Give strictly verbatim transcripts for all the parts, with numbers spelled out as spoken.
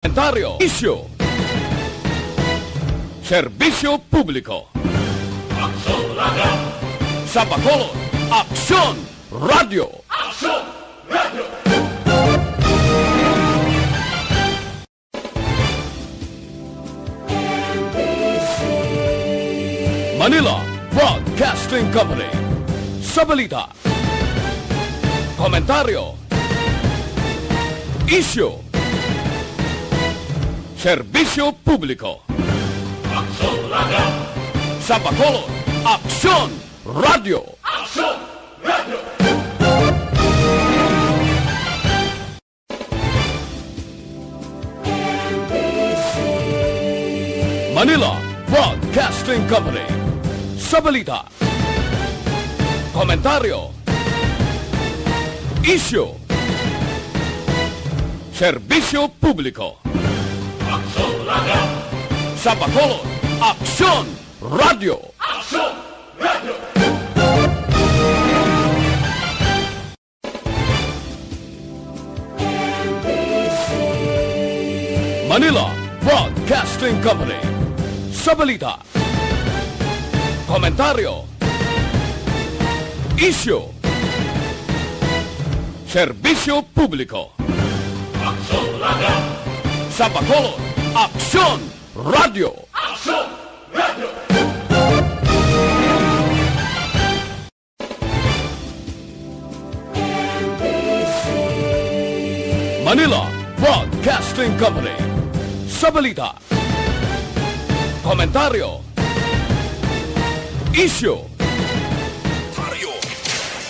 Komentaryo, isyu, serbisyo publiko. Aksyon Radio. Sa Bacolod, Aksyon Radio. Aksyon Radio. Manila Broadcasting Company. Sa balita, komentaryo, isyu, serbisyo publiko. Aksyon Radio. Sa Bacolod, Aksyon Radio. Aksyon Radio. Manila Broadcasting Company. Sa balita, komentaryo, isyu, serbisyo publiko. Aksyon Radio. Sa Bacolod, Aksyon Radio. Aksyon Radio. Manila Broadcasting Company. Sa balita, komentaryo, isyu, serbisyo publiko. Aksyon Radio. Sa Bacolod, Aksyon Radio. Aksyon Radio. Manila Broadcasting Company. Sa balita, komentaryo, isyu, Baryo,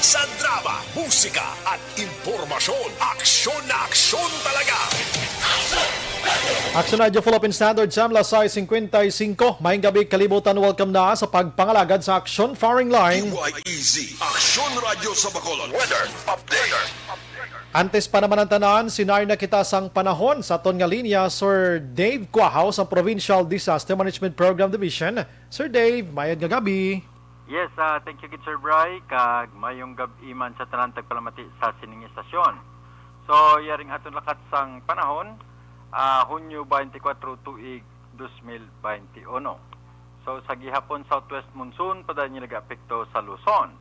sa drama, musika, at impormasyon, aksyon na aksyon talaga. Action Radio Philippine Standard Time, alas sais cincuenta y cinco. Maayong gabi, kalibutan. Welcome na sa pagpangalagad sa Aksyon Firing Line. D Y E Z, Aksyon Radio sa Bacolod. Weather update. Antes pa naman ang tanan, sinari na kita sang panahon sa aton nga linya, Sir Dave Cuahaw sa Provincial Disaster Management Program Division. Sir Dave, mayad nga gabi. Yes, ah, thank you gid, Sir Bry, kag mayong gab-i man sa tanan tagpalamati sa sining istasyon. So, yaring aton lakat sang panahon, ah, Hunyo twenty-four, tuig dos mil twenty-one. So, sa gihapon, southwest monsoon padayon nga nagaapekto sa Luzon.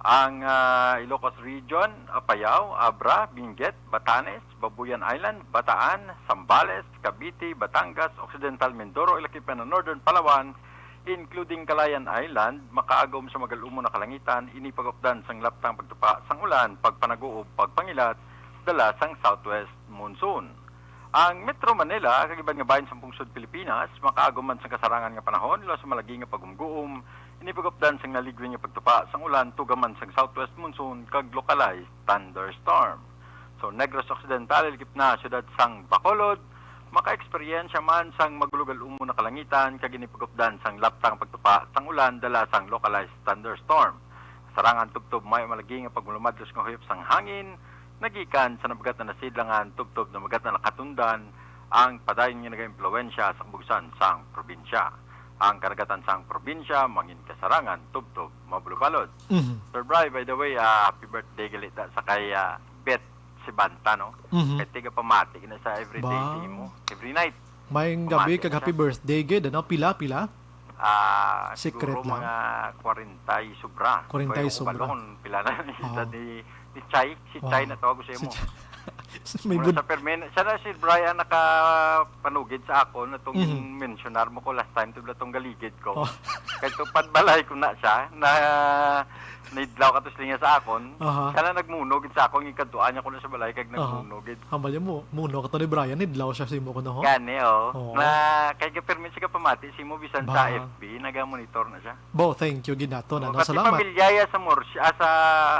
Ang, ah, Ilocos Region, Apayao, Abra, Benguet, Batanes, Babuyan Island, Bataan, Zambales, Cavite, Batangas, Occidental Mindoro, ilakip na Northern Palawan, including Calayan Island, makaagom sa magal-umon nga kalangitan, ini pag-updan sang laptang pagtupa sang ulan, pagpanaguob, pagpangilat, dala sang southwest monsoon. Ang Metro Manila kag iban nga bahin sang pungsod Pilipinas makaagom man sang kasarangan nga panahon, lawas sa malagi nga pagumguom, ini pag-updan sang naligwin nga pagtupa sang ulan, tuga man sang southwest monsoon kag localized thunderstorm. So, Negros Occidental, ilakip na siyudad sang Bacolod, maka-eksperyensya man sang magulogal-umon nga kalangitan kag ini pag-updan sang laptang pagtupa sang ulan, dala sang localized thunderstorm. Sarangan tubtob may malagi nga pagmalumadlos nga huyop sang hangin, nagikan sa nabagat na nasidlangan tubtob nabagat na nakatundan ang padayon nga nagaimpluwensya sa kabugsan sang probinsya. Ang karagatan sang probinsya mangin kasarangan tubtob mabalubalod. Mhm. Sir Bry, by the way, ah, happy birthday gali ta sa kay, ah, Beth Sibanta, no? Mhm. Kay tigapamati na sa everyday Ba? Sa imo. Every night. Maayong gabi kag happy birthday gid, ano? Pila, pila? Ah, secret siguro lang. Mga kwarenta y sobra. Kwarenta y sobra. Kung pila na isa ni, ni Chay, si Chay na tawag ko sa imo. May bud- sa permen, siya na si Brian nakapanugid sa akon, atong mensionar mo ko last time, tubla tong galigid ko. Oh. Kay tupad balay ko na siya, na nidlaw ka to silinga sa akon. Aha. Siya na nagmuno gid sa akon, gikadtuan niya ko na sa balay, kag nagmuno gid. Hambal niya mo, muno ka to ni Brian, nidlaw siya sa imo ko na, ho? Gani, oh. Oo. Na, kay gapirmi siya pamati, si mo bisan sa F B, naga-monitor na siya. Bo, thank you gid nato na, no? Salamat. Pamilya ya sa Murcia, ah, sa,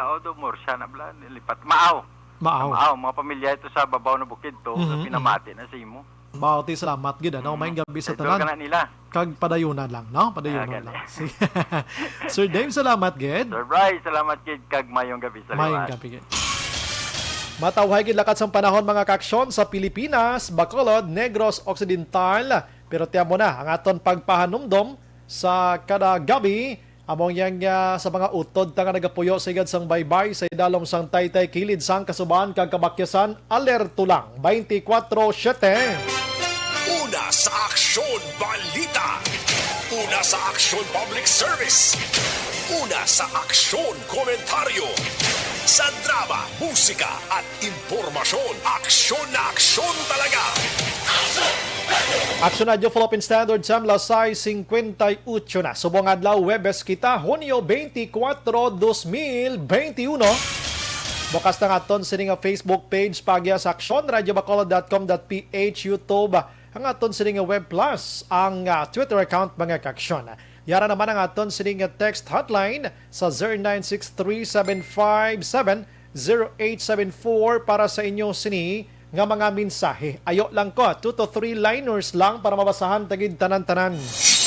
oh, do Murcia na bala, lipat. Maaw. Maaw. Maaw, mga pamilya ito sa babaw na bukid to, na pinamati na sa imo. Bauti, salamat gid, ano? Maayong gabi sa tanan. Kag padayunan lang, no? Padayunan lang. Sige. Sir Dave, salamat gid. Sir Bry, salamat gid, kag mayong gabi sa liwat. Mayong gabi gid. Matawhay gid lakat sang panahon, mga kaaksyon, sa Pilipinas, Bacolod, Negros Occidental. Pero tiyan mo na ang aton pagpahanumdom sa kada gabi Among yang, ah, sa mga utod ta nga nagapuyo sa igad sang baybay, sa idalom sang taytay, kilid sang kasubahan kag kabakyasan, alerto lang, twenty-four seven. Una sa Aksyon Balita. Una sa Aksyon Public Service. Una sa Aksyon Komentaryo. Sa drama, musika at impormasyon, aksyon na aksyon talaga. Aksyon Radyo Philippine Standard Time, alas sais singkwenta y ocho na. Subong adlaw, Huwebes kita, Hunyo twenty-four, dos mil benti uno. Bukas na nga aton sini nga Facebook page, pagya sa aksyon radio bacolod dot com dot p h, YouTube, ang aton sini nga Web Plus, ang, ah, Twitter account, mga kaaksyon. Yara naman ang aton sini nga text hotline sa zero nine six three seven five seven zero eight seven four para sa inyo sini nga mga mensahe. Ayo lang ko, two to three liners lang para mabasahan ta gid tanan-tanan.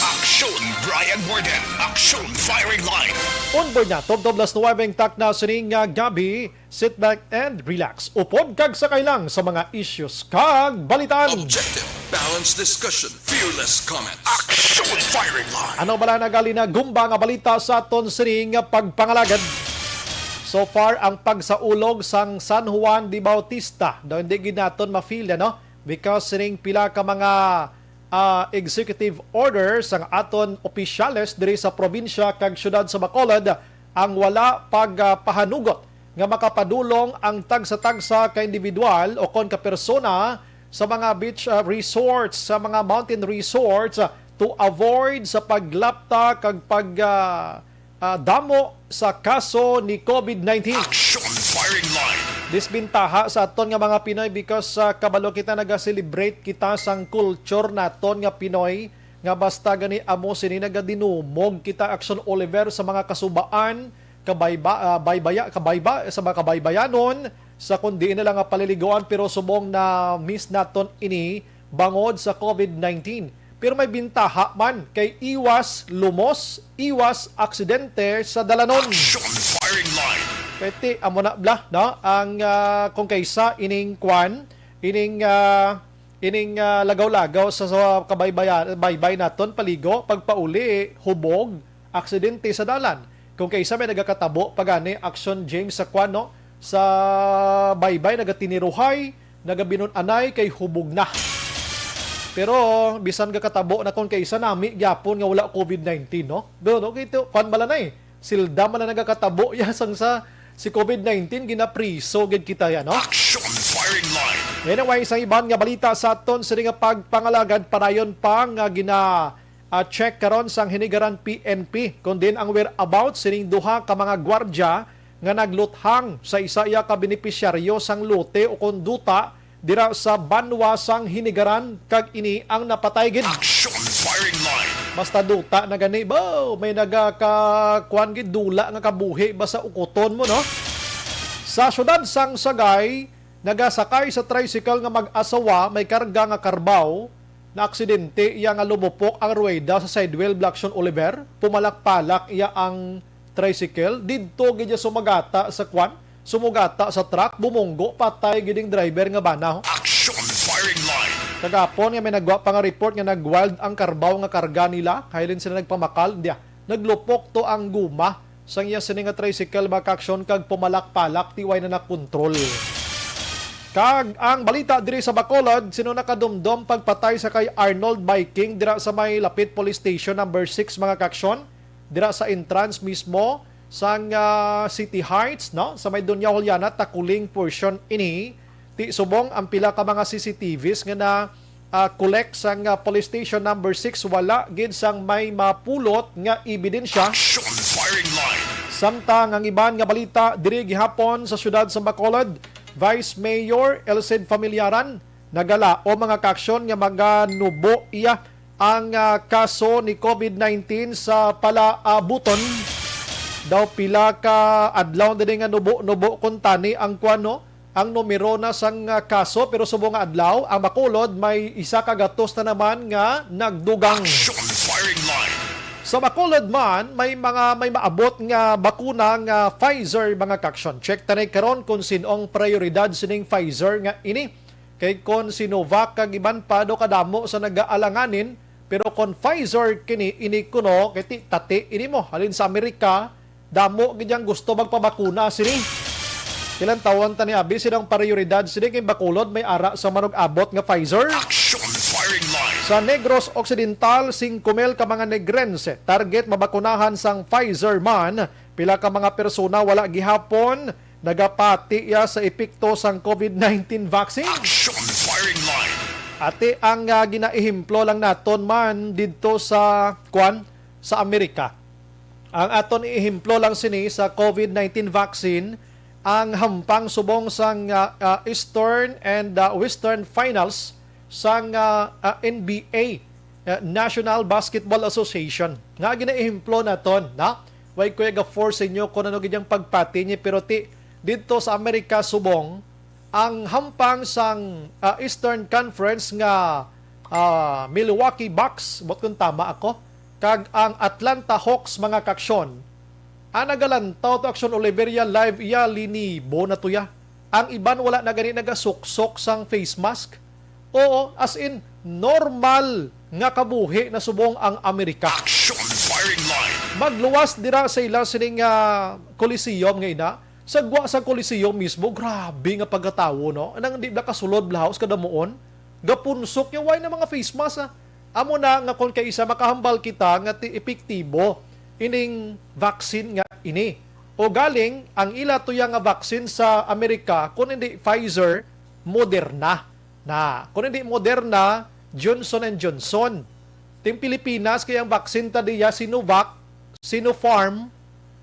Aksyon Brian Warden, Aksyon Firing Line. Onboard na, tubtob alas nuwebe ang takna sini nga gabi. Sit back and relax. Upod kag sakay lang sa mga issues kag balitaan. Objective, balanced discussion, fearless comment. Aksyon Firing Line. Ano bala na gali na gumba nga balita sa aton sini nga pagpangalagad? So far, ang pagsaulog sang San Juan de Bautista, daw hindi gid naton ma-feel, ano? Because sining pila ka mga, ah, executive orders ang aton opisyales diri sa probinsya kag siyudad sa Bacolod ang wala pagpahanugot nga makapadulong ang tagsa-tagsa ka individual o kon ka persona sa mga beach, ah, resorts, sa mga mountain resorts, ah, to avoid sa paglapta kag pag, ah, ah, damo sa kaso ni covid nineteen. Action Firing Line. Disbintaha sa aton nga mga Pinoy because, ah, kabalo kita, naga-celebrate kita sang culture naton nga Pinoy, nga basta gani amo sini nagadinumog kita, Action Oliver, sa mga kasubaan, kabayba-, ah, baybaya, kabayba-, sa mga kabaybayanon, sa kundi na lang nga paliliguan, pero subong na miss naton ini bangod sa covid nineteen. Pero may bintaha man kay iwas lumos, iwas aksidente sa dalanon. Action Firing Line. Pwede, amo na bla, no? Ang, ah, kung kaysa ining kwan, ining, ah, ining, ah, lagaw-lagaw sa, sa kabaybaya-, baybay naton, paligo, pagpauli, hubog, aksidente sa dalan. Kung kaysa may nagakatabo pa gani, Action James, sa kwan, no? Sa baybay, nagatiniruhay, nagabinun-anay kay hubog na. Pero bisan gakatabo na, kung kaysa nami gyapon nga wala covid nineteen, no? Do, no? Kay to, kwan bala na eh. Silda man na nagakatabo ya sang sa si covid nineteen, ginapriso gid kita ya, no? Action Firing Line. Anyway, sa iban nga balita sa aton, sini nga pagpangalagad, padayon pa nga gina, ah, check karon sang Hinigaran P N P, kun diin ang whereabouts sining duha ka mga gwardya nga nagluthang sa isa iya ka benepisyaryo sang lote o kon duta dira sa banwa sang Hinigaran, kag ini ang napatay gid. Action Firing Line. Basta duta na gani, ba, may nagakakuan gid, dula nga kabuhi ba sa ukuton mo, no? Sa siyudad sang Sagay, nagasakay sa tricycle nga mag-asawa may karga nga karbaw, naaksidente iya nga lumupok ang ruweda sa sidewheel, Blackson Oliver, pumalakpalak iya ang tricycle, didto gid iya sumagata sa kwan, sumugata sa truck, bumunggo, patay gid ang driver nga bana, ho. Action Firing Line. Kagapon nga may nagwa pa nga report nga nag-wild ang karbaw nga karga nila, kahiling sila nagpamakal, diya, naglupok to ang guma sang iya sini nga tricycle, mga kaaksyon, kag pumalak-palak, ti way na nakontrol. Kag ang balita diri sa Bacolod, sino nakadumdom pagpatay sa kay Arnold Biking dira sa may Lapit Police Station number six, mga kaaksyon? Dira sa entrance mismo sang, ah, City Heights, no? Sa may Doña Juliana, Taculing portion ini. Ti subong ang pila ka mga C C T Vs nga na, ah, collect sang, ah, police station number six, wala gid sang may mapulot nga ebidensya. Action Firing Line. Samtang ang iban nga balita diri gihapon sa siyudad sa Bacolod, Vice Mayor Elcid Familiaran nagalaom, mga kaaksyon, nga maganubo iya ang, ah, kaso ni covid nineteen sa palaabuton. Daw pila ka adlaw na din nga nubo-nubo kuntani ang kuwan, no? Ang numero na sang, ah, kaso, pero subong nga adlaw, ang Bacolod may isa ka gatos na naman nga nagdugang. Action Firing Line. Sa Bacolod man, may mga, may maabot nga bakuna nga Pfizer, mga kaaksyon. Check ta na karon kung sin-ong prioridad sining Pfizer nga ini. Kay kon Sinovac kag iban pa, do kadamo sa nagaalanganin, Pero kon Pfizer kini, ini kuno, kay ti-, tati ini mo. Halin sa Amerika, damo gid yang gusto magpabakuna sini. Ilang taon ta ni abi, sinang prioridad sini kay bakulod may ara sa manug-abot nga Pfizer? Action firing line. Sa Negros Occidental, singko mil ka mga Negrense target mabakunahan sang Pfizer man. Pila ka mga persona wala gihapon nagapati ya sa epekto sang COVID nineteen vaccine. Action firing line. Ati ang, ah, ginaehemplo lang naton man didto sa, kwan, sa Amerika. Ang aton iehemplo lang sini sa COVID nineteen vaccine, ang hampang subong sang, ah, ah, Eastern and, ah, Western Finals sang, ah, ah, N B A, ah, National Basketball Association. Nga ginaehemplo naton, na? Way ko ga-force inyo kung ano gid ang pagpati ni, pero ti, didto sa Amerika subong, ang hampang sang, ah, Eastern Conference nga, ah, Milwaukee Bucks, buot kung tama ako, kag ang Atlanta Hawks, mga kaaksyon, ang nagalantaw to, Aksyon Oliveria, live iya, linibo na to ya. Ang iban wala na gani nagasuksok sang face mask. Oo, as in, normal nga kabuhi na subong ang Amerika. Action firing line. Magluwas dira sa ila sining, ah, Coliseum nga ina. Sa gwa sa Coliseum mismo, grabe nga pagkatawo, no? Nang di ba kasulod, blahaos, kadamuon? Gapunsok niya, way na mga face mask, ah. Amo na nga kung kaisa makahambal kita nga ti epektibo ining vaccine nga ini. O galing, ang ila tuya nga vaccine sa Amerika, kung hindi Pfizer, Moderna. Na, kung hindi Moderna, Johnson and Johnson. Ting Pilipinas, kay ang vaccine ta diya, Sinovac, Sinopharm,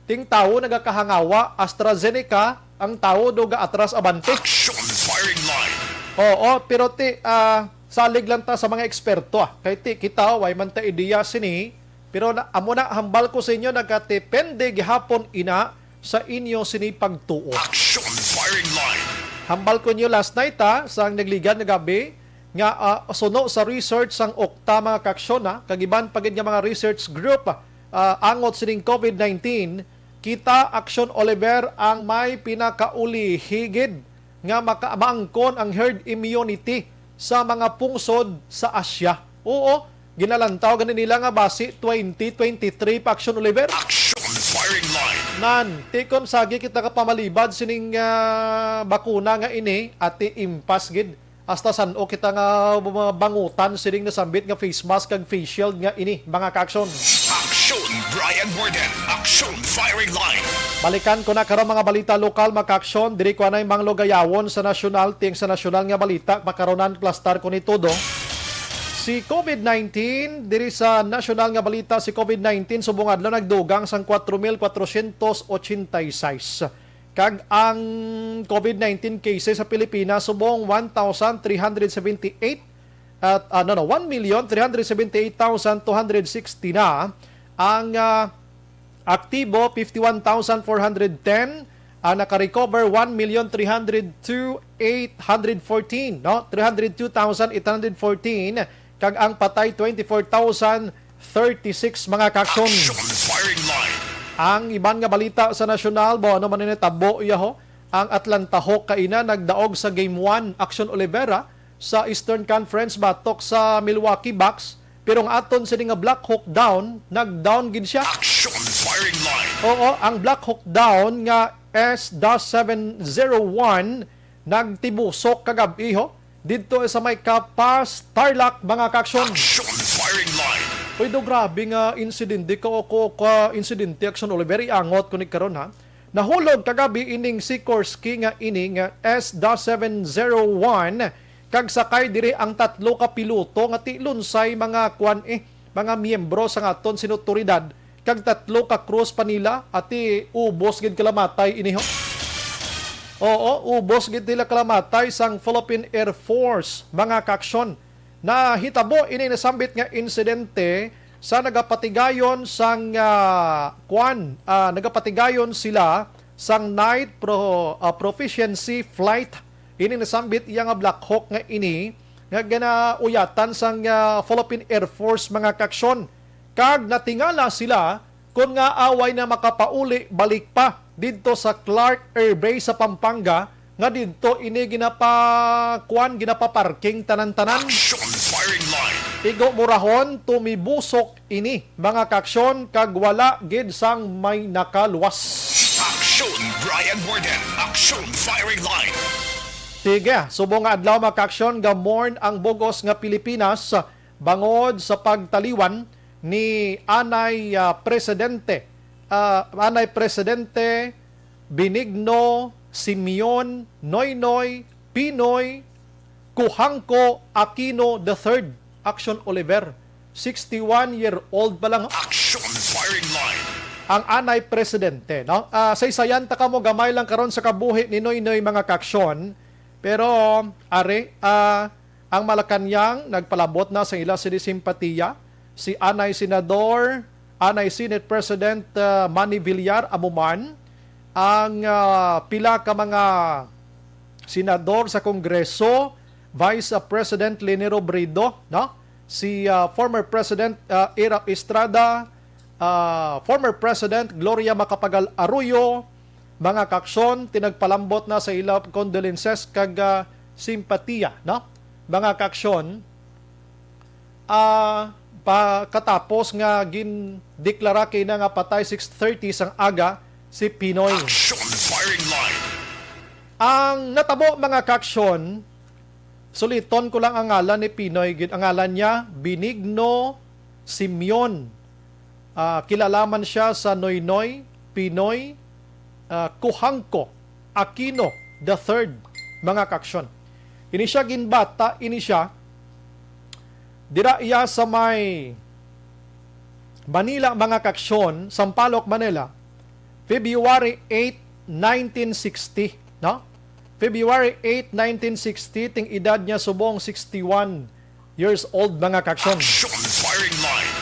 ting tawo nagakahangawa, AstraZeneca, ang tawo do gaatras abante. Action firing line. Oo, pero ti, ah, salig lang ta sa mga eksperto, ah. Kay ti, kita, way man ta ideya sini, pero na, amo na, hambal ko sa inyo, nagadepende gihapon ina sa inyo sini pagtuo. Action firing line. Hambal ko inyo last night, ha, sang nagligad nga gabi, nga, ah, suno sa research sang OCTA, mga kaaksyon, ha, kag iban pa gid nga mga research group, ah, angot sining COVID nineteen, kita, Aksyon Oliver, ang may pinakaulihi gid nga maka-, maangkon ang herd immunity sa mga pungsod sa Asia. Oo, ginalantaw gani nila nga basi twenty twenty-three pa, Aksyon Oliver. Action firing line. Nan, ti kon sagi kita ka pamalibad sining, ah, bakuna nga ini, ati impas gid. Hasta san-o kita nga mga bangutan sining nasambit nga face mask kag face shield nga ini, mga kaaksyon. Action, Brian Warden. Action firing line. Balikan ko na karon mga balita lokal, mga kaaksyon. Diri ko anay manglugayawon sa nasyonal, ting sa nasyonal nga balita, makaronan plastar ko ni todo. Si COVID nineteen, diri sa nasyonal nga balita, si COVID nineteen subong adlaw nagdugang sang kwatro mil kwatrosyentos ochenta y seis. Kag ang COVID nineteen cases sa Pilipinas subong one thousand three hundred seventy-eight at, ah, no, no, one million three hundred seventy-eight thousand two hundred sixty na. Ang, ah, aktibo, fifty-one thousand four hundred ten. Ang naka-recover, one million three hundred two eight hundred fourteen, no? Three hundred two thousand eight hundred fourteen. Kag ang patay, twenty-four thousand thirty-six, mga kaaksyon. Action firing line. Ang iban nga balita sa nasyonal, bo, ano man ini tabo iya, ho? Ang Atlanta Hawk kaina nagdaog sa Game one, Aksyon Oliver, sa Eastern Conference batok sa Milwaukee Bucks. Pero ang aton sini nga Black Hawk down, nag-down gid siya. Action firing line. Oo, ang Black Hawk down nga S dash seven zero one nagtibusok kagab-i, ho, didto sa may Kapas, Tarlac, mga kaaksyon. Action firing line. Uy, do, grabe nga insidente ka, o ko ka insidente, Aksyon Oliver, iangot ko ni karon, ha. Nahulog kagabi ining Sikorsky nga ini nga S dash seven zero one, kag sakay diri ang tatlo ka piloto nga ti lunsay mga kwan, eh, mga miyembro sa aton sini awtoridad, kag tatlo ka crews pa nila, ati ubos gid kalamatay ini, ho. Oo, ubos gid nila kalamatay sang Philippine Air Force, mga kaaksyon. Nahitabo ini nasambit nga insidente sa nagapatigayon sang, ah, kwan, ah, nagapatigayon sila sang night pro-, ah, proficiency flight. Ini nasambit iya nga Black Hawk nga ini nga ginauyatan sang, ah, Philippine Air Force, mga kaaksyon. Kag natingala sila kon ngaa way na makapauli balik pa didto sa Clark Air Base sa Pampanga, Kadidto ini ginapakuan, ginapaparking tanan-tanan. Action firing line. Igo Murahon, tumibusok ini, mga kaaksyon, kag wala gid sang may nakaluwas. Action Brian Warden. Action firing line. Sige, subong nga adlaw, mga kaaksyon, ga-mourn ang bug-os nga Pilipinas bangod sa pagtaliwan ni anay, ah, presidente, ah, anay presidente Benigno Simeon Noynoy Pinoy Kuhangko Aquino the third, Action Oliver, sixty-one year old pa lang. Action firing line. Ang anay presidente, no? Ah, saysayan ta kamo gamay lang karon sa kabuhi ni Noynoy, mga kaaksyon. Pero, are, ah, ang Malacañang, nagpalabot na sa ila sini simpatiya si anay Senador, anay Senate President, ah, Manny Villar, amo man ang, ah, pila ka mga senador sa Kongreso, Vice, ah, President Leni Robredo, no? Si, ah, former President, ah, Erap Estrada, ah, former President Gloria Macapagal Arroyo, mga kaaksyon, tinagpalambot na sa ila condolences kag, ah, simpatiya, no? Mga kaaksyon, ah, pagkatapos nga gindeklara kina nga patay six thirty sang aga si Pinoy. Action firing line. Ang natabo, mga kaaksyon, suliton ko lang ang ngalan ni Pinoy gid. Ang ngalan niya, Benigno Simeon. Ah, kilala man siya sa Noynoy Pinoy, ah, Kuhangko Aquino the third, mga kaaksyon. Ini siya ginbata, ini siya dira iya sa may Manila, mga kaaksyon, Sampaloc, Manila, February eight, nineteen sixty, no? February eight, nineteen sixty, ting edad niya subong sixty-one years old, mga kaaksyon. Action firing line.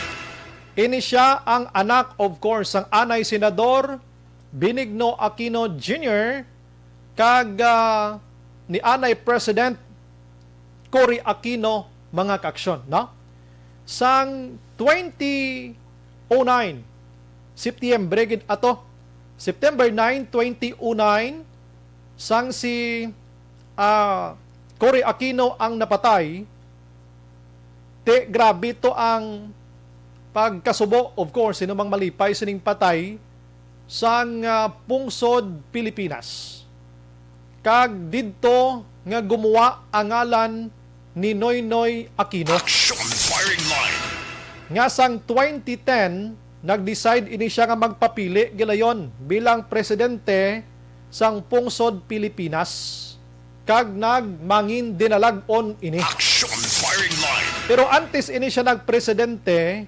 Ini siya ang anak, of course, sang anay Senador Benigno Aquino Junior kag, ah, ni anay President Cory Aquino, mga kaaksyon, no? Sang twenty oh nine, September gid ato, September nine, twenty oh nine, sang si, ah, Cory Aquino ang napatay, ti grabe to ang pagkasubo, of course, sino mang malipay sining patay sang, ah, pungsod Pilipinas. Kag didto nga gumuwa ang ngalan ni Noynoy Aquino. Action firing line. Nga sang twenty ten, nag-decide ini siya nga magpapili gilayon bilang presidente sang pungsod Pilipinas, kag nagmangin dinalag-on ini. Action firing line. Pero antes ini siya nagpresidente,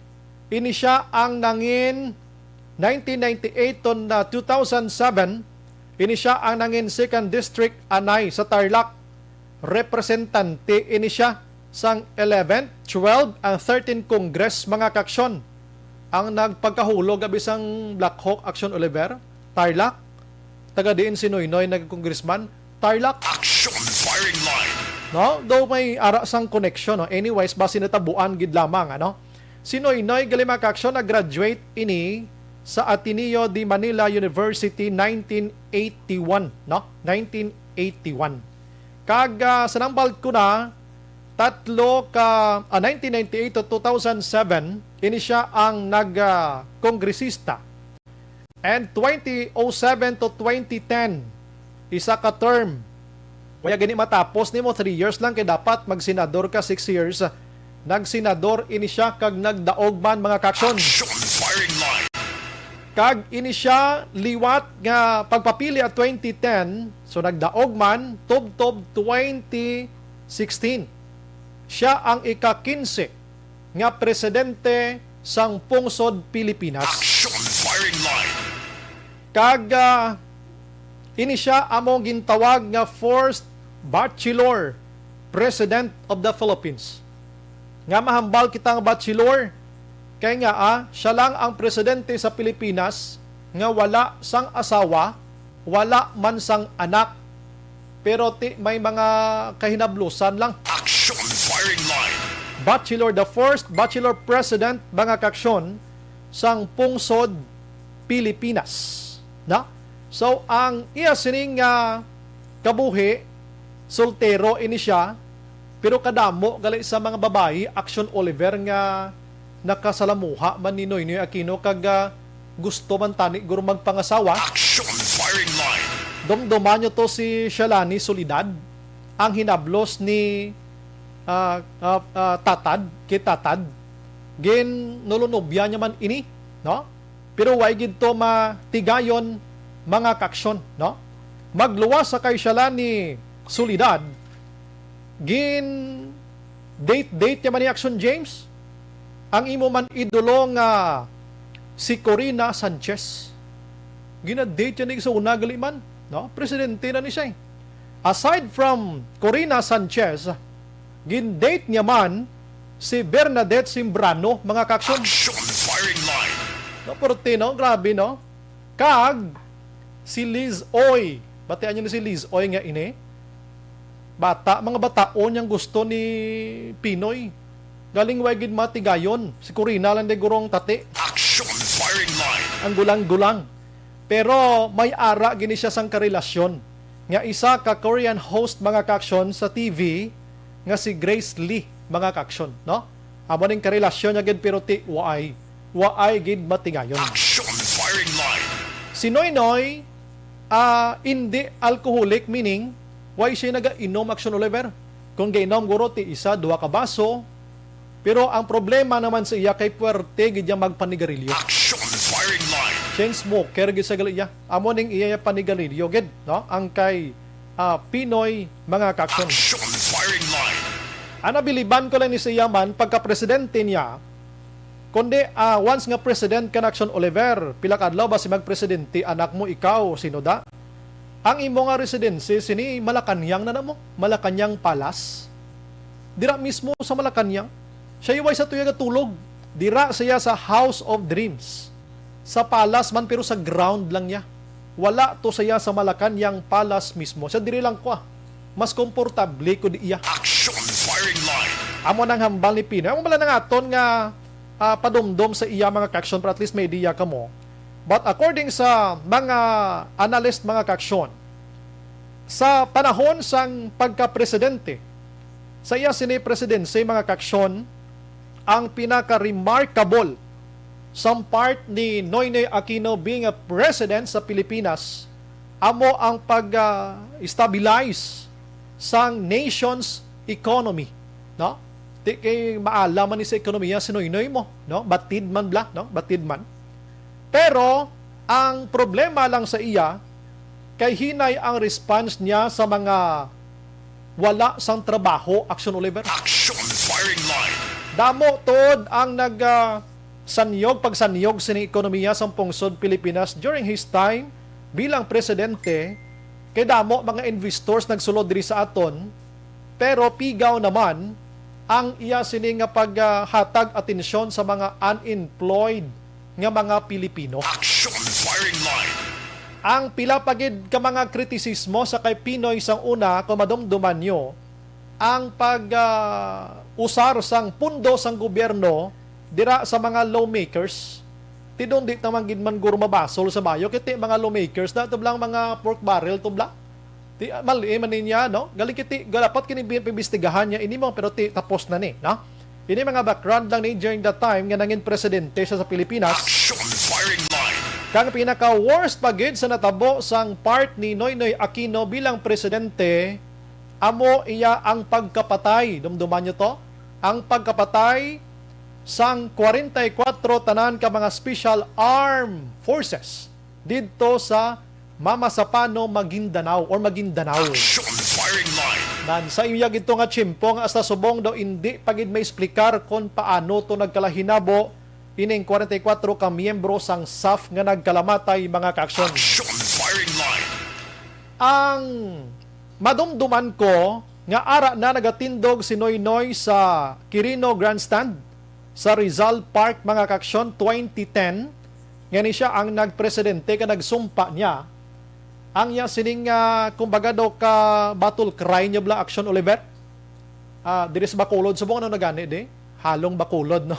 ini siya ang nangin nineteen ninety-eight to na two thousand seven, ini siya ang nangin second district anay sa Tarlac. Representante ini siya sang eleventh, twelfth, and thirteenth Congress, mga kaaksyon. Ang nagpagkahulog abi sang Black Hawk, Action Oliver, Tarlac, taga diin si Noynoy naging congressman, Tarlac. Action firing line. No? Daw may ara sang connection, no? Anyways, basi natabuan gid lamang, ano? Si Noynoy gali, mga kaaksyon, nag-graduate ini sa Ateneo de Manila University nineteen eighty-one, no? Nineteen eighty-one. Kag, ah, sa nambal ko na, tatlo ka, ah, nineteen ninety-eight to two thousand seven, ini siya ang nag, ah, kongresista. And twenty oh seven to twenty ten, isa ka term. Kaya gani matapos nimo three years lang, kay dapat magsenador ka six years. Nagsenador ini siya kag nagdaog man, mga kaaksyon. Action firing line. Kag ini siya liwat nga pagpapili at twenty ten, so nagdaog man, tubtob twenty sixteen. Siya ang ika-kinse nga presidente sang pungsod Pilipinas. Action firing line. Kag, ah, ini siya amo gintawag nga first bachelor president of the Philippines. Nga mahambal kita nga bachelor, kay nga, ah, siya lang ang presidente sa Pilipinas nga wala sang asawa, wala man sang anak, pero ti may mga kahinablusan lang. Action firing line. Bachelor, the first bachelor president, mga kaaksyon, sang pungsod Pilipinas, no? So, ang iya sining, ah, kabuhi, soltero ini siya, pero kadamo gali sa mga babayi, Action Oliver, nga nakasalamuha man ni Noynoy Aquino kag, ah, gusto man tani guro magpangasawa. Action Firing Line. Dumduman nyo to si Shalani Soledad, ang hinablos ni, ah, ah, ah, Tatad, kay Tatad. Ginulunobya niya man ini, no? Pero way gid to matigayon, mga kaaksyon, no? Magluwas sa kay Shalani Soledad, gin-date-date niya man ni Action James, ang imo man idolo nga si Corina Sanchez. Gina-date niya ni sa una gali man, no? Presidente na ni siya, eh. Aside from Corina Sanchez, gin-date niya man si Bernadette Simbrano, mga kaaksyon. Action Firing Line. No, porte, no? Grabe, no? Kag si Liz Oy. Batian niyo na si Liz Oy nga ini. Bata, mga bataon yang gusto ni Pinoy. Galing way gid matigayon. Si Corina lang di gurong tati. Action Firing Line. Ang gulang-gulang. Pero may ara gini siya sang karelasyon nga isa ka Korean host, mga kaaksyon, sa T V nga si Grace Lee, mga kaaksyon, no? Amo ning karelasyon niya gid, pero ti waay, waay gid matigayon. Action Firing Line. Si Noynoy, ah, indi alcoholic, meaning, way siya nagainom, Action Oliver. Kung gainom, guro, ti isa, duha ka baso. Pero ang problema naman sa iya kay puwerte gid niya magpanigarilyo. Action Firing Line. Chain smoker gid sa gali iya. Amo ning iya panigarilyo gid, no? Ang kay, ah, Pinoy, mga kaaksyon. Action Firing Line. Ang nabiliban ko lang ni sa iya man, pagka-presidente niya, kundi, ah, once nga president ka na, Action Oliver, pila ka adlaw ba si magpresidente, anak mo, ikaw, sino da? Ang imo nga residency sini Malacañang na namo, Malacañang Palace. Dira mismo sa Malacañang. Siya way sa tuya gatulog. Dira siya sa House of Dreams. Sa palace man, pero sa ground lang niya. Wala to siya sa Malacañang Palace mismo. Siya diri lang ko, ah. Mas komportable ko di iya. Action Firing Line. Amo nang hambal ni Pinoy. Amo bala nang aton nga, ah, padumdom sa iya, mga kaaksyon, para at least may idea kamo. But according sa mga analyst, mga kaaksyon, sa panahon sang pagka-presidente, sa iya sini presidency, mga kaaksyon, ang pinaka-remarkable sang part ni Noynoy Aquino being a president sa Pilipinas amo ang pag, ah, stabilize sang nation's economy, no? Ti kay maalam man ni sa ekonomiya si Noynoy mo, no? Batid man bla, no? Batid man. Pero ang problema lang sa iya, kay hinay ang response niya sa mga wala sang trabaho, Action Oliver. Action Firing Line. Damo tuod ang nag, ah, sanyog, pagsanyog sining ekonomiya sang pungsod Pilipinas during his time bilang presidente, kay damo mga investors nagsulod diri sa aton, pero pigaw naman ang iya sini nga paghatag atensyon sa mga unemployed nga mga Pilipino. Action Firing Line. Ang pila pa gid ka mga kritisismo sa kay Pinoy sang una, kung madumduman nyo, ang pag, ah, usar sang pundo sang gobyerno dira sa mga lawmakers. Tidong di naman gid man guro mabasol sa bayo, kiti mga lawmakers na tublang mga pork barrel tubla. Ti, ah, mali man niya, no? Gali kiti, dapat kini bi-, pibistigahan niya ini mo, pero ti, tapos na ni, no? Ini mga background lang ni during the time nga nangin presidente siya sa Pilipinas. Action Firing Line. Kang pinaka-worst pa gid sa natabo sang part ni Noynoy Aquino bilang presidente, amo iya ang pagkapatay. Dumduman nyo to? Ang pagkapatay sang kwarenta y kuwatro tanan ka mga Special Armed Forces didto sa Mamasapano, Maguindanao, or Maguindanao. Action Firing Line. Nan sa iya gid to nga tiyempo nga hasta subong daw indi pa gid maexplikar kon paano to nagkalahinabo ining kwarenta y kuwatro ka miyembro sang SAF nga nagkalamatay, mga kaaksyon. Action Firing Line. Ang madumduman ko nga ara na nagatindog si Noynoy sa Quirino Grandstand sa Rizal Park, mga kaaksyon, twenty ten. Nga ni siya ang nagpresidente ka nagsumpa niya. Ang iya sining, ah, kumbaga daw ka battle cry niya bla, Action Oliver. Ah, diri sa Bacolod, subong ano na gani di? Halong Bacolod, no?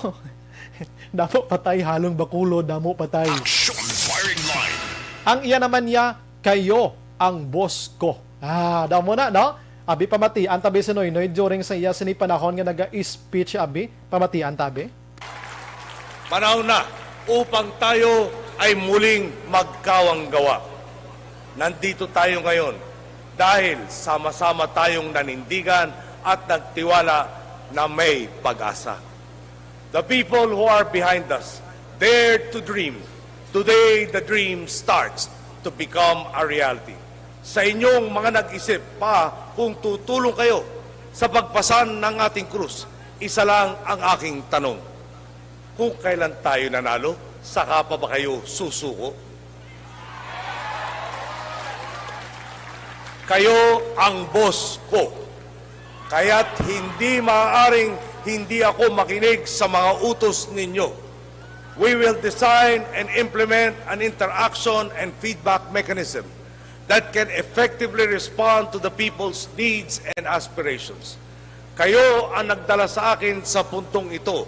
Damo patay, halong Bacolod, damo patay. Action Firing Line. Ang iya naman niya, "Kayo ang boss ko." Ah, daw mo na, no? Abi, pamatian tabi si Noynoy during sa iya sini panahon nga naga-speech, abi. Pamatian tabi. Panahon na upang tayo ay muling magkawanggawa. Nandito tayo ngayon dahil sama-sama tayong nanindigan at nagtiwala na may pag-asa. The people who are behind us dared to dream. Today, the dream starts to become a reality. Sa inyong mga nag-isip pa kung tutulong kayo sa pagpasan ng ating krus, isa lang ang aking tanong. Kung kailan tayo nanalo, saka pa ba kayo susuko? Kayo ang boss ko. Kaya't hindi maaaring hindi ako makinig sa mga utos ninyo. We will design and implement an interaction and feedback mechanism that can effectively respond to the people's needs and aspirations. Kayo ang nagdala sa akin sa puntong ito,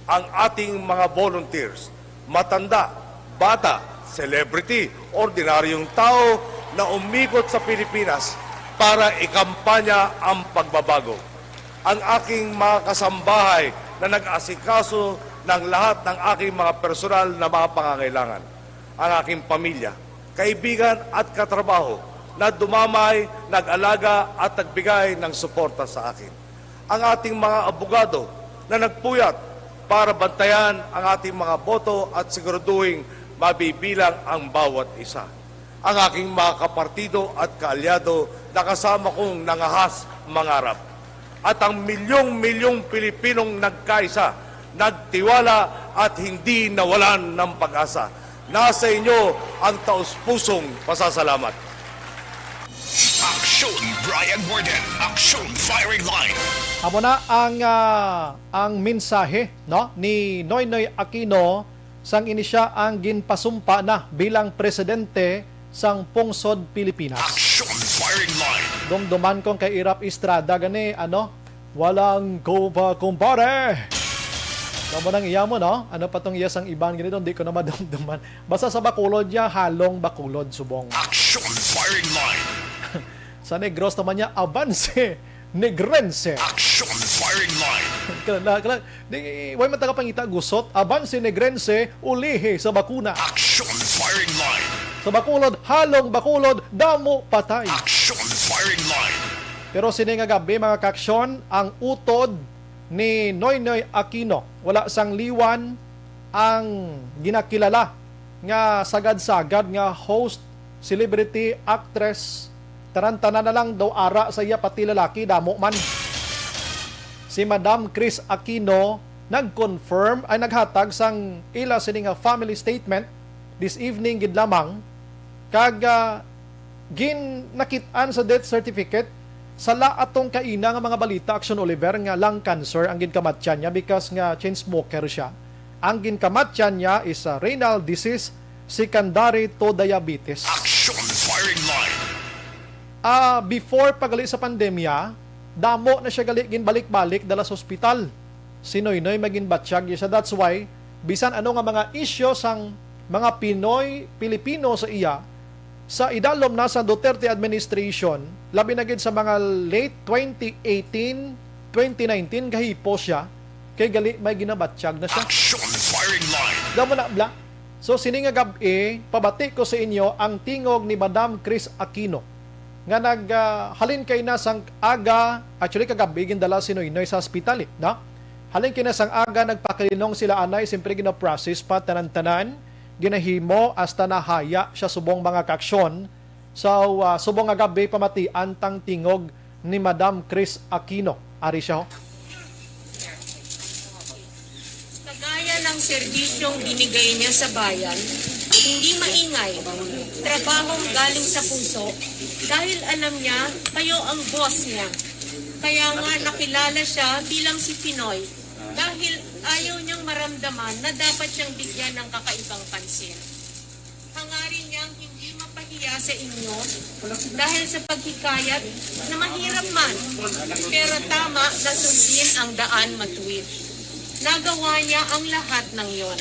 ang ating mga volunteers, matanda, bata, celebrity, ordinaryong tao na umikot sa Pilipinas para ikampanya ang pagbabago. Ang aking mga kasambahay na nag-asikaso ng lahat ng aking mga personal na mga pangangailangan, ang aking pamilya, kaibigan at katrabaho na dumamay, nag-alaga at nagbigay ng suporta sa akin. Ang ating mga abogado na nagpuyat para bantayan ang ating mga boto at siguraduhing mabibilang ang bawat isa. Ang aking mga kapartido at kaalyado na kasama kong nangahas mangarap. At ang milyong-milyong Pilipinong nagkaisa, nagtiwala at hindi nawalan ng pag-asa. Nasa inyo ang taus-pusong pasasalamat. Aksyon Brian Warden, Aksyon Firing Line. Amo na ang ah, ang mensahe, no, ni Noynoy Aquino sang ini siya ang ginpasumpa na bilang presidente sang Pungsod Pilipinas. Aksyon Firing Line. Dumduman kong kay Irap Estrada gani, ano, walang kuba, kumpare. Amo nang iya mo, no? Ano pa tong iya sang iban gani doon, di ko na madumduman. Basta sa Bacolod niya, halong Bacolod, subong. Aksyon Firing Line. Sa Negros naman niya, abanse Negrense. Aksyon Firing Line. Kala, kala, di, way man taga pangita gusot, abanse Negrense, ulihi sa bakuna. Aksyon Firing Line. Sa Bacolod, halong Bacolod, damo patay. Aksyon Firing Line. Pero sini nga gabi, mga kaaksyon, ang utod ni Noynoy Aquino, wala sang liwan ang ginakilala nga sagad-sagad nga host, celebrity, actress, tanan-tanan na lang daw ara sa iya, pati lalaki, damo man. Si Madam Chris Aquino nag-confirm, ay naghatag sang ila sini nga family statement this evening gid lamang, kag ah, gin nakit-an sa death certificate. Sala atong kaina nga mga balita, Aksyon Oliver, nga lung cancer ang ginkamatyan niya because nga chain smoker siya. Ang ginkamatyan niya is ah, renal disease, secondary to diabetes. Aksyon Firing Line. Ah, before pagali sa pandemya, damo na siya gali ginbalik-balik dala sa ospital. Si Noynoy maginbatyag siya. That's why, bisan ano nga mga isyu sang mga Pinoy, Pilipino sa iya, sa idalom na sa Duterte administration, labi na gid sa mga late twenty eighteen, twenty nineteen, gahipo siya, kay gali may ginabatyag na siya. Aksyon Firing Line. Damo na, bla. So, sini nga gab-i, pabati ko sa inyo ang tingog ni Madam Chris Aquino, nga nag, ah, halin kay na sang aga, actually, kagabi, gindala si Noynoy sa ospital, eh, no? Halin kay na sang aga, nagpakalinong sila anay, siyempre, gina-process pa, tanan-tanan, ginahimo, hasta nahaya siya subong mga kaaksyon. So, ah, subong nga gab-i, pamatian tang tingog ni Madam Chris Aquino. Ari siya, ho. Kagaya ng serbisyong binigay niya sa bayan, hindi maingay, trabahong galing sa puso, dahil alam niya kayo ang boss niya. Kaya nga nakilala siya bilang si Pinoy dahil ayaw niyang maramdaman na dapat siyang bigyan ng kakaibang pansin. Hangarin niyang hindi mapahiya sa inyo dahil sa paghikayat na mahirap man, pero tama na sundin ang daan matuwid. Nagawa niya ang lahat ng yon.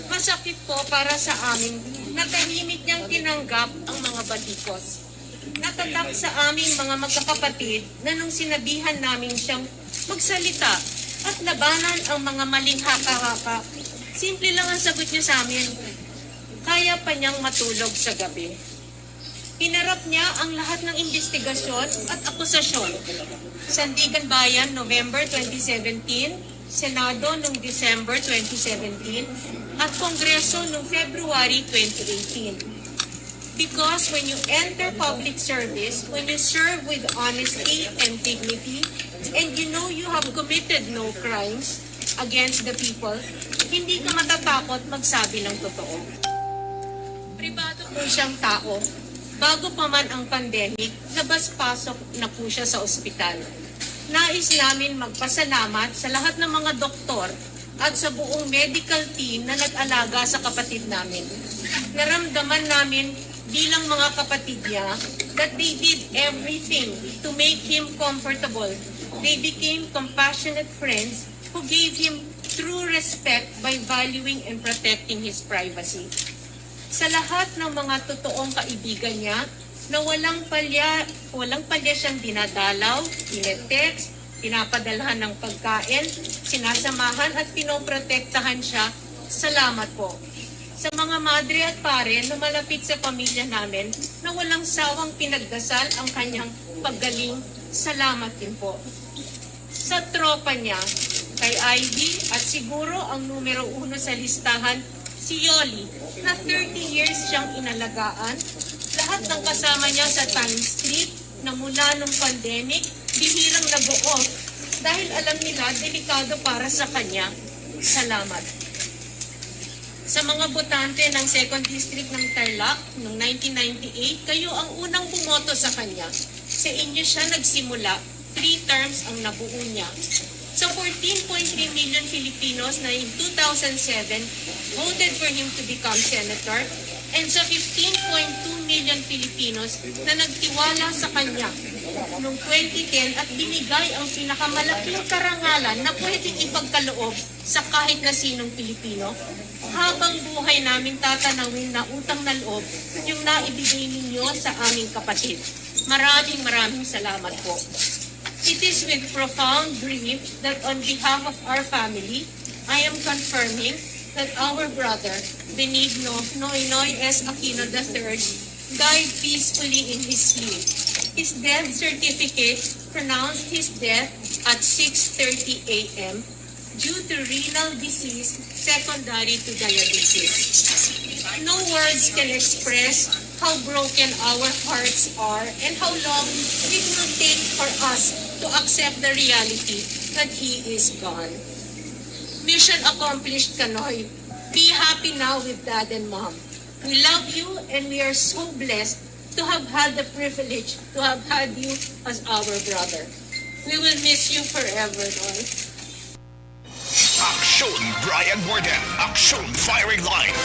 Masakit po para sa amin na tahimik niyang tinanggap ang mga batikos. Natatak sa aming mga magkakapatid na nung sinabihan namin siyang magsalita at labanan ang mga maling haka-haka, simple lang ang sagot niya sa amin. Kaya pa niyang matulog sa gabi. Hinarap niya ang lahat ng imbestigasyon at akusasyon. Sandigan Bayan, November twenty seventeen, Senado noong December twenty seventeen, at Kongreso noong February twenty eighteen. Because when you enter public service, when you serve with honesty and dignity, and you know you have committed no crimes against the people, hindi ka matatakot magsabi ng totoo. Pribado po siyang tao. Bago pa man ang pandemic, labas-pasok na po siya sa ospital. Nais namin magpasalamat sa lahat ng mga doktor at sa buong medical team na nag-alaga sa kapatid namin. Naramdaman namin bilang mga kapatid niya that they did everything to make him comfortable. They became compassionate friends who gave him true respect by valuing and protecting his privacy. Sa lahat ng mga totoong kaibigan niya na walang palya, walang palya siyang dinadalaw, tinetext, pinapadalhan ng pagkain, sinasamahan at pinoprotektahan siya, salamat po. Sa mga madre at pare na malapit sa pamilya namin na walang sawang pinagdasal ang kanyang paggaling, salamat din po. Sa tropa niya, kay Ivy, at siguro ang numero uno sa listahan, si Yoli, na thirty years siyang inalagaan. Lahat ng kasama niya sa Times Street na mula nung pandemic, bihirang nag-o-off dahil alam nila delikado para sa kanya. Salamat. Sa mga botante ng Second District ng Tarlac noong nineteen ninety-eight, kayo ang unang bumoto sa kanya. Sa inyo siya nagsimula, three terms ang nabuo niya. Sa fourteen point three million Filipinos na in two thousand seven voted for him to become senator, and sa fifteen point two million Filipinos na nagtiwala sa kanya noong twenty ten at binigay ang pinakamalaking karangalan na pwedeng ipagkaloob sa kahit na sinong Pilipino, habang buhay namin tatanawin na utang na loob yung naibigay ninyo sa aming kapatid. Maraming, maraming salamat po. It is with profound grief that on behalf of our family, I am confirming that our brother, Benigno Noynoy S. Aquino the third, died peacefully in his sleep. His death certificate pronounced his death at six thirty a m due to renal disease secondary to diabetes. No words can express how broken our hearts are and how long it will take for us to accept the reality that he is gone. Mission accomplished, Kanoy. Be happy now with Dad and Mom. We love you and we are so blessed to have had the privilege to have had you as our brother. We will miss you forever, Noy. Aksyon Brian Warden, Aksyon Firing Line.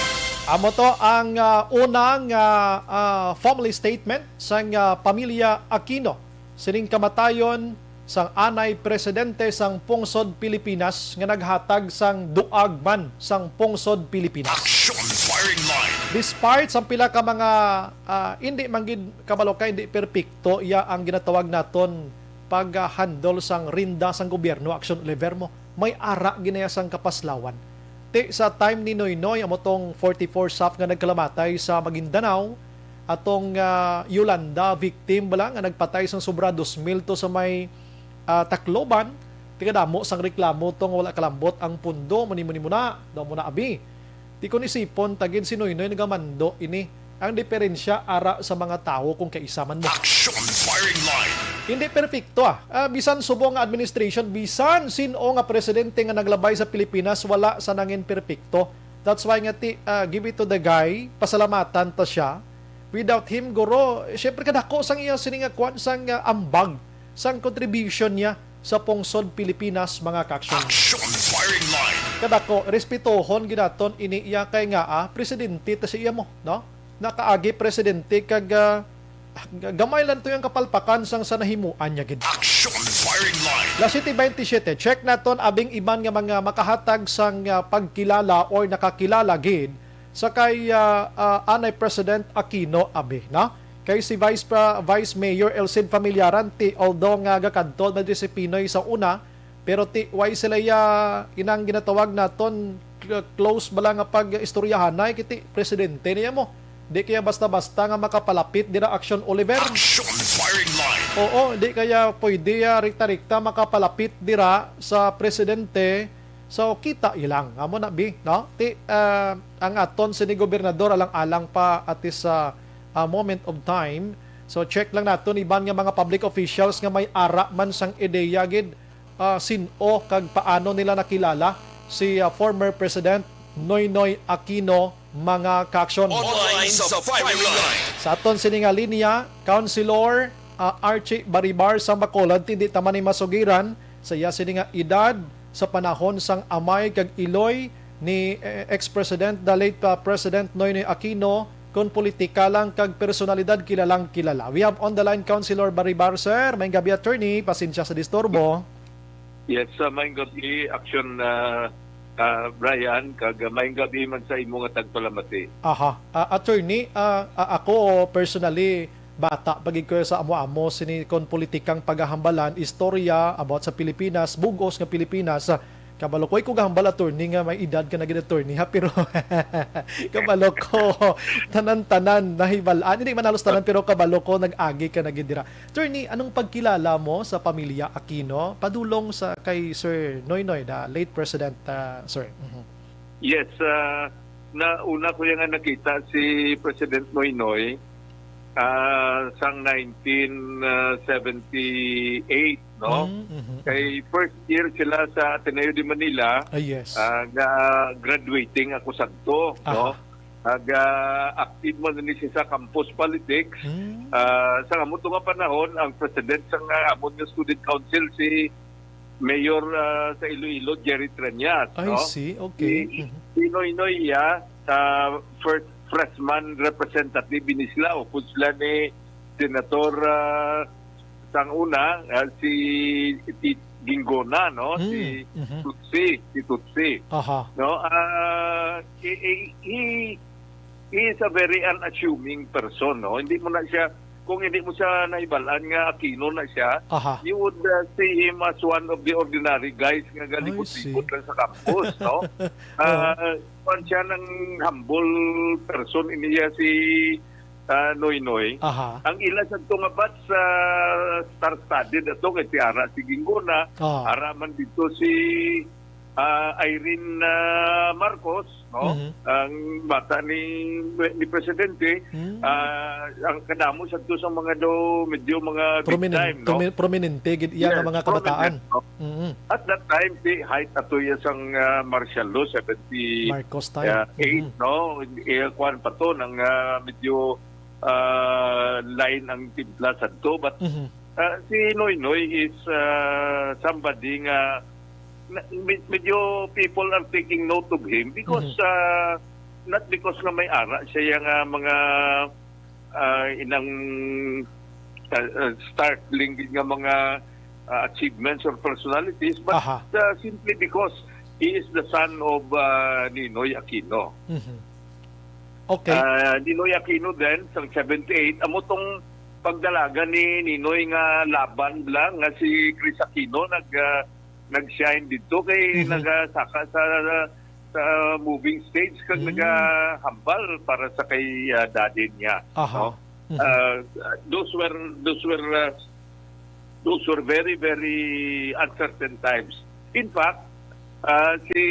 Amo to ang ah, unang ah, ah, family statement sang ah, pamilya Aquino sining kamatayon sang anay presidente sang pungsod Pilipinas nga naghatag sang duag man sang pungsod Pilipinas. Aksyon Firing Line. Despite sang pila ka mga ah, hindi man gid kabalo ka, hindi perpekto iya ang ginatawag naton pag-handle sang rinda sang gobyerno, action level mo. May ara ginaya sang kapaslawan. Ti sa time ni Noynoy, amo tong forty-four South nga nagkalamatay sa Maguindanao, atong ah, Yolanda victim bala nga nagpatay sang sobra dos mil to sa may ah, Tacloban, tigadamo sang reklamo tong wala kalambot ang pundo, mani-mani mo na, daw mo na abi. Ti kon isipon ta gid si Noynoy nagamando ini. Ang diferensya ara sa mga tawo kung kaisa man mo. Aksyon Firing Line. Hindi perpekto ah. Ah, bisan subong nga administration, bisan sin-o nga presidente nga naglabay sa Pilipinas, wala sa nangin perpekto. That's why nga ti, ah, give it to the guy, pasalamatan ta siya. Without him, guro, syempre kadako sang iya sini nga kwan sang ah, ambag sang contribution niya sa pungsod Pilipinas, mga kaaksyon. Aksyon Firing Line. Kadako, respetohon ginaton ini iya kay nga ah, presidente ta siya mo, no? Nakaagi presidente kag ah, gamay lang to yung kapalpakan sang sa nahimuan niya gid. Aksyon Firing Line. Las siete veintisiete, check naton abing iban nga mga makahatag sang ah, pagkilala or nakakilala gid sa kay ah, ah, anay President Aquino abi, no? Kay si Vice pa, Vice Mayor Elcid Familiaran, ti, although nga gakadto na di si Pinoy sa una, pero ti, way sila ya, inang ginatawag naton, cl- close bala nga pag-istoryahanay, kiti, presidente niya mo. Di kaya basta-basta nga makapalapit dira, Action Oliver. Action firing line. Oo, di kaya pwede, ah, rikta-rikta makapalapit dira sa presidente. So, kita ilang. Amo na, bi, no? Ti, ah, ang aton sini gobernador alang-alang pa at this, ah, ah, moment of time. So, check lang naton iban nga mga public officials nga may ara man sang ideya gid, ah, sin-o kag paano nila nakilala si, ah, former President Noynoy Aquino, mga ka-aksyon. Online sa firing line. Sa aton sini nga linya, Councilor, ah, Archie Baribar sang Bacolod, hindi ta man ni masugiran sa iya sini nga edad sa panahon sang amay kag iloy ni, eh, ex-president, the late, ah, President Noynoy Aquino, kon politika lang kag personalidad kilalang kilala. We have on the line Councilor Baribar, sir. Maayong gabi, attorney. Pasensya sa disturbo. Yes, uh, maayong gabi, Action, uh, uh, Brian, kag, uh, maayong gabi man sa imo nga tagpalamati. Aha. Ah, attorney, ah, ah, ako personally, bata pa gid ko sa amo-amo sini kon politikang paghahambalan, istorya about sa Pilipinas, bug-os nga Pilipinas. Ah, kabalo ko, ay ko gahambal, attorney, nga may edad ka na gid, attorney, ha, pero kabalo ko, tanan-tanan nahibal-an. Hindi man halos tanan, pero kabalo ko, nag-agi ka na gid dira. Attorney, anong pagkilala mo sa pamilya Aquino padulong sa kay Sir Noynoy, the late president, ah, sir? Mhm. Yes, ah, na una ko yung nga nakita si President Noynoy, ah, sang nineteen seventy-eight, no? Mm, mhm. Kay first year sila sa Ateneo de Manila, Ah, yes. Ah, nga graduating ako sadto, no? Aha. Nag, ah, active man ni siya sa campus politics. Mm. Ah, sa amo to nga panahon, ang president sa nga amon nga student council si Mayor, ah, sa Iloilo, Jerry Treñas, I no? See. Okay. Si, Mhm. si Noynoy, ah, sa first freshman representative ini sila, upod sila ni Senator, ah, sang una, ah, si Tit-, Gingona, no? Mm, Si mhm. Tutsi, si Tutsi. Aha. No? Ah, he, he, he, he is a very unassuming person, no? Hindi mo na siya, kung hindi mo siya nahibalaan nga Aquino na siya, Aha. you would, uh, see him as one of the ordinary guys nga I galibot-libot see. lang sa campus, no? Oo. Ah, kuwan siya ng humble person, iniya si, ah, Noynoy. Aha. Ang ila sa ito nga batch, ah, star-studded ato, kay si Ara si Gingona, Ah. Ara man dito si, ah, Irene, ah, Marcos, no? Mhm. Ang bata ni, ni Presidente, Mm. ah, ang kadamo sa ito sa mga daw, medyo mga big Prominent-, time, no? promi-, prominente gid iya nga Yes, mga kabataan. prominent, no? Mm. At that time, si height ato iya sang, ah, martial law, seventy, Marcos time. ah, eight, Mm. no? Eh, kuwan pa to, nang, ah, medyo, ah, line ang timpla sa to. But, Mhm. ah, si Noynoy is, ah, somebody nga, na, med-, medyo people are taking note of him because, Mhm. ah, not because nga may ara siya nga mga, ah, inang, ah, ah, startling gid nga mga, ah, achievements or personalities, but, Aha. ah, simply because he is the son of, ah, Ninoy Aquino. Mhm. Okay. Ah, Ninoy Aquino din, sang seventy-eight, amo tong pagdalaga ni Ninoy nga laban lang nga si Chris Aquino nag, ah, nag-shine dito kay Mhm. nagasaka sa, sa moving stage kag Mm. nagahambal para sa kay, ah, daddy niya, Aha. no? Mhm. Ah, those were, those were, ah, those were very, very uncertain times. In fact, ah, si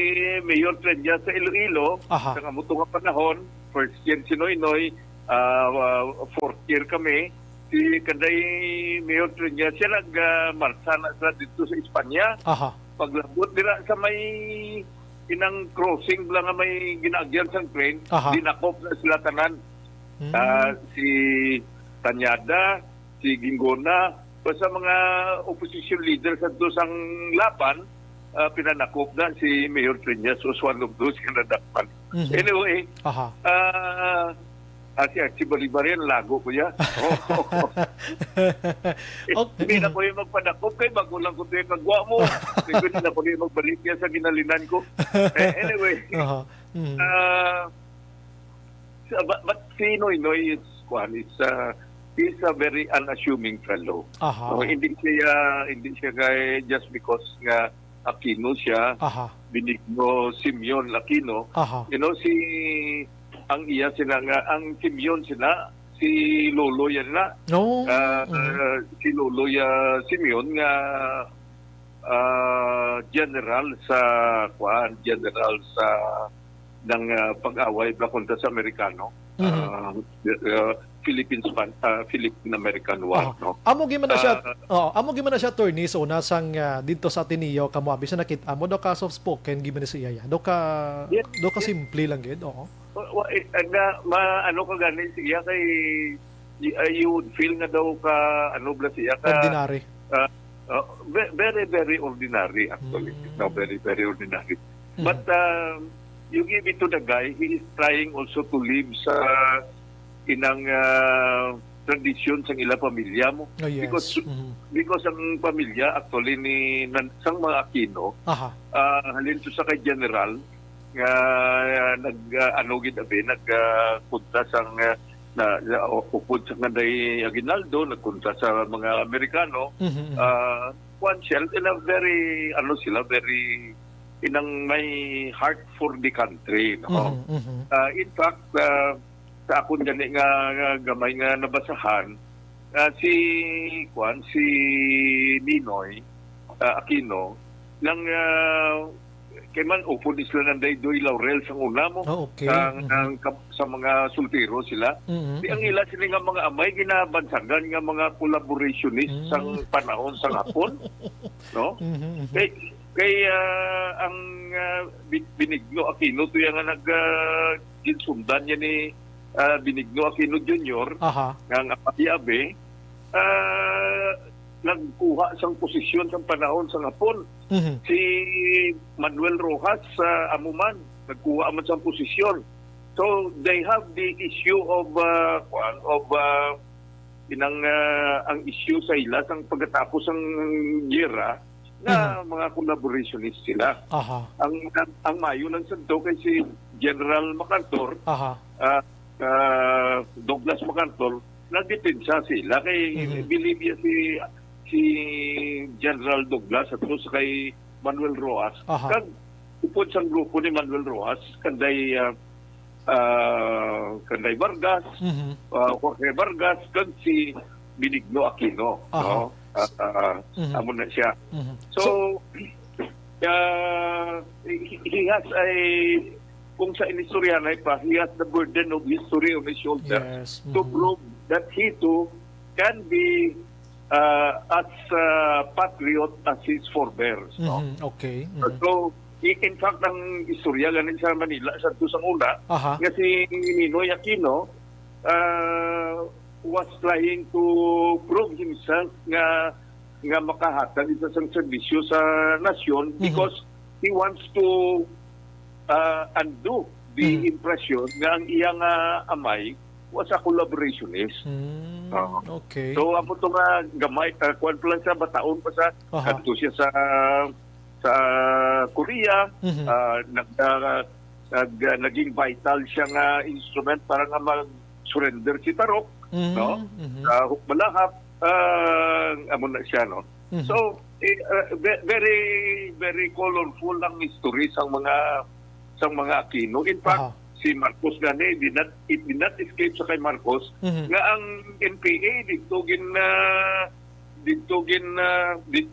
Mayor Treñas sa Iloilo, Aha. sa amo to nga panahon, first year si Noynoy, ah, ah, fourth year kami, si kanday Mayor Treñas, siya nag, ah, marsa na sa dito sa Espanya. Aha. Paglabot nila sa may inang crossing bala nga may ginaagyan sang train, Aha. dinakop na sila tanan. Hmm. Ah, si Tañada, si Gingona, basta mga opposition leaders sa sang laban, ah, pinanakop na si Mayor Treñas was one of those nga nadakpan. Mhm. Anyway, Aha. ah, ah, si Archie Balibar yan, lago ko yan. Okay. Hindi na ko yung magpadakop kay bago lang ko ito yung kagwa mo. Hindi ko na ko yung magbalik yan sa ginalinan ko. Eh, anyway, Aha. Mhm. ah, So, but, but si Noynoy is, kuwan, is, uh, He's a very unassuming fellow. Aha. No, hindi siya, hindi siya kay just because nga Aquino siya, Aha. Benigno Simeon Aquino. Aha. You know, si, ang iya sina nga, ang Simeon sina, si Lolo yan na. No. Ah, Mm. ah, si Lolo ya Simeon nga, ah, general sa, kuan, general sa, ng, ah, pag-away ba kontra sa Amerikano. Mhm. Ah, ah, Philippine Span-, ah, Philippine American War, Aha. no? Amo gyud man na siya, Ah. oh, amo gyud man na siya, attorney, sa una sang, ah, didto sa Ateneo, kamo abi sa nakit-, amo daw ka soft spoken gyud man siya, ya. Daw ka, Yes, daw ka yes. simple lang gyud, oo. Wa, wa, eh, nga, ma-, ano ka gani siya kay, y-, ah, you would feel nga daw ka, ano bala siya, ka Ordinary. ah, ah, ve-, very, very ordinary, actually. Mm. No, very, very ordinary. Mm. But, um, you give it to the guy, he is trying also to live sa inang, ah, tradisyon sang ila pamilya mo. Ah, yes. Because, Mm. because ang pamilya, actually, ni, nan-, sang mga Aquino, Aha. ah, halin to sa kay General, nga, ah, nag, ah, ano gid abi, nag, ah, kontra sang, ah, na, na, u-, upod sa kanday Aguinaldo, nagkontra sa mga Amerikano, Mhm, mhm. ah, kuwan siya, in a very, ano sila, very, inang may heart for the country, no? Mhm, mhm. Ah, in fact, ah, sa akon gani nga, nga gamay nga nabasahan, ah, si, kuwan, si Ninoy, ah, Aquino, nang, ah, kay man upod ni sila nanday Doy Laurel sang una mo. Oh, okay. Sang, Mhm. ang kap-, sa mga sultiro sila. Mhm, Di ang mhm. ila sini nga mga amay ginabansagan nga mga collaborationist Mm. sang panahon sang Hapon, no? Mhm, mhm. Kay, kay, ah, ang, ah, Bi-, Benigno Aquino to yang nga nag, ah, ginsundan niya ni, ah, Benigno Aquino Junior, Aha. nga ang amay abi, ah, nagkuha sang posisyon sang panahon sang Hapon. Mhm. Si Manuel Roxas, ah, amo man, nagkuha man sang posisyon. So, they have the issue of, ah, kuwan, of, ah, inang, ah, ang issue sa ila sang pagkatapos sang giyera nga Mhm. mga collaborationist sila. Aha. Ang, ang, ang mayo lang sa to kay si General MacArthur, Aha. ah, ah, Douglas MacArthur, nagdepensa sila kay Mhm. believe niya si, si General Douglas at sa kay Manuel Roxas. Aha. Kag upod sang grupo ni Manuel Roxas, kanday, ah, ah, kanday Vargas, Mhm. ah, Jorge Vargas, kag si Benigno Aquino, Aha. no? Ah, ah, Mhm. amo na siya. Mhm. So, So, ah, he, he has a, kung sa inistoryahanay pa, he has the burden of history on his shoulder Yes. to Mhm. prove that he too can be, ah, as, ah, patriot as his forebears, no? Mhm. Okay. Mhm. So, i-, in fact, ang istorya ganin sa Manila, sa to sang una, Aha. nga si Ninoy Aquino, ah, was trying to prove himself nga, nga makahatag isa sang serbisyo sa nasyon Mhm. because he wants to, ah, undo the Mhm. impression nga ang iyang, ah, amay was a collaborationist. Mm, Oo. okay. So, amo to nga gamay, ah, kuwan pa lang siya, bataon pa siya, Aha. kadto siya sa, sa Korea, Mhm. ah, nag-, ah, nag-, ah, naging vital siya nga instrument para nga mag-surrender si Tarok, Mhm, no? mhm. Sa Hukbalahap, ah, amo na siya, no? Mhm. So, eh, ah, ve-, very, very colorful ang history sang mga, sang mga Aquino. In fact, Aha. si Marcos gani, did not, it did not escape sa kay Marcos Mhm. nga ang N P A didto gin, ah, didto gin, ah, di-,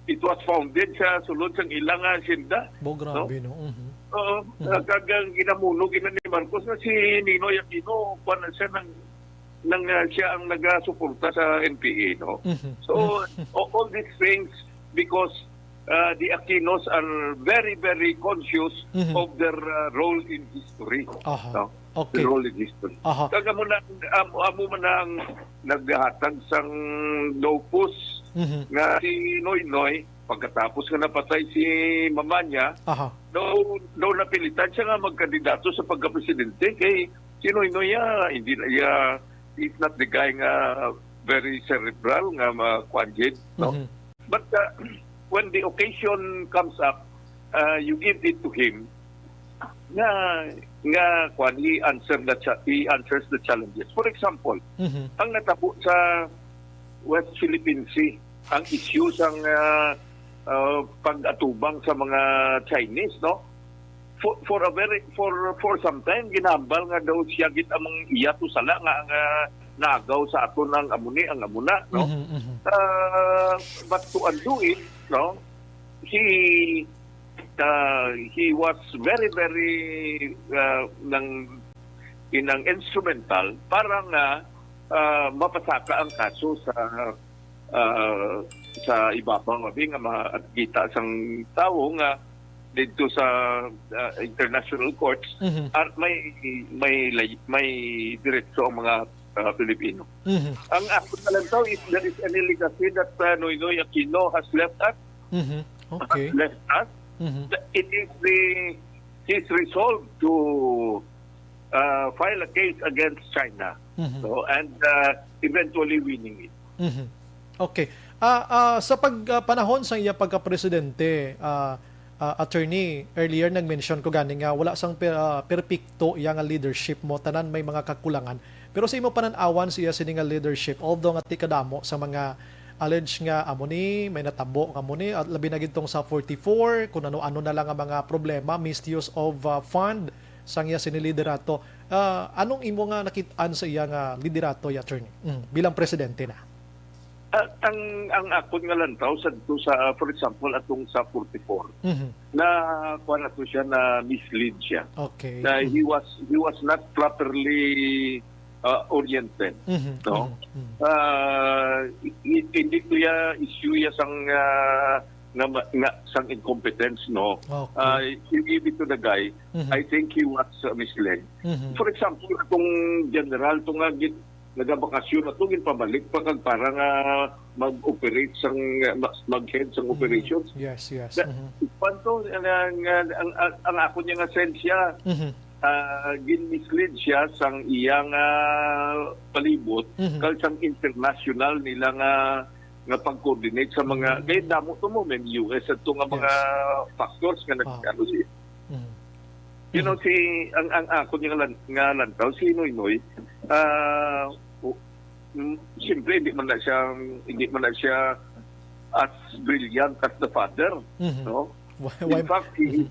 it was founded sa sulod sang ilang, ah, asyenda. Bo, No? grabe, no? Mhm. Oo. Mhm. Ah, kag ang ginamuno gina ni Marcos na si Ninoy Aquino, kuwan na siya nang, nang, ah, siya ang nagasuporta sa N P A, no? Mhm. So, Mhm. a-, all these things because, ah, the Aquinos are very, very conscious Mhm. of their, ah, role in history, Aha. no? Okay. Role in history. Aha. Kag amo na, am-, amo man ang naghatag sang dopus Mhm. nga si Noynoy, pagkatapos nga napatay si mama niya, Aha. daw, daw napilitan siya nga magkandidato sa pagkapresidente kay si Noynoy, ah, hindi na, iya, he's not the guy nga very cerebral nga ma-, kuwan gid, no? Mhm. But, uh, when the occasion comes up, uh, you give it to him. nga, nga, kwan, he answer the cha-, he answers the challenges. For example, Mhm. ang natabo sa West Philippine Sea, ang issue sang, ah, ah, pag-atubang sa mga Chinese, no? For, for a very, for, for some time, ginambal nga daw siya gid ang iya to sala nga ang, ah, nagaw sa aton ang amuni, ang amuna, no? Mhm, mhm. Ah, but to undo it, no? He, ah, he was very, very, ah, nang, inang instrumental para nga, ah, mapasaka ang kaso sa, ah, sa ibabaw, abi nga makita sang tawo nga didto sa, ah, international courts, Mhm. ar-, may, may lay-, may diretso ang mga, ah, Pilipino. Mhm. Ang ako na lang daw, if there is any legacy that, ah, Noynoy Aquino has left us, Mhm. Okay. has left us, Mhm. it is the, his resolve to, ah, file a case against China. Mhm. So, and, ah, eventually winning it. Mhm. Okay. Ah, ah, sa pag, ah, panahon sa iya pagka-presidente, ah, ah, attorney, earlier nag-mention ko gani nga wala sang per-, ah, perpekto iya nga leadership mo, tanan may mga kakulangan. Pero sa imo panan-awan sa iya sini nga leadership, although nga ti kadamo sa mga alleged nga amo ni, may natabo nga amo ni, at labi na gid tong sa forty-four, kung ano-ano na lang ang mga problema, misuse of, ah, fund, sang iya sini liderato. Ah, anong imo nga nakit-an sa iya nga liderato, ya, attorney? Mm, bilang presidente na. Ah, ang, ang akon nga lantaw sa, to sa, for example, atong sa forty-four, Mhm. na, kuwan na to siya, na mislead siya. Okay. Na he Mhm. was, he was not properly, ah, oriented, Mhm, no? mhm, mhm. Ah, i-, i-, hindi to ya issue ya sang, ah, nga ma-, nga sang incompetence, no? Okay. Ah, you give it to the guy. Mhm. I think he was, uh, misled. Mhm. For example, atong general to nga gin-, nagabakasyon ato, ginpabalik pa kag para nga mag-operate sang, ma-, mag-head sang Mm. operations. Yes, yes. Na, Mhm. kwan to, ang, ang, ang, ang, ang ako niya nga sensya, Mhm. ah, gin-mislead siya sang iyang, ah, palibot, Mhm. kag sang international nila nga, nga pag-coordinate sa mga, Mm. kay damo to mo, may U S at to nga mga Yes. factors nga nag-, Ah. ano siya. Mhm. You know, Mhm. si, ang, ang ako niya nga lan-, nga lantaw, si Noynoy, ah, u-, mm, siyempre, hindi man na siya, hindi man na siya as brilliant as the father, Mhm. no? Why, why In fact, he, Mhm.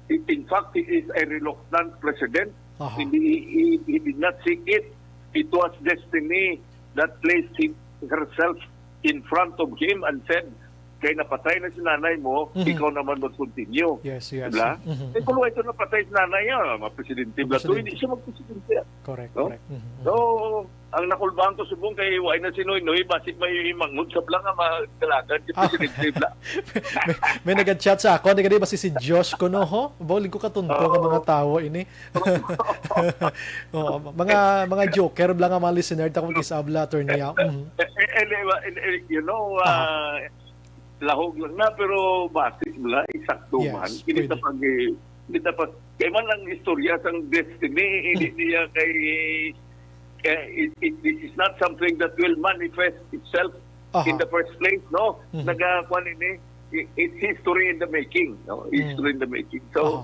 he, in fact, he is a reluctant president. Aha. Hindi, he, he, he did not seek it. It was destiny that placed him, herself in front of him and said, "Kay napatay na si nanay mo, Mhm. ikaw naman mag-continue." Yes, yes. Diba? Mhm, Eh, mhm. kung wala ito napatay si nanay niya, mapresidente ba Mapresidente. to? Hindi siya magpresidente. Correct, No? correct. Mhm, mhm. So, ang nakulbaan ko subong kay wala na si Noynoy, basig may manghod sa bala nga magdalagan si Ah. Presidente bala. May, may nag-chat sa ako, hindi ka di ba si, si Josh ko, no, ho? Bawal ko katunto nga Oo. mga tawo ini. Oo, mga, mga joker bala nga mga listener, ta kung isabla, attorney, ah. Mhm. Eh, eh, eh, di ba, eh, eh, you know, Aha. ah, lahog lang na, pero basi bala, eksakto Yes, man. Hindi pwede. ta pag-, hindi ta pag-, kay man ang istorya sang destiny, hindi Mhm. niya kay, kay it, it, this is not something that will manifest itself Aha. in the first place, no? Mhm. Nagakuan ini, i-, it's history in the making, no? Mm. History in the making. So, Aha.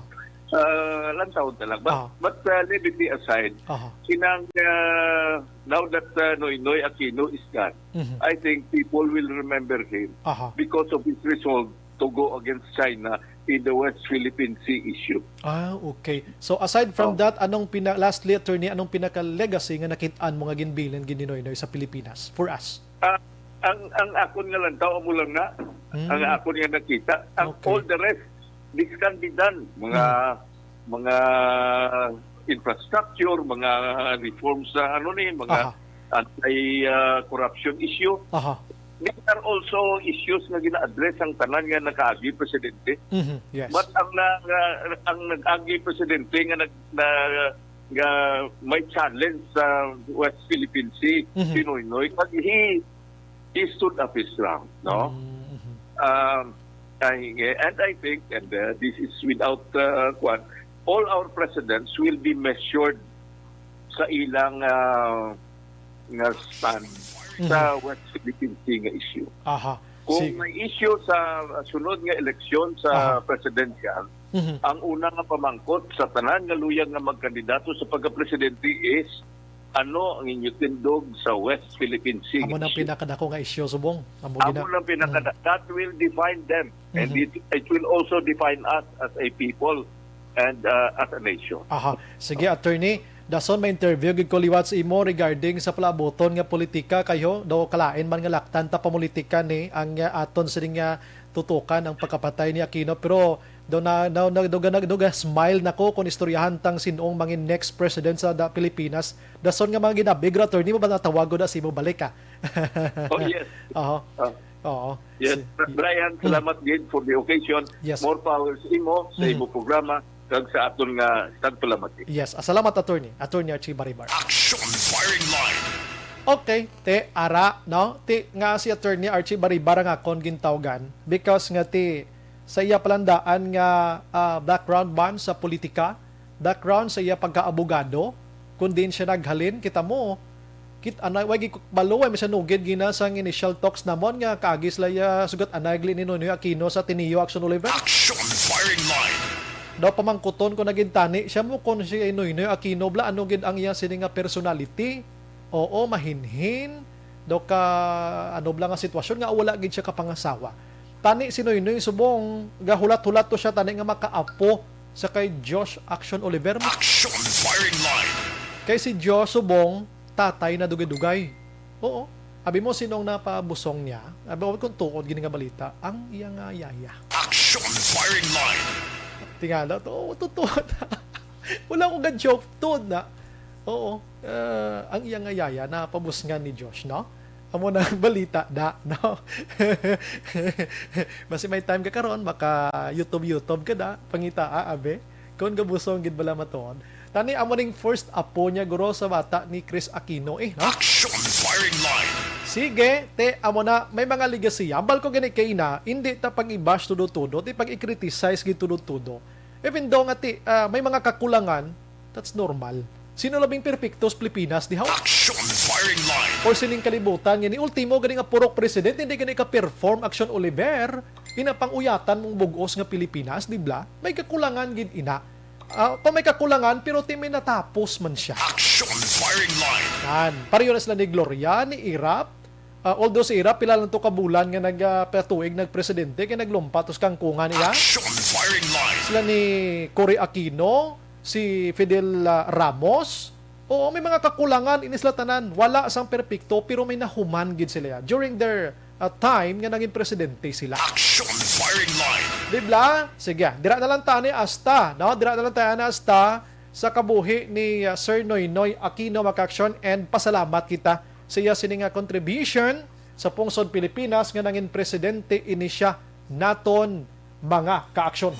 uh, lang taon na lang. But, Aha. but, uh, levity aside, Aha. kinang, uh, now that, uh, Noynoy Aquino is gone, Mhm. I think people will remember him Aha. because of his resolve to go against China in the West Philippine Sea issue. Ah, okay. So, aside from Oh. that, anong pina-, lastly, attorney, anong pinaka-legacy nga nakit-an mo nga ginbilin gid ni Noynoy sa Pilipinas for us? Ah, ang, ang akon nga lantaw, amo lang na. Hmm. Ang akon nga nakita. Ang Okay. all the rest, this can be done. Mga, Hmm. mga infrastructure, mga reforms sa ano ni, mga Aha. anti, ah, corruption issue. Aha. These are also issues nga gina-address ang tanan nga nakaagi presidente. Mhm, yes. But ang na-, nga, ang nag-agi presidente nga nag-, na, nga may challenge sa West Philippine Sea, Mhm. si Noynoy, pag he, he stood up his ground, no? Mm, mhm. Um, I, and I think, and, uh, this is without, uh, kwan, all our presidents will be measured sa ilang, ah, nga stand sa Mhm. West Philippine Sea nga issue. Aha. Kung Sige. may issue sa, ah, sunod nga eleksyon sa Aha. presidential, Mhm. Ang una nga pamangkot sa tanan nga luyag nga magkandidato sa pagkapresidente is, ano ang inyo tindog sa West Philippine Sea? Amo nang pinakadako nga issue subong. Amo gina-, amo nang pinakada-, mm, that will define them. And, mhm, it, it will also define us as a people and, uh, as a nation. Aha. Sige, attorney. Dason may interview gid ko liwat sa imo regarding sa palaabuton nga politika kayo. Daw kalain man nga laktan ta pamulitika ni ang, uh, aton sining, uh, tutukan ang pagkapatay ni Aquino. Pero daw na, na, na, daw ga-, daw ga-smile na ko kung istoryahan tang sinong mangin next president sa da-, Pilipinas. Dason nga mga ginabig ra, attorney, mo ba natawag ko na sa imo balik, ah? Oh, yes. Aha. Ah. Oo. Yes, si Bra-, Brian, mm, salamat gid for the occasion. Yes. More power sa imo, sa, mm, imo programa, kag sa aton nga tagpalamati. Yes. Ah, salamat, attorney. Attorney Archie Baribar. Action Firing Line. Okay, te, ara, no? Ti, nga si Attorney Archie Baribar ang akon gintawgan because nga ti, sa iya palandaan nga, ah, background man sa politika, background sa iya pagka-abogado, kun diin siya naghalin, kita mo, kit-, anay, way gikukbalo, way masanugid gina sang initial talks namon nga kaagi sila iya sugat anay gali ni Noynoy Aquino sa Ateneo Action Oliver. Action Firing Line. Daw pamangkuton ko na gid tani siya mo kung si Noynoy Aquino bla, ano gid ang iya sini nga personality. Oo, mahinhin. Daw ka, ano bla nga sitwasyon nga wala gid siya kapangasawa. Tani si Noynoy subong, gahulat-hulat to siya tani nga makaapo sa kay Josh Action Oliver. Action Firing Line. Kay si Josh subong, tatay na dugay-dugay. Oo. Abi mo, sinong napabusong niya? Abi mo, kung tuod gini nga balita, ang iya nga yaya. Action Firing Line. Tingala to, oh, totoo na. Wala ko ga-joke, tuod na. Oo. Ah, ang iya nga yaya, napabusngan ni Josh, no? Amo na ang balita da, no? Basi may time ka karon, maka YouTube, YouTube ka da, pangitaa, abi. Kung gabusong gid bala matuod. Tani amo ning first apo niya, guro, sa bata ni Chris Aquino, eh, no? Action Firing Line. Sige, te, amo na, may mga legacy. Ambal ko gani kay ina, hindi ta pag-i-bash tudo-tudo, ti pag-i-criticize gid tudo-tudo. Even though nga ti, ah, may mga kakulangan, that's normal. Sino labing perpekto sa Pilipinas, di haw? Action Firing Line. Or sining kalibutan nga ni ultimo gani nga purok president, hindi gani ka-perform, Action Oliver. Ina pang uyatan mong bug-os nga Pilipinas, di bla? May kakulangan gid ina. Ah, pa may kakulangan, pero ti may natapos man siya. Action Firing Line. Yan. Pareho na sila ni Gloria, ni Irap. Ah, although si Irap, pila lang to ka bulan nga nag, ah, patuig nagpresidente, kay naglumpat to sa kangkungan niya. Action Firing Line. Sila ni Cory Aquino, si Fidel, ah, Ramos. Oo, may mga kakulangan, ini sila tanan. Wala sang perpekto, pero may nahuman gid sila during their, ah, time nga naging presidente sila. Action Firing Line. Di bla? Sige, dira na lang tani hasta, no? Dira na lang tani hasta sa kabuhi ni, ah, Sir Noynoy Aquino, mga ka-action, and pasalamat kita sa iya sini nga contribution sa pungsod Pilipinas nga nangin presidente ini siya naton, mga ka-action.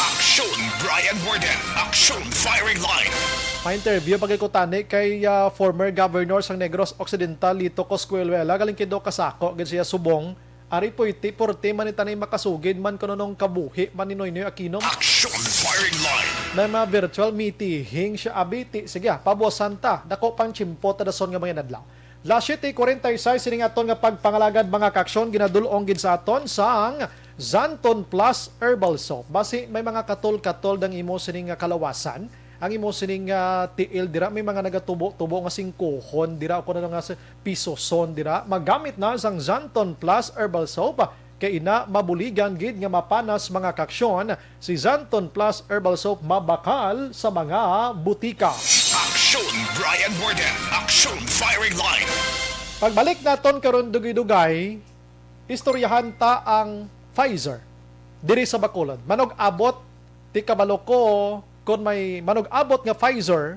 Action Brian Warden, Action Firing Line. Pa-interview pa gid ko tani kay, ah, former governor sang Negros Occidental, Lito Coscueluela, galing kay do kasako gid siya subong. Ari puwerte, porte man ni tani makasugid man kuno nung kabuhi man ni Noynoy Aquino. Action Firing Line. May mga virtual meeting siya, abiti. Sige, ah, pabuwasan ta. Dako pang tiyempo ta dason nga mga inadlaw. Las siete cuarenta y seis, sining aton nga pagpangalagad, mga ka-action, ginadul-ong gid sa aton sang Xanthone Plus Herbal Soap. Basi may mga katol-katol dang imo sining nga kalawasan, ang imo sining, ah, tiil dira, may mga nagatubo-tubo nga singkuhon dira, o kuno nga sa pisoson dira, magamit na sang Xanthone Plus Herbal Soap. Kay ina, mabuligan gid nga mapanas, mga ka-action, si Xanthone Plus Herbal Soap mabakal sa mga butika. Action Brian Warden, Action Firing Line. Pagbalik naton karon, dugay-dugay, istoryahan ta ang Pfizer diri sa Bacolod. Manug-abot, ti kabalo ko, kon may manug-abot nga Pfizer,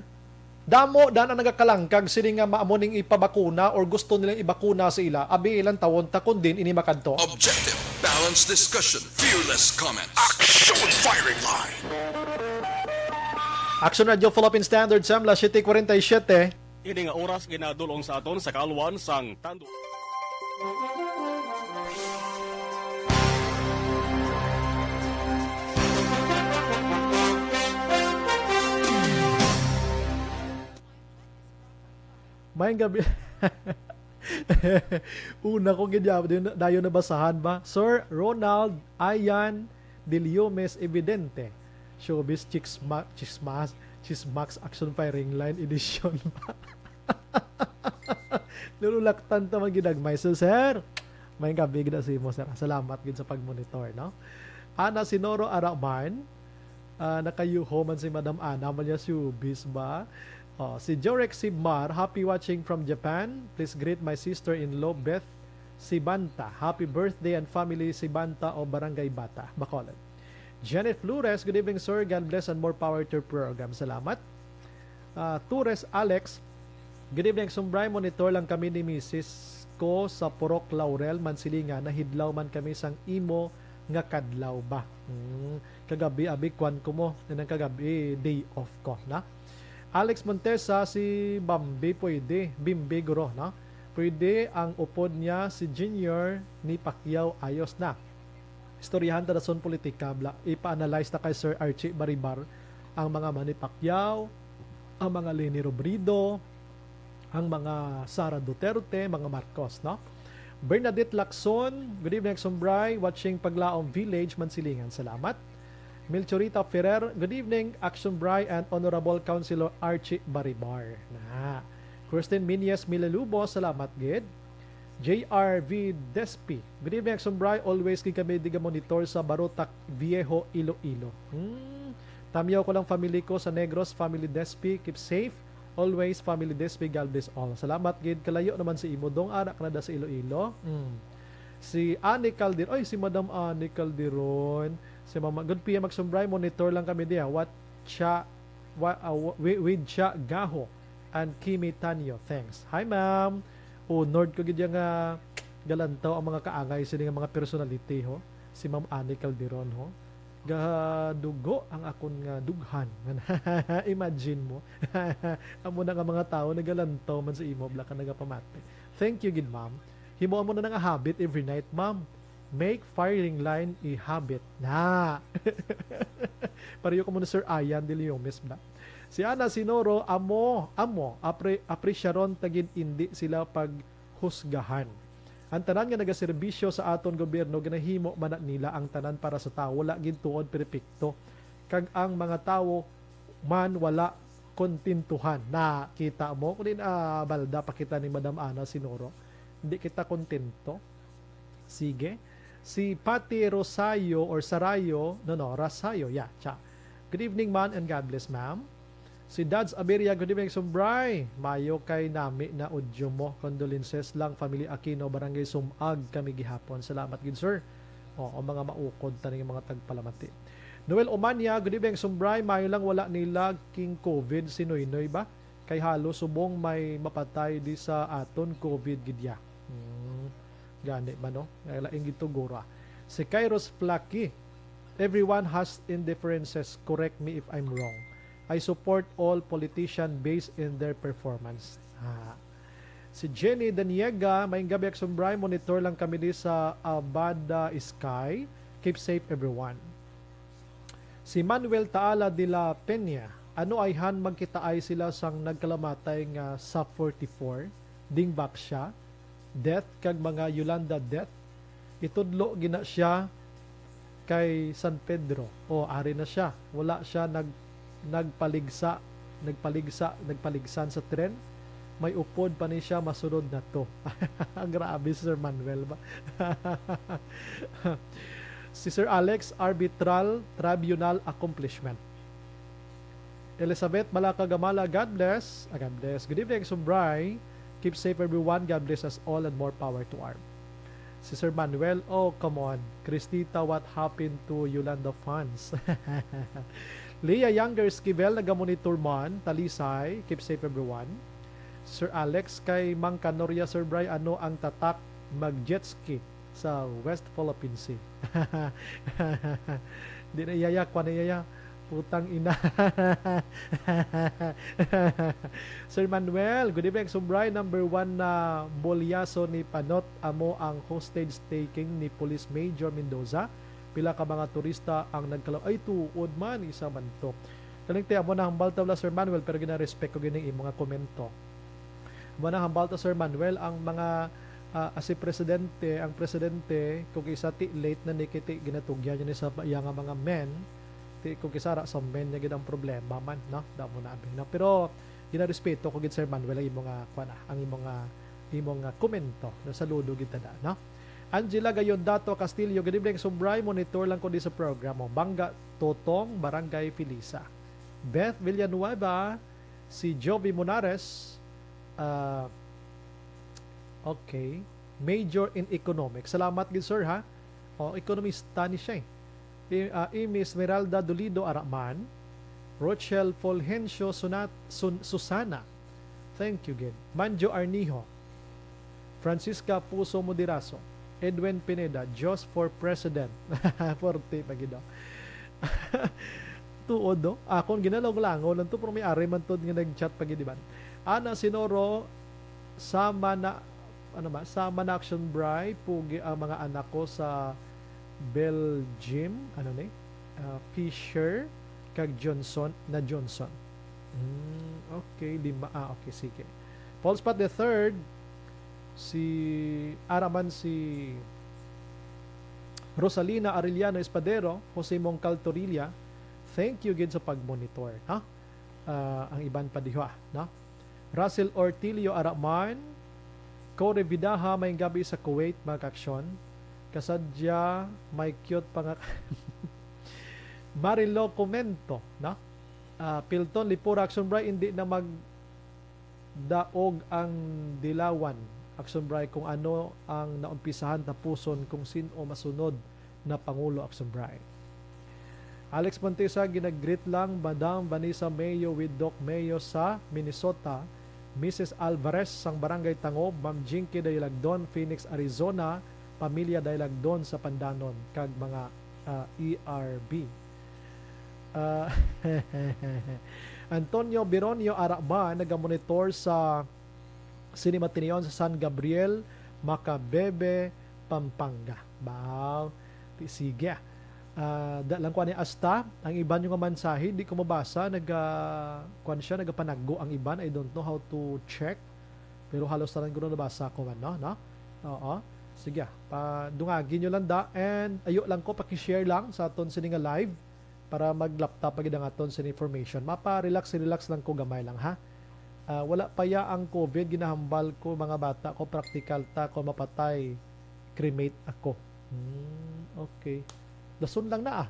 damo dan ang nagakalangkag sini nga maamo ning ipabakuna or gusto nilang ibakuna sa ila. Abi, ilang tawon ta kon din ini makadto. Objective, balanced discussion, fearless comment. Action Firing Line. Action Radio Philippine Standard Time, las siete cuarenta y siete. Ini nga oras ginadul-ong sa aton sa kaalwan sang Tando. Maayong gabi. Una ko gid ya-, dayon, dayon nabasahan ba? Sir Ronald Ayan Deliomes Evidente. Showbiz Chisma-, Chismas-, Chismax Action Firing Line Edition. Lululaktan ta man ginagmay. So, sir, may gabi gid sa imo, sir. Salamat gid sa pag-monitor, no? Ana Sinoro Araman, ah, nakayuho man si Madam Ana, man niya showbiz ba? Oh, si Jorek Sibmar, happy watching from Japan. Please greet my sister-in-law, Beth Sibanta. Happy birthday and family, Sibanta of Barangay Bata, Bacolod. Janet Flores, good evening, sir. God bless and more power to your program. Salamat. Ah, Torres Alex, good evening, Sumbray. Monitor lang kami ni misis ko sa Purok Laurel, Mansilingan. Nahidlaw man kami sang imo nga kadlaw ba. Hmm. Kagabi, abi, kwan ko mo. Nang kagabi, day off ko, na? Alex Montesa, si Bambi pwede. Bimbi, guro, no? Pwede ang upod niya, si Junior ni Pacquiao, ayos na. Istoryahan ta dason politika, bla. Ipa-analyze ta kay Sir Archie Baribar ang mga Manny Pacquiao, ang mga Leni Robredo, ang mga Sara Duterte, mga Marcos, no? Bernadette Lacson, good evening, Action Bray, watching Paglaom Village, Mansilingan. Salamat. Melchorita Ferrer, good evening, Action Bray and Honorable Councilor Archie Baribar. Na. Kristen Minyes Milalubo, salamat gid. J R V Despi, good evening, Action Bray. Always gid kami di monitor sa Barotac Viejo, Iloilo. Hmm. Tamyaw ko lang family ko sa Negros, family Despi. Keep safe. Always, family Despi. God bless all. Salamat gid. Kalayo naman si imo, dong, ara ka na da sa Iloilo. Hmm. Si Annie Calderon. Ay, si Madam Annie Calderon. Si Mama, good P M, Action Bray. Monitor lang kami diya. What cha, wa, ah, wa- wi- with cha gaho and Kimi Tanyo. Thanks. Hi, ma'am. Honored ko gid nga galantaw ang mga kaangay sini nga mga personality, ho. Si Ma'am Annie Calderon, ho. Gadugo ang akon nga dughan. Imagine mo. Amo na nga mga tawo nagalantaw man sa imo, bla ka nagapamati. Thank you gid, ma'am. Himuon mo na nga habit every night, ma'am. Make firing line a habit. Na. Pareho ko mo ni Sir Ian de Leomes, bla. Si Ana Sinoro, amo, amo, apre, apresyaron ta gid, indi sila paghusgahan. Ang tanan nga nagaserbisyo sa aton gobyerno, ginahimo man na nila ang tanan para sa tawo, wala gid tuod perpekto. Kag ang mga tawo man wala kontentuhan. Nakita mo, kung din, ah, balda pa kita ni Madam Ana Sinoro, hindi kita kontento. Sige. Si Pati Rosayo or Sarayo, no, no, Rasayo, yeah, cha. Good evening, man, and God bless, ma'am. Si Dads Aberia, good evening, Sumbray. Mayo kay nami na audio mo. Condolences lang, family Aquino, Barangay Sumag kami gihapon. Salamat gid, sir. O, ang mga maukod taning mga tagpalamati. Noel Omania, good evening, Sumbray. Mayo lang wala nila king COVID si Noynoy ba? Kay halos subong may mapatay di sa aton COVID gid ya. Hmm. Gani ba, no? Kay laing gid to, gura. Si Kairos Flaky, everyone has indifferences. Correct me if I'm wrong. I support all politician based in their performance. Ah. Si Jenny Daniega, maayong gabi, Action Bray. Monitor lang kami di sa Abada Sky. Keep safe, everyone. Si Manuel Taala de la Peña, ano ayhan magkitaay sila sang nagkalamatay nga sa forty-four, ding Baksya, death kag mga Yolanda death? Itudlo gina siya kay San Pedro. O, ari na siya. Wala siya nag-, nagpaligsa, nagpaligsa, nagpaligsan sa tren. May upod pa ni siya, masunod na to. Grabe, Sir Manuel ba? Si Sir Alex, arbitral tribunal accomplishment. Elizabeth Malacagamala, God bless. Ah, God bless. Good evening, Sumbray. Keep safe, everyone. God bless us all and more power to arm. Si Sir Manuel, oh, come on. Cristita, what happened to Yolanda funds? Leah Younger Esquivel, nagamonitor man. Talisay, keep safe, everyone. Sir Alex, kay Mang Kanoria, Sir Bray, ano ang tatak mag-jet ski sa West Philippine Sea? Di na iyaya, kwa na iyaya. Putang ina. Sir Manuel, good evening, Sumbray. Number one na bolyaso ni Panot, amo ang hostage taking ni Police Major Mendoza. Pila ka mga turista ang nagkalaw-, ay, tuod man, isa man to. Kaning ti, amo na hambal ta wala, Sir Manuel, pero gina-respect ko gini imo nga komento. Amo na hambal ta, Sir Manuel, ang mga, ah, si presidente, ang presidente, kung isa ti late na ni kiti, ginatugyan niya ni sa iya nga mga men, Di ko kisara sa men niya gid ang problema man, no? Damo na abi, no? Pero ginarespeto ko gid, Sir Manuel, ang imo nga, kuwan, ah, ang imo nga, imo nga komento. No? Saludo gid tada, no? Angela Gayondato Castillo, "Good evening, Sumbray. Monitor lang ko di sa programa. Bangga Totong, Barangay Felisa." Beth Villanueva, si Jovi Monares, ah, okay. Major in Economics. Salamat gid, sir, ha? O, ekonomista ni siya, eh. I-, ah, Amy Esmeralda Dolido Araman, Rochelle Fulgencio Sunat-, Sun-, Susana. Thank you gid. Manjo Arnijo, Francisca Puso Moderaso, Edwin Pineda, Just for President. Forte pa gid, oh. Tuod, no? Akon ginalawlangon lang to, pero may ari man to nga nag-chat pa gid, di ba? Ana Sinoro, sama na, ano ba? Sama na, Action Bri, pugi ang mga anak ko sa Belgium, ano ni? Ah, Fisher kag Johnson na Johnson. Hmm, okay, lima. Ah, okay, sige. Paul Spot the third, si, ara man si Rosalina Arellano Espadero, Jose Mongcal Torilla, thank you gid sa pag-monitor, ha? Ah, ang iban pa diha, no? Russell Ortilio Araman, Cory Vidaja, may gabi sa Kuwait, mga kaaksyon. Kasadya, may cute pa nga Marilo Comento, no? Ah, Pilton Lipura, Action Bri, hindi na magdaog ang dilawan, Action Bri, kung ano ang naumpisahan tapuson, kung sin-o masunod na pangulo, Action Bri. Alex Montesa, ginag-greet lang, Madam Vanessa Mayo with Doc Mayo sa Minnesota, Missus Alvarez sang Barangay Tangob, Ma'am Jinky Dailagdon, Phoenix, Arizona, pamilya Dailagdon sa Pandanon, kag mga, ah, E R B. Ah, Antonio Bironio Araba, nagamonitor sa Cinema Tinion sa San Gabriel, Macabebe, Pampanga. Baw, ti-, sige, ah. Ah, da lang ko ani asta, ang iban yung nga mensahe, di ko mabasa, nag, ah, kuwan siya, nagapanaggo ang iban. I don't know how to check. Pero halos tanan ko na nabasa ko man, no? No? Oo. Sige, ah, pa, dungagi nyo lang da. And ayo lang ko, paki-share lang sa aton sini nga live para maglapta pa gid ang aton sini information. Mapa-relax, relax lang ko gamay lang, ha? Ah, wala pa ya ang COVID, ginahambal ko, mga bata ko, practical ta, kung mapatay, cremate ako. Hmm, okay. Dason lang na, ah.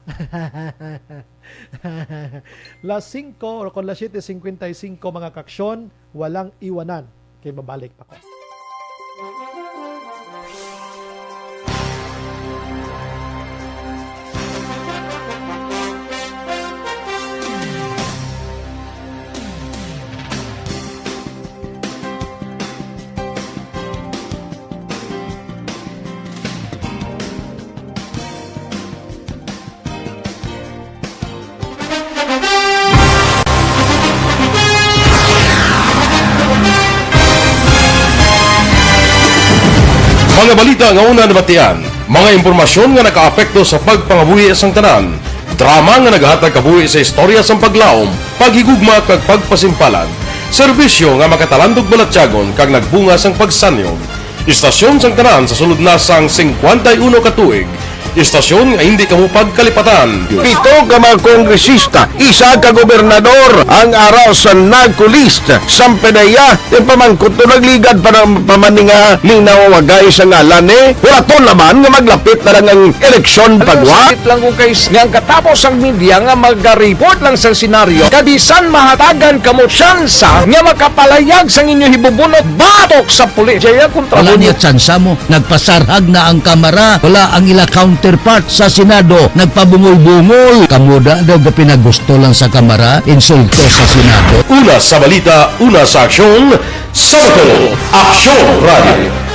Las singko, o kon las siyete singkwenta y singko, mga kaaksyon, walang iwanan. Kay babalik pa ko. Mga balita nga una nabatian, mga impormasyon nga nakaapekto sa pagpangabuhi sang tanan, drama nga naghatag kabuhi sa istorya sang paglaom, paghigugma kag pagpasimpalan, serbisyo nga makatalandog balatyagon kag nagbunga sang pagsanyog. Istasyon sang tanan sa sulod na sang singkwenta y uno ka tuig. Istasyon nga hindi kamo pagkalipatan. Pito ka mga kongresista, isa ka gobernador ang ara sa NAGCO list. Sang PDEA, yung pamangkot to nagligad pa ng pamaninga, minaw wagay sa ngalan, eh. Wala to naman nga maglapit na lang ang eleksyon. Pagwa. Sakit lang kung kay nga ang katapos ang media nga mag-report lang sa senaryo, kabisan mahatagan kamo tsansa nga makapalayag sang inyo hibubunot batok sa pulis. Jaya kontra. Wala mo niya tsansa mo. Nagpasarhag na ang Kamara. Wala ang ila counterpart sa Senado. Nagpabungol-bungol. Kamo da daw gapinagusto lang sa Kamara, insulto sa Senado. Una sa balita, una sa aksyon, sa Aksyon Radio.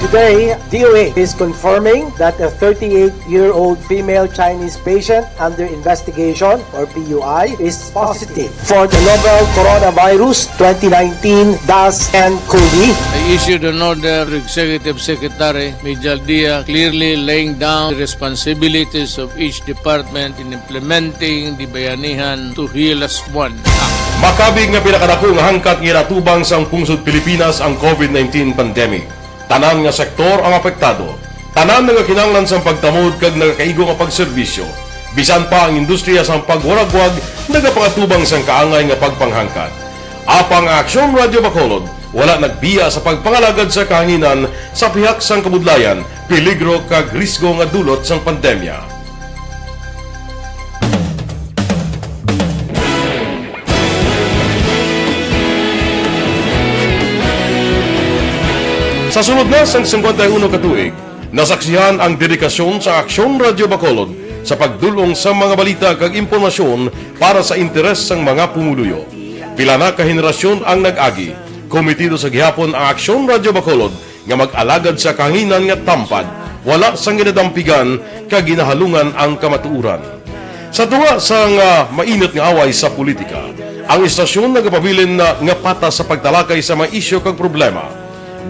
Today, D O A is confirming that a thirty-eight-year-old female Chinese patient under investigation, or P U I, is positive for the novel coronavirus twenty nineteen dash N COVID. I issued an order to Executive Secretary Mijal Dia, clearly laying down the responsibilities of each department in implementing the Bayanihan to Heal Us One Act. Makabig nga pinakadako nga hangkat nga ginatubang sang pungsod Pilipinas ang COVID nineteen pandemic. Tanan nga sektor ang apektado. Tanan nga kinahanglan sang pagtamod kag nagakaigo nga pagserbisyo. Bisan pa ang industriya sang pagwaragwag nagapangatubang sang kaangay nga pagpanghangkat. Apang ang Aksyon Radyo Bacolod wala nagbiya sa pagpangalagad sa kahanginan sa pihak sang kabudlayan, peligro kag risgo nga dulot sang pandemya. Sa sulod na sang singkwenta y uno ka tuig, nasaksihan ang dedikasyon sa Aksyon Radyo Bacolod sa pagdul-ong sa mga balita kag impormasyon para sa interes sang mga pumuluyo. Pila na ka henerasyon ang nag-agi. Komitido sa gihapon ang Aksyon Radyo Bacolod nga mag-alagad sa kahanginan nga tampad, wala sang ginadampigan kag ginahalungan ang kamatuoran. Sa tunga sang, ah, mainit nga away sa politika, ang istasyon nagapabilin na nga patas sa pagtalakay sa mga isyu kag problema.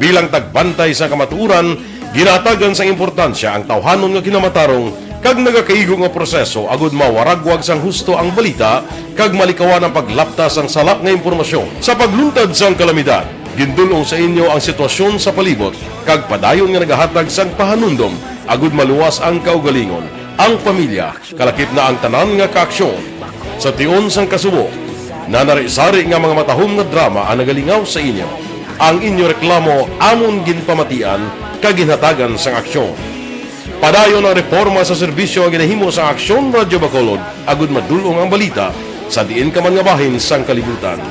Bilang tagbantay sa kamatuoran, ginahatagan sang importansya ang tawhanon nga kinamatarong kag nagakaigo nga proseso agud mawaragwag sang husto ang balita kag malikawan ang paglapta sang sala nga impormasyon. Sa pagluntad sang kalamidad, gindul-ong sa inyo ang sitwasyon sa palibot kag padayon nga nagahatag sang pahanumdom agud maluwas ang kaugalingon, ang pamilya, kalakip na ang tanan nga kaaksyon. Sa tion sang kasubo, nanari-sari nga mga matahom nga drama ang nagalingaw sa inyo. Ang inyo reklamo amon ginpamatian kag ginhatagan sang aksyon. Padayon ang reporma sa serbisyo nga ginahimo sa Aksyon Radyo Bacolod agud madul-ong ang balita sa diin ka man nga bahin sang kalibutan.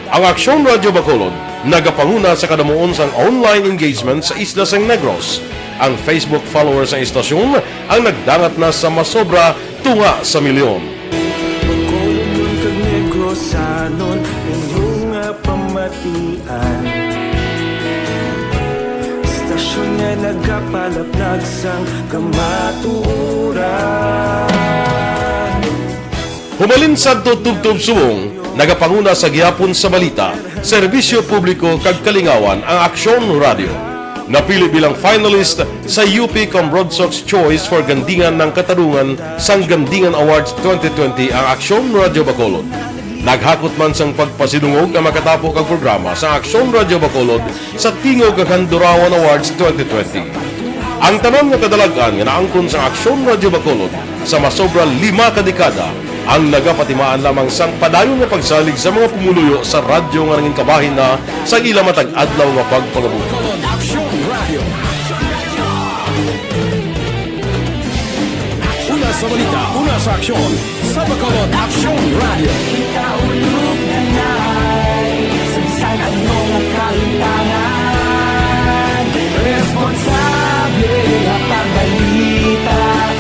Ang Aksyon Radyo Bacolod nagapanguna sa kadamuon sang online engagement sa isla sang Negros. Ang Facebook followers sang istasyon ang nagdangat na sa masobra tunga sa milyon. Bacolod kag Negrosanon, inyo nga pamatian. Istasyon nga nagapalaplag sang kamatuoran. Humalin sadto tubtob subong, nagapanguna sa gihapon sa balita, serbisyo publiko kag kalingawan ang Aksyon Radyo. Napili bilang finalist sa U P Cambrodsoc's Choice for Gandingan ng Katarungan sang Gandingan Awards twenty twenty ang Aksyon Radyo Bacolod. Naghakot man sang pagpasidungog ang makatapo kag programa sa Aksyon Radyo Bacolod sa Tingog kag Handurawan Awards twenty twenty. Ang tanan nga kadalag-an nga naangkon sa Aksyon Radyo Bacolod sa masobra lima ka dekada ang nagapatimaan lamang sang padayon nga pagsalig sa mga pumuluyo sa radyo nga nangin kabahin na sa ila matag adlaw nga pagpangabuhi. Aksyon Radyo. Una sa balita, una sa aksyon, sa Bacolod Aksyon Radyo. Kita ulog na na'y sa bisan ano nga kalimtangan. Responsable nga pagbalita,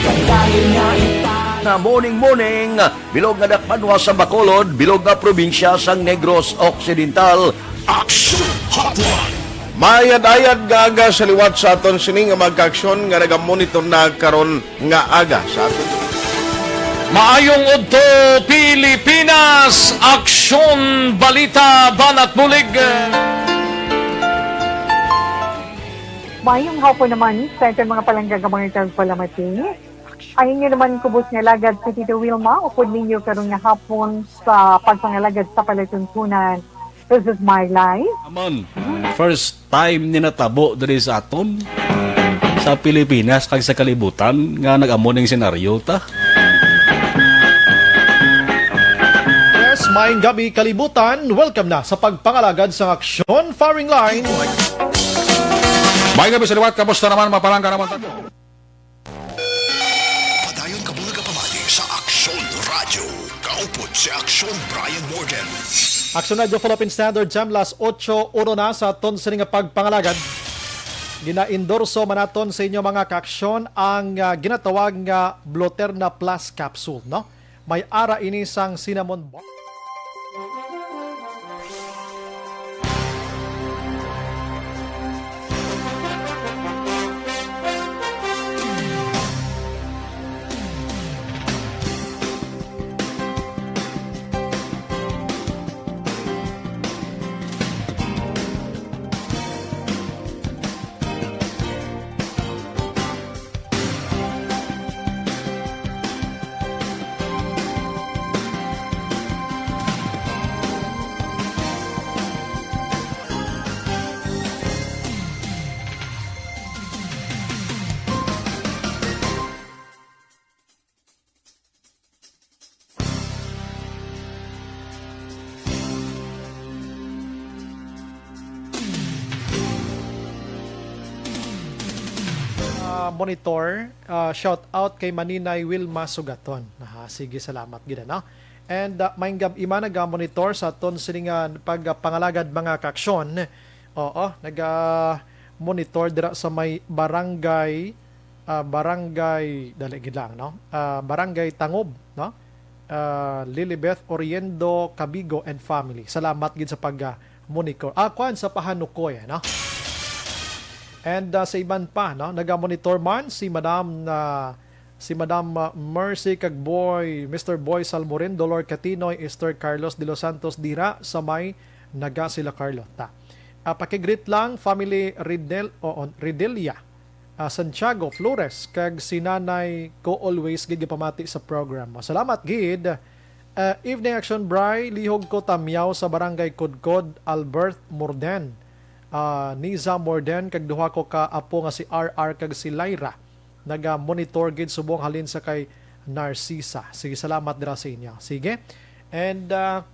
pagdayon nga ita. Nga morning, morning. Bilog nga dakbanwa sa Bacolod, bilog nga probinsya sang Negros Occidental. Action Hotline. Mayad-ayad nga aga sa liwat sa aton sini nga mga kaaksyon nga nagamonitor na karon nga aga sa aton. Maayong udto, Pilipinas! Aksyon, balita, banat bulig. Maayong hapon naman sa aton mga palangga nga mga tagpalamati. Ang inyo naman kubos nga alagad si Tito Wilma, upod ninyo karon nga hapon sa pagpangalagad sa palatuntunan. This is my life. Amon, first time ni natabo diri sa aton, sa Pilipinas, kag sa kalibutan, nga nag-amo ning senaryo ta. Yes, maayong gabi, kalibutan. Welcome na sa pagpangalagad sa Aksyon Firing Line. Maayong gabi sa liwat, kamusta naman, mapalangga naman ta? Padayon ka bulag pamati sa Aksyon Radyo. Kaupod si Aksyon Brian Morden. Aksyon Radyo Philippine Standard Time, las ocho uno na sa aton sini nga pagpangalagad. Ginaendorso man naton sa inyo mga kaaksyon ang, ah, ginatawag nga Bloterna Plus Capsule, no? May ara ini sang cinnamon bark. ah, monitor, ah, shout out kay Maninay Wilma Sugaton. Ah, sige, salamat gid, ano? And, ah, maayong gab-i man, naga-monitor sa aton sini nga pagpangalagad, mga kaaksyon. Oo, naga-monitor dira sa may barangay, ah, barangay, dali gid lang, no? Ah, Barangay Tangob, no? Ah, Lilibeth Oriendo Cabigo and family. Salamat gid sa pag, ah, monitor. Ah, kwan, sa pahanukoy, no? And, ah, sa iban pa, no? Naga-monitor man si Madam, ah, si Madam, ah, Mercy kag Boy, Mister Boy Salmorin, Dolor Catinoy, Esther Carlos de los Santos dira sa may Nagasila, Carlota. Ah, pakigreet lang, family Ridel, o, Ridelia, ah, Santiago Flores, kag si Nanay ko always gid gapamati sa program. Salamat gid. Ah, evening, Action Bri, lihog ko Tamyaw sa Barangay Kudkod, Albert Morden, ah, Niza Morden, kag duha ko ka apo nga si R R kag si Lyra. Naga-monitor gid subong halin sa kay Narcisa. Sige, salamat dira sa inyo. Sige. And, ah,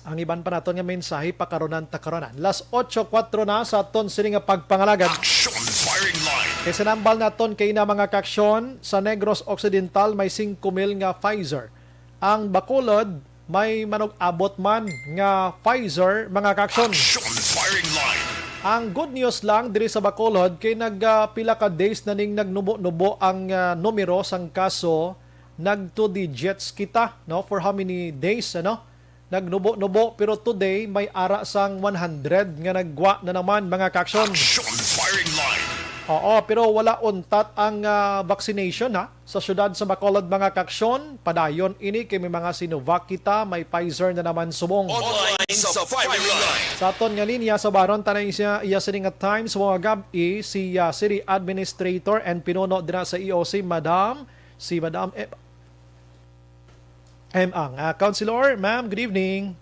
ang iban pa naton nga mensahe, pakaronan ta karonan. Las otso kuwatro na sa aton sini nga pagpangalagad. Action firing line. Kay sa nambal naton kay na, mga kaaksyon, sa Negros Occidental may singko mil nga Pfizer. Ang Bacolod may manug-abot man nga Pfizer, mga kaaksyon. Action firing line. Ang good news lang diri sa Bacolod kay nag, ah, pila ka days na ning nagnubo-nubo ang, ah, numero sang kaso. Nag two digits kita, no, for how many days, ano? Nagnubo-nubo, pero today may ara sang one hundred nga naggwa na naman, mga kaaksyon. Action firing line. Oo, pero wala untat ang, ah, vaccination, ha, sa siyudad sa Bacolod, mga kaaksyon. Padayon ini kay may mga Sinovac kita, may Pfizer na naman subong. Online sa firing line. Sa aton nga linya, sa baron ta na iya, iya sini nga time sa mga gab-i, si, ah, City Administrator and Pinuno dira sa E O C, Madam, si Madam E-, M Ang. Ah, Councilor, ma'am, good evening.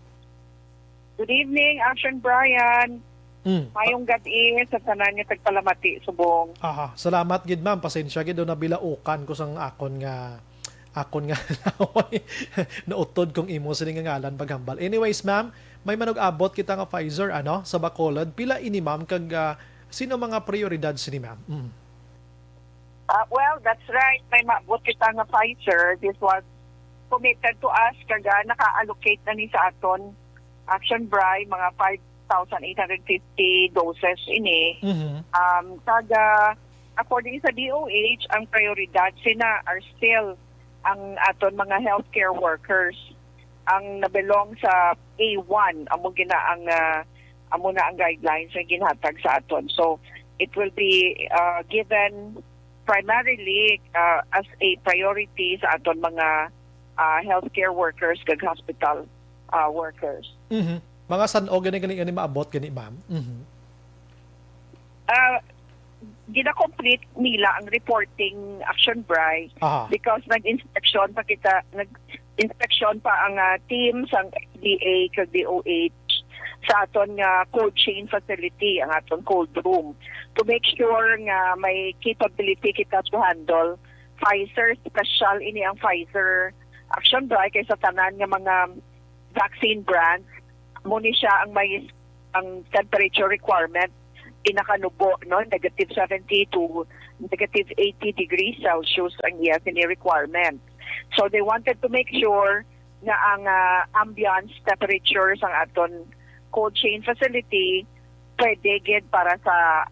Good evening, Action Brian. Mm. Mayong gab-i sa tanan nga tagpalamati subong. Aha, salamat gid, ma'am. Pasensya gid, do nabilaukan ko sang akon nga, akon nga laway. Nautod kong imo sini nga ngalan paghambal. Anyways, ma'am, may manug-abot kita nga Pfizer, ano, sa Bacolod. Pila ini, ma'am, kag, ah, sino mga prioridad sini, ma'am? Mm. Ah, well, that's right. May maabot kita nga Pfizer. This was committed to us, kag, ah, naka-allocate na ni sa aton Action Bri, mga five thousand eight hundred fifty doses ini. Mhm. Um, kag, ah, according sa D O H, ang prioridad sina are still ang aton mga healthcare workers, ang nabelong sa A one, amo gina ang, ah, amo na ang guidelines nga ginhatag sa aton. So, it will be, ah, given primarily, ah, as a priority sa aton mga, ah, healthcare workers kag hospital, ah, workers. Mhm. Mga san-o gani, gani, gani maabot gani, ma'am? Mhm. Ah, gina-complete nila ang reporting, Action Bri, Aha. because nag-inspection pa kita, nag-inspection pa ang, ah, team sang F D A kag D O H sa aton nga cold chain facility, ang aton cold room, to make sure nga may capability kita to handle Pfizer. Special ini ang Pfizer, Action Bri, kay sa tanan nga mga vaccine brands, mo ni siya ang may, ang temperature requirement pinakanubo, no? Negative seventy to negative eighty degrees Celsius ang iya sini requirement. So they wanted to make sure nga ang, ah, ambience temperature sang aton cold chain facility pwede gid para sa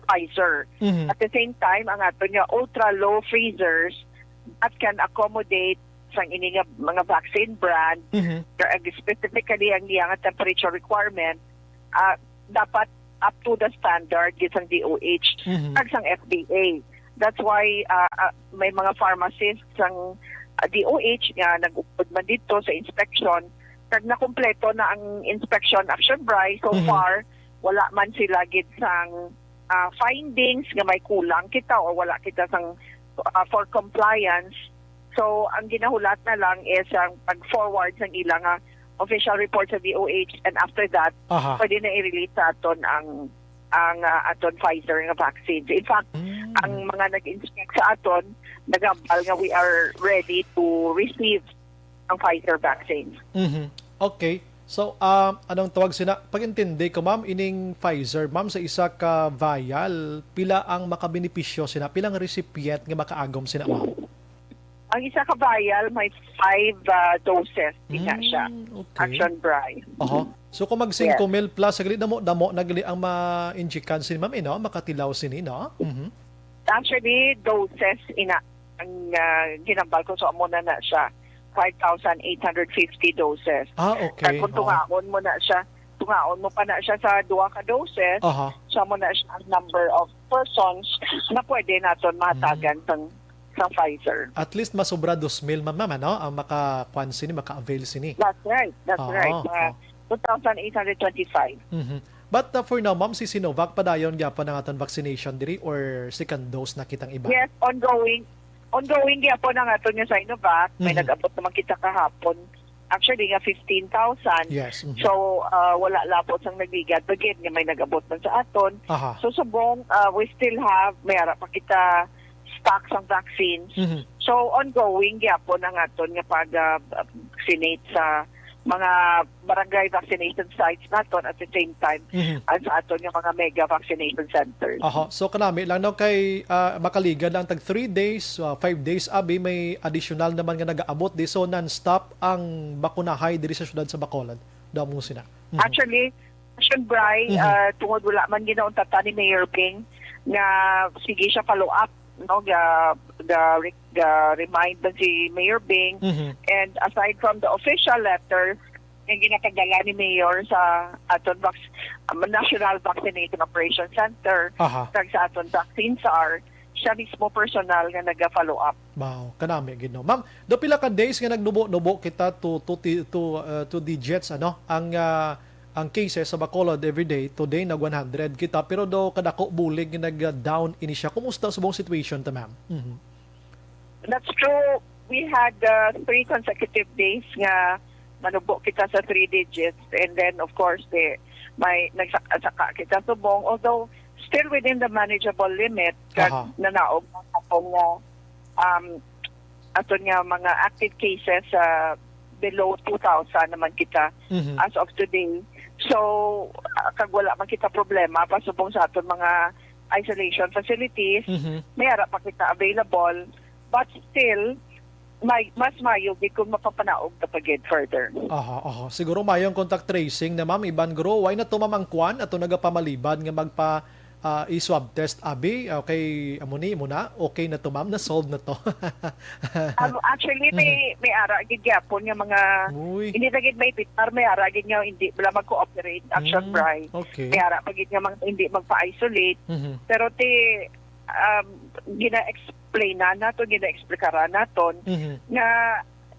Pfizer. Mhm. At the same time, ang aton nga ultra low freezers that can accommodate sang ini nga mga vaccine brand, Mhm. specifically ang niya nga temperature requirement, ah, dapat up to the standard gid sang D O H Mhm. kag sang F D A. That's why, ah, ah, may mga pharmacists sang, ah, D O H nga nag-upod man dito sa inspection, kag nakumpleto na ang inspection, Action Bri. So Mhm. far, wala man sila gid sang, ah, findings nga may kulang kita o wala kita sang, ah, for compliance. So, ang ginahulat na lang is ang pag-forward sang ilang, ah, official report sa D O H, and after that, Aha. pwede na i-release sa aton ang, ang, ah, aton Pfizer nga vaccine. In fact, Mm. ang mga nag-inspect sa aton, nagambal nga we are ready to receive ang Pfizer vaccine. Mhm. Okay. So, um, anong tawag sina? Pag-intindi ko, ma'am, ining Pfizer, ma'am, sa isa ka vial, pila ang makabenepisyo sina? Pilang recipient nga makaagom sina, ma'am? Ang isa ka vial may five, ah, doses din na siya. Mm, okay. Action Bry. Oho. So, kung mag Yes. singko mil plus, saglit damo, damo na gali ang ma-injikan sini, ma'am, eh, no? Makatilaw sini, no? Mhm. Actually, doses ina ang, ah, ginambal ko, so amo na na siya, five thousand eight hundred fifty doses. Ah, okay. Kag kung Oo. tungaon mo na siya, tungaon mo pa na siya sa duha ka doses, Aha. siya mo na siya ang number of persons na pwede naton mahatagan Mm. sang, sang Pfizer. At least masobra dos mil, ma'am, ma'am, ano, ang makakuan sini, maka-avail sini. That's right. That's Oo, right. Mga oo. two thousand eight hundred twenty-five. Mhm. But, uh, for now, ma'am, si Sinovac padayon gyapon ang aton vaccination diri or second dose na kitang iba? Yes, ongoing. Ongoing gyapon ang aton nga Sinovac. May Mhm. nag-abot naman kita kahapon. Actually, nga fifteen thousand. Yes, mhm. So, uh, wala lapot sang nagligad pa gid nga may nag-abot man sa aton. Aha. So, subong, uh, we still have, may ara pa kita stock sang vaccines. Mhm. So, ongoing gyapon ang aton nga pag, uh, vaccinate sa mga barangay vaccination sites naton at the same time Mhm. ang sa aton nga mga mega vaccination centers. Aha. So, kanami lang, no, kay, ah, makaligad lang tag three days, ah, five days, abi, may additional naman nga nagaabot di. So, non-stop ang bakunahay diri sa siyudad sa Bacolod. Daw mo sina. Mhm. Actually, Action Bry, Mhm. ah, tungod wala man ginauntatan ni Mayor Bing nga sige siya follow up, no, ga, ga, re-, ga remind man si Mayor Bing. Mhm. And aside from the official letter nga ginapadala ni Mayor sa aton vac-, um, National Vaccination Operation Center, Aha. kag sa aton vaccine sar, siya mismo personal nga naga-follow up. Wow, kanami gid, no. Ma'am, do pila ka days nga nagnubo-nubo kita to, to, ti-, to, uh, to digits, ano, ang, uh, ang cases sa Bacolod every day. Today, nag one hundred kita, pero do kadako bulig nga nag-down ini siya. Kumusta subong situation ta, ma'am? Mhm. That's true. We had, uh, three consecutive days nga manubo kita sa three digits, and then, of course, the, may nagsaka-saka kita subong, although still within the manageable limit, kag Aha. nanaog na ako nga, um, aton nga mga active cases, ah, below two thousand naman kita Mhm. as of today. So, ah, kag wala man kita problema pasubong sa aton mga isolation facilities, Mhm. may ara pa kita available. But still, may, mas mayo gid kung mapapanaog ta pa gid further. Aha, aha. Siguro mayong contact tracing na, ma'am. Iban guro, why na to, ma'am, ang kwan ato nagapamalibad nga magpa, ah, i-swab test, abi? Okay, amo ni, amo na. Okay na to, ma'am. Na-solve na to. Um, actually, may, Mhm. may ara gid gyapon nga mga, Uy. hindi na gid may pitar, may ara gid nga hindi, wala mag-cooperate, Action Mm, Bry. okay. May ara pa gid nga mga hindi magpa-isolate. Mhm. Pero ti, um, gina-explain na nato, gina-explicaran naton Mhm. nga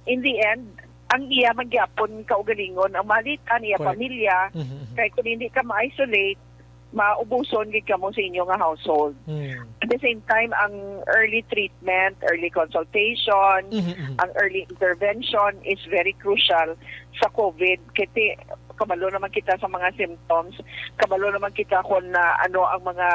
in the end, ang iya man gyapon kaugalingon ang malitan, iya Correct. pamilya. Mhm, mhm. Kay kung hindi ka ma-isolate, maubuson gid kamo sa inyo nga household. Mm. At the same time, ang early treatment, early consultation, Mhm, mhm. ang early intervention is very crucial sa COVID. Kasi kabalo naman kita sa mga symptoms, kabalo naman kita kung na ano ang mga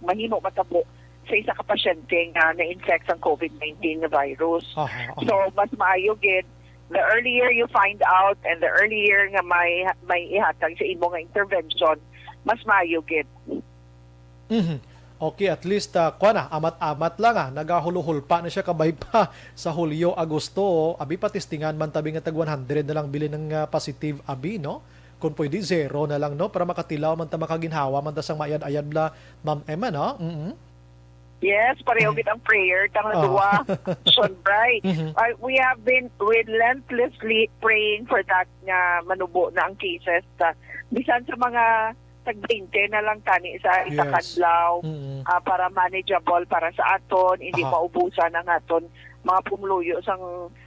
mahimo matabo sa isa ka pasyente nga na-infect sang COVID nineteen nga virus. Aha, aha. So, mas maayo gid, the earlier you find out and the earlier nga may, may ihatag sa imo nga intervention, mas maayo gid. Mhm. Okay, at least, ah, kuwan na, amat-amat lang, ah. Nagahuluhulpa na siya, kabay pa sa Hulyo, Agosto. Abi, patistingan man tabi nga tag one hundred na lang bilin ng, ah, positive, abi, no? Kung pwede, zero na lang, no? Para makatilaw man ta, makaginhawa man ta sang maayad-ayad bla, Ma'am Emma, no? Mm-mm. Yes, pareho Mm. gid ang prayer tang Ah. duwa. Sean Bright. Mhm. Uh, we have been relentlessly praying for that nga manubo na ang cases. Ta, bisan sa mga tag twenty na lang tani sa isa ka Yes. adlaw, Mm. ah, para manageable para sa aton, hindi Aha. maubusan ang aton mga pumuluyo sang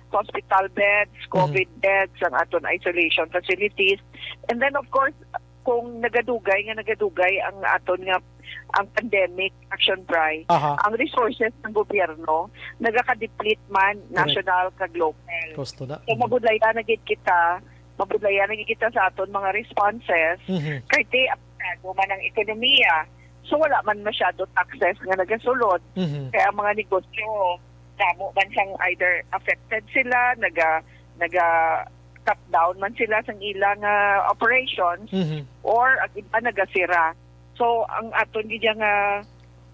hospital beds, Mm. COVID beds, ang aton isolation facilities. And then, of course, kung nagadugay nga nagadugay ang aton nga, ang pandemic, Action Bry, Aha. ang resources ng gobyerno nagaka-deplete man, Correct. national kag local. Gusto na. So, Mm. mabudlayan na gid kita, mabudlayan na gid kita sa aton mga responses, Mhm. kay ti apektado man ang ekonomiya. So, wala man masyado taxes nga nagasulod. Mhm. Kaya ang mga negosyo, damo man siyang either affected sila, naga-, naga-, nag-shutdown man sila sang ilang, ah, operations, Mhm. or ang iba nagasira. So, ang aton gid nga,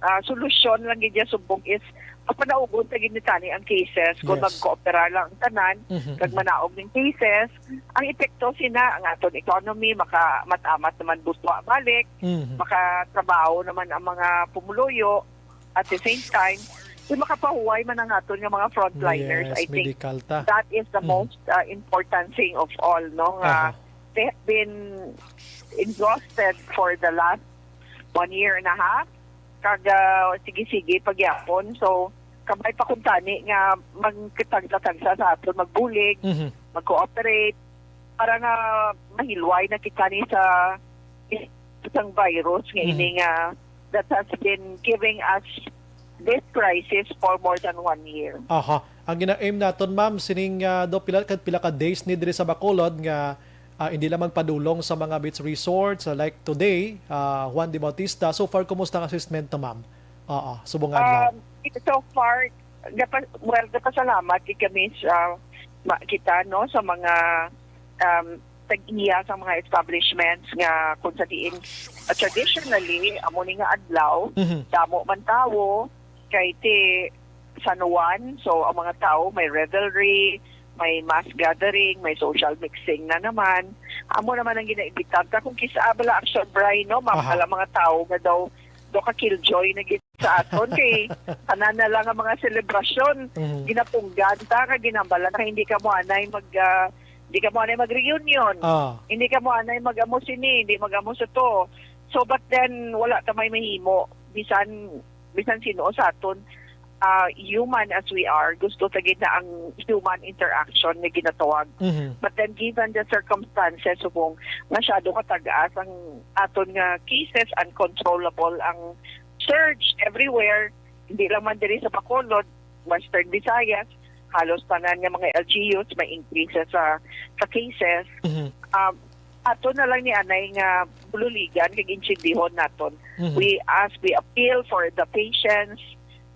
ah, solusyon lang gid subong is mapanaugon ta gid ni tani ang cases kung Yes. magkoopera lang ang tanan, Mhm, kag mhm. manaog ning cases, ang epekto sina ang aton economy maka mat-amat naman butwa balik, Mhm. makatrabaho naman ang mga pumuluyo, at the same time, kung makapahuway man ang aton nga mga frontliners. Yes, I think medical ta. that is the Mhm. most, uh, important thing of all, no? Nga Aha. they have been exhausted for the last one year and a half. Kag, uh, sige-sige pagyapon. So, kabay pa kuntani nga magkatagsa-tagsa sa aton, magbulig, Mhm. mag-cooperate, para nga mahilway na kita ni sa isang virus nga Mhm. ini nga that has been giving us this crisis for more than one year. Aha. Ang gina-aim naton, ma'am, sining, ah, do pila ka, pila ka days ni diri sa Bacolod nga, ah, hindi lang magpadulong sa mga beach resorts, ah, like today, ah, Juan de Bautista. So far, kumusta ang assessment to, ma'am? Oo, subong nga adlaw. Um, so far, gapa-, well, gapasalamat gid kami sa, ma-, kita, no, sa mga, um, tag-iya sa mga establishments nga kung sa diin, uh, traditionally, amo ni nga adlaw, Mhm. damo man tawo, kay ti San Juan, so ang mga tawo may revelry, may mass gathering, may social mixing na naman. Amo naman ang ginaimbitar ta. Kung kisa bala, Action Bri, no, ma'am, Aha. Ang mga tawo nga daw, daw ka-killjoy na gid sa aton, kay tanan na lang ang mga selebrasyon, Mhm. ginapunggan ta, kag ginambala na hindi ka mo anay mag, ah, hindi ka mo anay mag-reunion. Ah. Hindi ka mo anay mag-amo sini, hindi mag-amo sa to. So, but then, wala ta may mahimo. Bisan, bisan sino sa aton, ah, human as we are, gusto ta gid na ang human interaction nga ginatawag. Mhm. But then, given the circumstances, subong masyado katag-as ang aton nga cases, uncontrollable ang surge everywhere, hindi lang man diri sa Bacolod, Western Visayas, halos tanan nga mga L G Us may increases sa, sa cases. Mhm. Um, ato na lang ni anay nga bululigan kag intindihon naton. Mhm. We ask, we appeal for the patience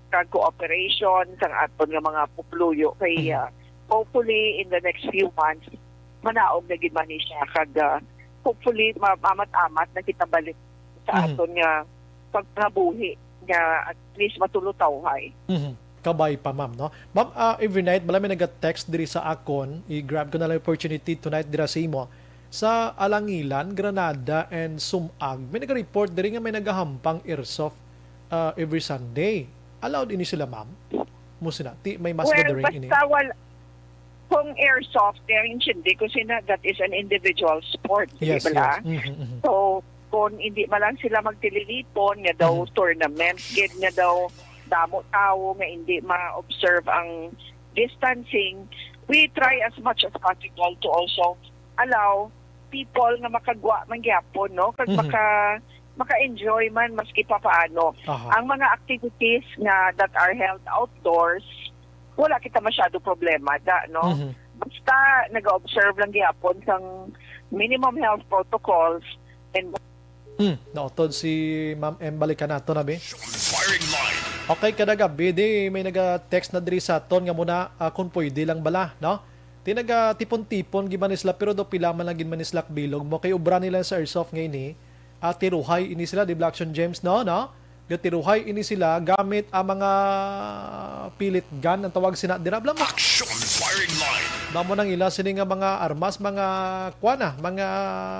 kag cooperation sang aton nga mga pupluyo kay, Mhm. ah, hopefully in the next few months manaog na gid man ni siya kag, ah, hopefully ma-, mamat-amat na kita balik sa Mhm. aton nga pagpangabuhi nga at least matulutawhay. Mhm. Kabay pa, ma'am, no? Ma'am, ah, every night, bala may naga-text diri sa akon, i-grab ko na lang opportunity tonight dira sa imo. Sa Alangilan, Granada, and Sumag, may naga-report diri nga may nagahampang airsoft, ah, every Sunday. Allowed ini sila, ma'am? Mo sina, ti, may mass Well, gathering ini? Basta wal-, kung airsoft, kaya intindi ko sina, that is an individual sport, di Yes, bala? yes. Mhm, mhm. So, kung hindi man lang sila magtililipon, nga daw Mhm. tournament, gid nga daw damo tawo nga hindi ma-observe ang distancing, we try as much as possible to also allow people nga makagwa man gyapon, no? Kag Mhm. maka-, maka-enjoy man maski pa paano. Aha. Ang mga activities nga that are held outdoors, wala kita masyado problema da, no? Mhm. Basta nag-observe lang gyapon sang minimum health protocols and Hmm, nautod si Ma'am M. Balikan nato na, bi. Firing line. Okay, kada gabi, di may naga-text na diri sa aton nga muna, ah, kung pwede lang bala, no? Ti nagatipon-tipon gid man sila, pero do pila man lang gid man sila bilog mo kay obra nila sa airsoft nga ini. Ah, tiruhay ini sila, di ba, Action James, no? No? Gatiruhay ini sila gamit ang mga pellet gun, ang tawag sina dira, bala mo. Action firing line. Damo nang ila sini nga mga armas, mga kuan na, mga,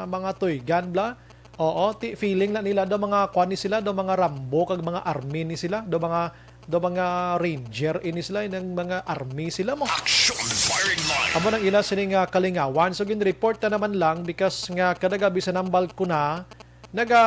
mga toy gun, bala. Oo, ti, feeling na nila do mga kuan ni sila, do mga Rambo kag mga army ni sila, do mga, do mga ranger ini sila, inang mga army sila mo. Action firing line. Amo nang ila sini nga kalingawan. So, gin-report na naman lang because nga kada gabi sa nambal ko na, naga,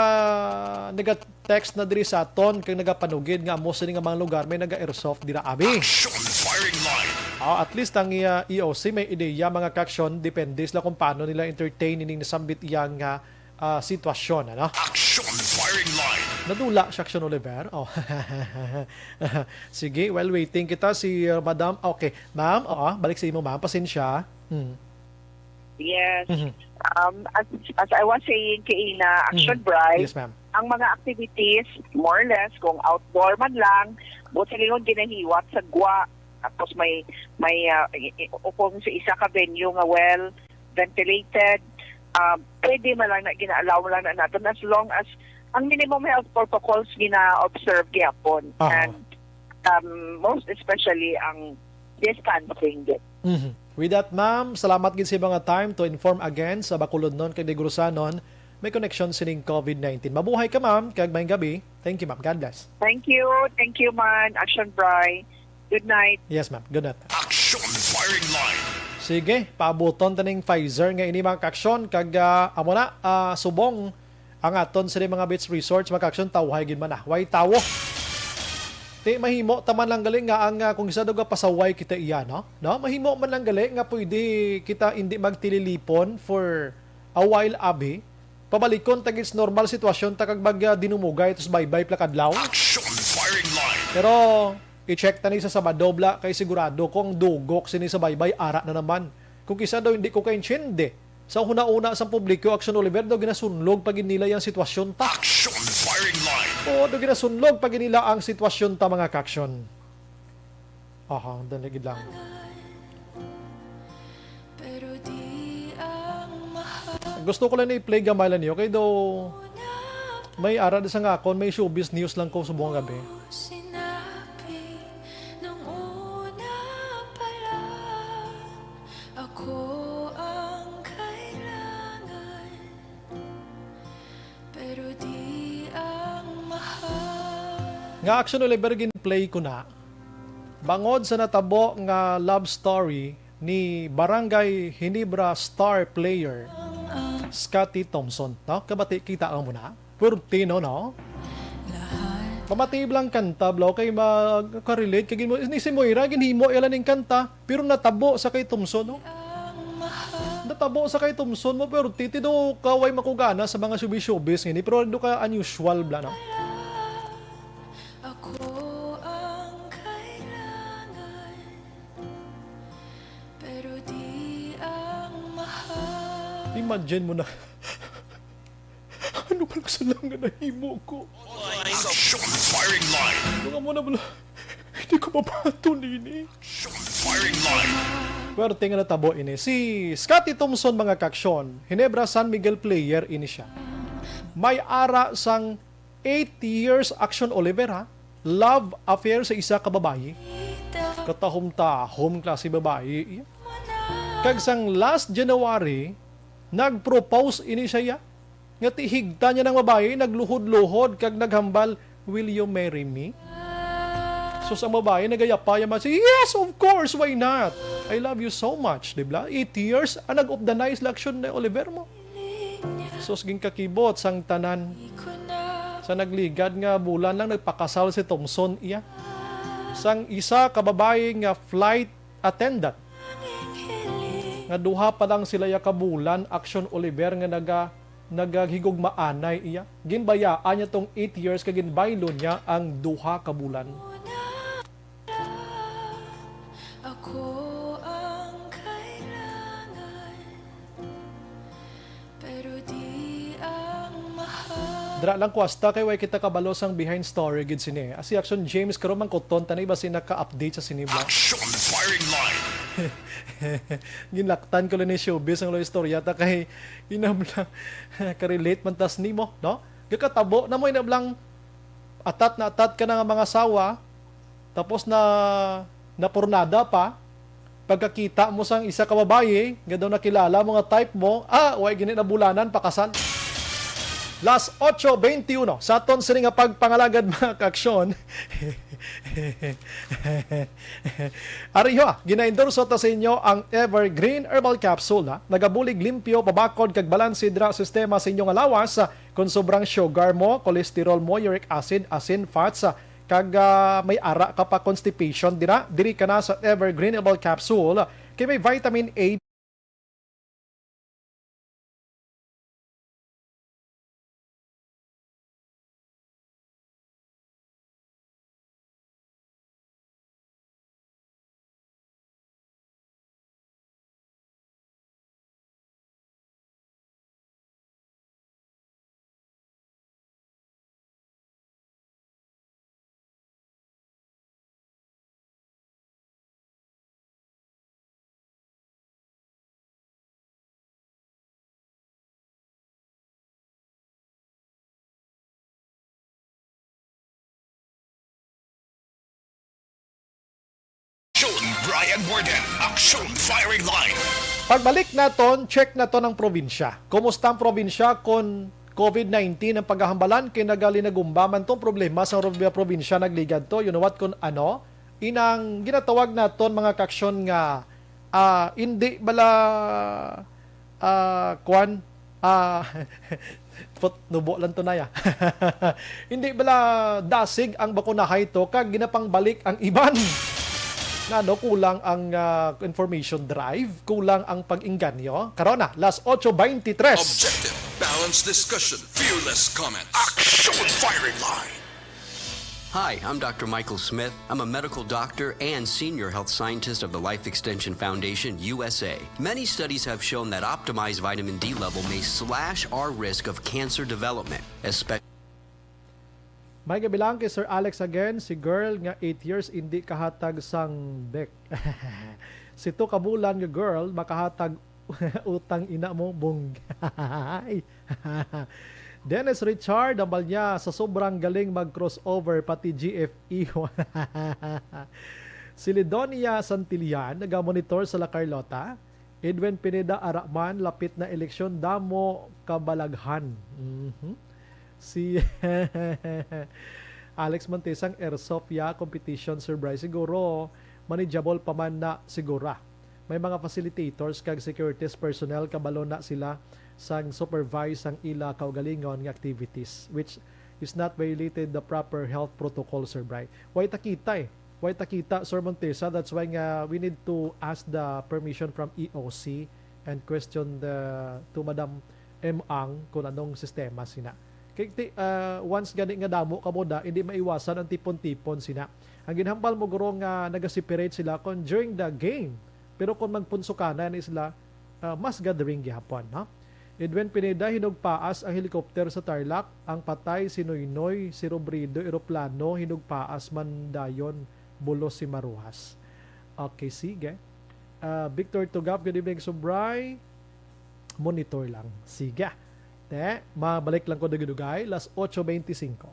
naga-text na diri sa aton kag nagapanugid nga amo sini nga mga lugar may naga-airsoft dira, abi. Action firing line. Ah, at least ang, ah, E O C may ideya, mga ka-action, depende sila kung paano nila entertain ining nasambit iya nga, ah, sitwasyon, ano? Action firing line. Nadula si Action Oliver. Oh. Sige, while waiting kita, si, uh, Madam. Okay, ma'am, oo, balik sa imo, ma'am. Pasensya. Hmm. Yes. Mhm. Um, as, as I was saying kaina, Action Mhm. Bri, Yes, ma'am. Ang mga activities, more or less, kung outdoor man lang, buot silingon ginahiwat sa gwa, tapos may, may, ah, i-, i-, o kung sa isa ka venue nga, well, ventilated, ah, pwede man lang na, gina-allow lang na naton as long as ang minimum health protocols gina-observe gyapon. Aha. And, um, most especially ang distancing gid. Mhm. With that, ma'am, salamat gid sa mga time to inform again sa Bacolodnon kag Negros Occidental may connection sining covid nineteen. Mabuhay ka, ma'am, kag maayong gabi. Thank you, ma'am. God bless. Thank you. Thank you, man. Action Bry. Good night. Yes, ma'am. Good night. Action Firing Line. Sige, paabuton ta ning Pfizer nga ini, mga kaaksyon, kag, ah, amo na, ah, subong ang aton sini mga beach resorts, mga kaaksyon, tawhay gid man na. Way tawo. Ti mahimo ta man lang gali nga ang, ah, kung isa daw pasaway kita iya, no? No? Mahimo man lang gali nga pwede kita hindi magtililipon for a while, abi. Pabalikon ta gid sa normal sitwasyon ta kag mag, ah, dinumugay tus baybay plakadlaw. Action Firing Line. Pero i-check ta ni sa Sabado, bla, kay sigurado ko ang dugok sini sa baybay ara na naman. Kung kisa daw hindi ko kaintsindi sa huna-una sang publiko, Action Oliver, daw ginasunlog pa gid nila yang sitwasyon ta. Action Firing Line. Oo, daw ginasunlog pa gid nila ang sitwasyon ta, mga kaaksyon. Aha, dali gid lang. Pero di ang mahal. Gusto ko lang i-play gamay lang niyo kay daw may ara di sa nga akon, may showbiz news lang ko subong gabi. Sinabi nung una pa lang, ako ang kailangan. Pero di ang mahal. Nga Action Oliver, gin-play ko na. Bangod sa natabo nga love story ni Barangay Ginebra star player Scottie Thompson, no? Kabati, kita mo na. Purtino, no? Pamati lang kanta, bro, kay magka-relate kag mo ni si Moira, ginhimo iya lang ning kanta, pero natabo sa kay Thompson, no? Natabo sa kay Thompson mo, pero titi do kaway makugana sa mga showbiz-showbiz ngini, pero do ka unusual, bla, no? Ako ang kailangan, pero di ang mahal. Imagine mo na. Ano ba lang sa lang nga nahimo ko? Action Firing Line. Mga mo na bala. Hindi ko mabaton ini. Action Firing Line. Pwerte nga natabo ini. Si Scottie Thompson, mga kaaksyon, Ginebra San Miguel player ini siya. May ara sang eight years, Action Oliver, ha? Love affair sa isa ka babayi. Katahom-tahom klase babayi iya. Kag sang last January, nag-propose ini siya iya. Nga ti higta niya nang babayi, nagluhod-luhod kag naghambal, "Will you marry me?" Sus, ang babayi nagayapay man siya, "Yes, of course, why not? I love you so much," di ba? Eight years, ah, nag-updanay sila, Action Oliver mo. Sus, ginkakibot sang tanan. Sa nagligad nga bulan lang, nagpakasal si Thompson iya sang isa ka babayi nga flight attendant. Nga duha pa lang sila ya ka bulan, Action Oliver, nga naga-, nagahigugmaanay iya. Ginbayaan niya tong eight years kag ginbaylo niya ang duha ka bulan. Ako ang kailangan, pero di ang mahal. Dira lang ko hasta kay way kita kabalo sang behind story gid sini. Ah, si Action James karon man kuton tani ba si naka-update sa sini ba? Action Firing Line. Ginlaktan ko lang ni showbiz ang lo istorya ta kay inabla ka-relate man tas nimo, no? Gakatabo na mo inablang atat na atat ka na nga mga asawa, tapos na napurnada pa, pagkakita mo sang isa ka babayi nga daw nakilala mo nga type mo, ah, way gini na bulanan, pakasal. Las ocho veintiuno, sa aton sini nga pagpangalagad, mga kaaksyon. Ariho, ginaendorso ta sa inyo ang Evergreen Herbal Capsule, ha? Nagabulig limpyo, pabakod kag balanse dira sa sistema sa inyo nga lawas. Kung sobrang sugar mo, cholesterol mo, uric acid, asin, fats, kag, ah, may ara ka pa constipation, dira, diri ka na sa Evergreen Herbal Capsule. Kay may vitamin A, Ayan, Warden. Action firing line. Pagbalik naton, check naton ang probinsya. Kumusta ang probinsya kon COVID nineteen ang paghahambalan kay nagalinagumba man tong problema sa Rubia probinsya nagligad to. You know what, kun ano? Inang ginatawag naton mga kaaksyon nga ah, hindi bala ah, kwan ah, put, nubo lang to na ya. Hindi bala dasig ang bakunahay to kag ginapangbalik ang iban. Nano kulang ang ah, information drive, kulang ang pag-inganyo. Karon na, las otso veintitrés. Objective, balanced discussion, fearless comments. Action firing line. Hi, I'm Doctor Michael Smith. I'm a medical doctor and senior health scientist of the Life Extension Foundation, U S A. Many studies have shown that optimized vitamin D level may slash our risk of cancer development, especially May gabilang kay Sir Alex again, si girl nga eight years hindi kahatag sang bek. Si two ka bulan nga girl makahatag utang ina mo, bung. Ay. Dennis Richard, ambal niya, sa sobrang galing mag-crossover, pati G F E. Si Lidonia Santillan, nagamonitor sa La Carlota. Edwin Pineda, ara man, lapit na eleksyon, damo kabalaghan. Mhm. Si Alex Montesang, airsoft ya competition, Sir Bryce, siguro manageable pa man na sigura. May mga facilitators kag securities personnel, kabalo na sila sang supervise sang ila kaugalingon nga activities, which is not violated the proper health protocol, Sir Bry. Way ta kita eh. Way ta kita, Sir Montesa. That's why nga we need to ask the permission from E O C and question the to Madam M Ang kung anong sistema sina. Kay ti, ah, once gani nga damo ka mo da, hindi maiwasan ang tipon-tipon sina. Ang ginhambal mo, guro, nga nagaseparate sila kung during the game. Pero kung magpunsukanan ni sila, ah, mas gathering gihapon, no? Edwin Pineda, hinugpaas ang helicopter sa Tarlac, ang patay si Noynoy, si Robredo, eroplano, hinugpaas man dayon, bulos si Maruhas. Okay, sige. Ah, Victor Tugaf, good evening, Subray. Monitor lang. Sige. Te, mabalik lang ko dugay-dugay, las otso veinticinco.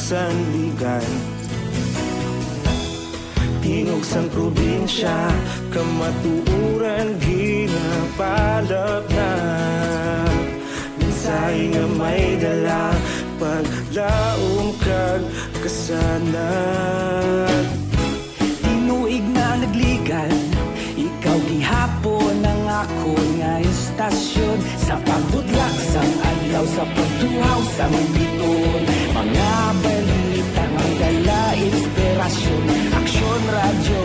sandigan. Tingog sang probinsya, kamatuoran ginapalapnap. Mensahe nga may dala, paglaom kag kasanag. Tinuig nga nagligan, ikaw gihapon ang akon nga istasyon. Sa pagbutlak sang adlaw, sa pagtuhaw sang bituon, mga balita may dala inspirasyon. Aksyon Radyo,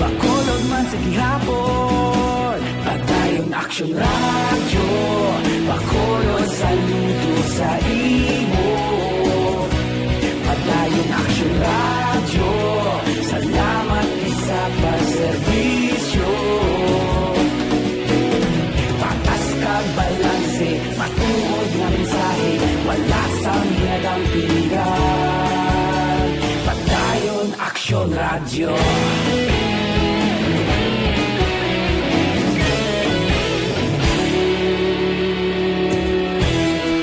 Bacolod man sa gihapon. Padayon Aksyon Radyo, Bacolod saludo sa imo. Padayon Aksyon Radyo, salamat sa pagserbisyo. Patas kag balanse, matuod nga mensahe, wala sang ginadampigan. Padayon Aksyon Radyo.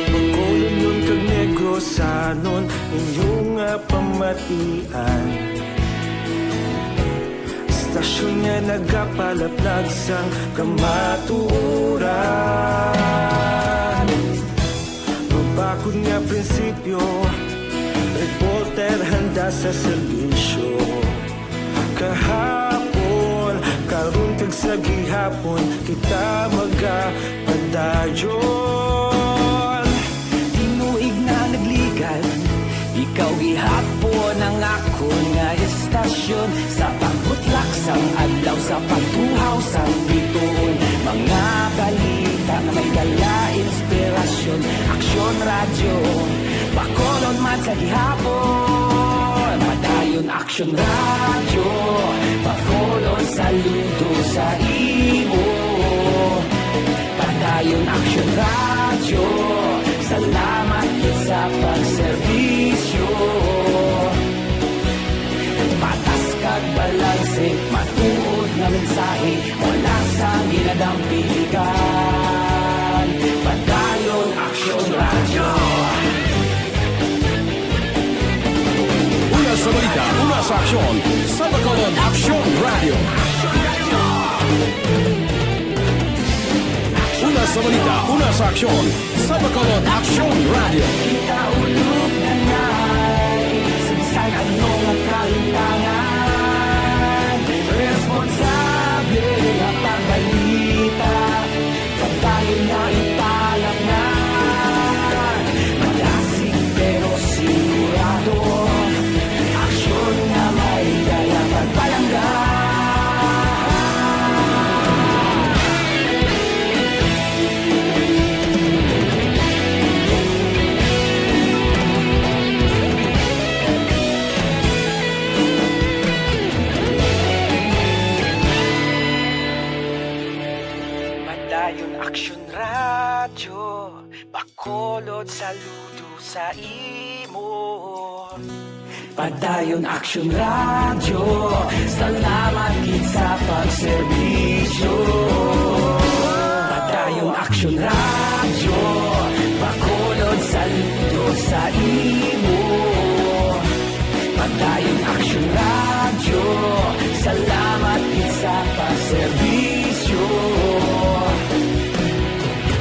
Bacolodnon kag Negrosanon, inyo nga pamatian. Istasyon nga nagapalaplag sang kamatuoran. Mabakod nga prinsipyo, reporter handa sa serbisyo. Kahapon, karon kag sa gihapon, kita magapadayon. Tinuig nga nagligan, ikaw gihapon ang akon nga istasyon. Sa pagbutlak sang adlaw, sa pagtuhaw sang bituon, mga balita nga may dala inspirasyon. Aksyon Radyo, Bacolod man sa gihapon. Padayon Aksyon Radyo, Bacolod saludo sa imo. Padayon Aksyon Radyo, salamat gid sa pagserbisyo. Patas kag balanse, matuod nga mensahe, wala sang ginadampigan. Padayon Aksyon Radyo. Una sa balita, una sa aksyon, sa Bacolod Aksyon Radyo. Una sa balita, una sa aksyon, sa Bacolod Aksyon Radyo. Kita ulog na nai, sa bisan ano nga kalimtangan, responsable nga pagbalita. Padayon nga ipalapngan, malasig pero sigurado. Aksyon nga may dala pagpalangga. Padayon Aksyon Radyo, Bacolod saludo sa imo. Padayon Aksyon Radyo, salamat gid sa pagserbisyo. Padayon Aksyon Radyo, Bacolod saludo sa imo. Padayon Aksyon Radyo, salamat gid sa pagserbisyo.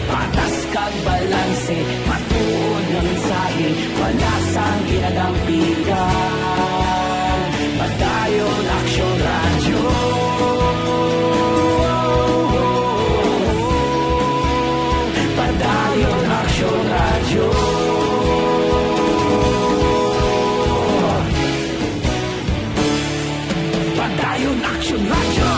Patas kag balanse, matuod nga mensahe, wala sang ginadampigan. Padayon Aksyon Radyo. Padayon Aksyon Radyo. Padayon Aksyon Radyo.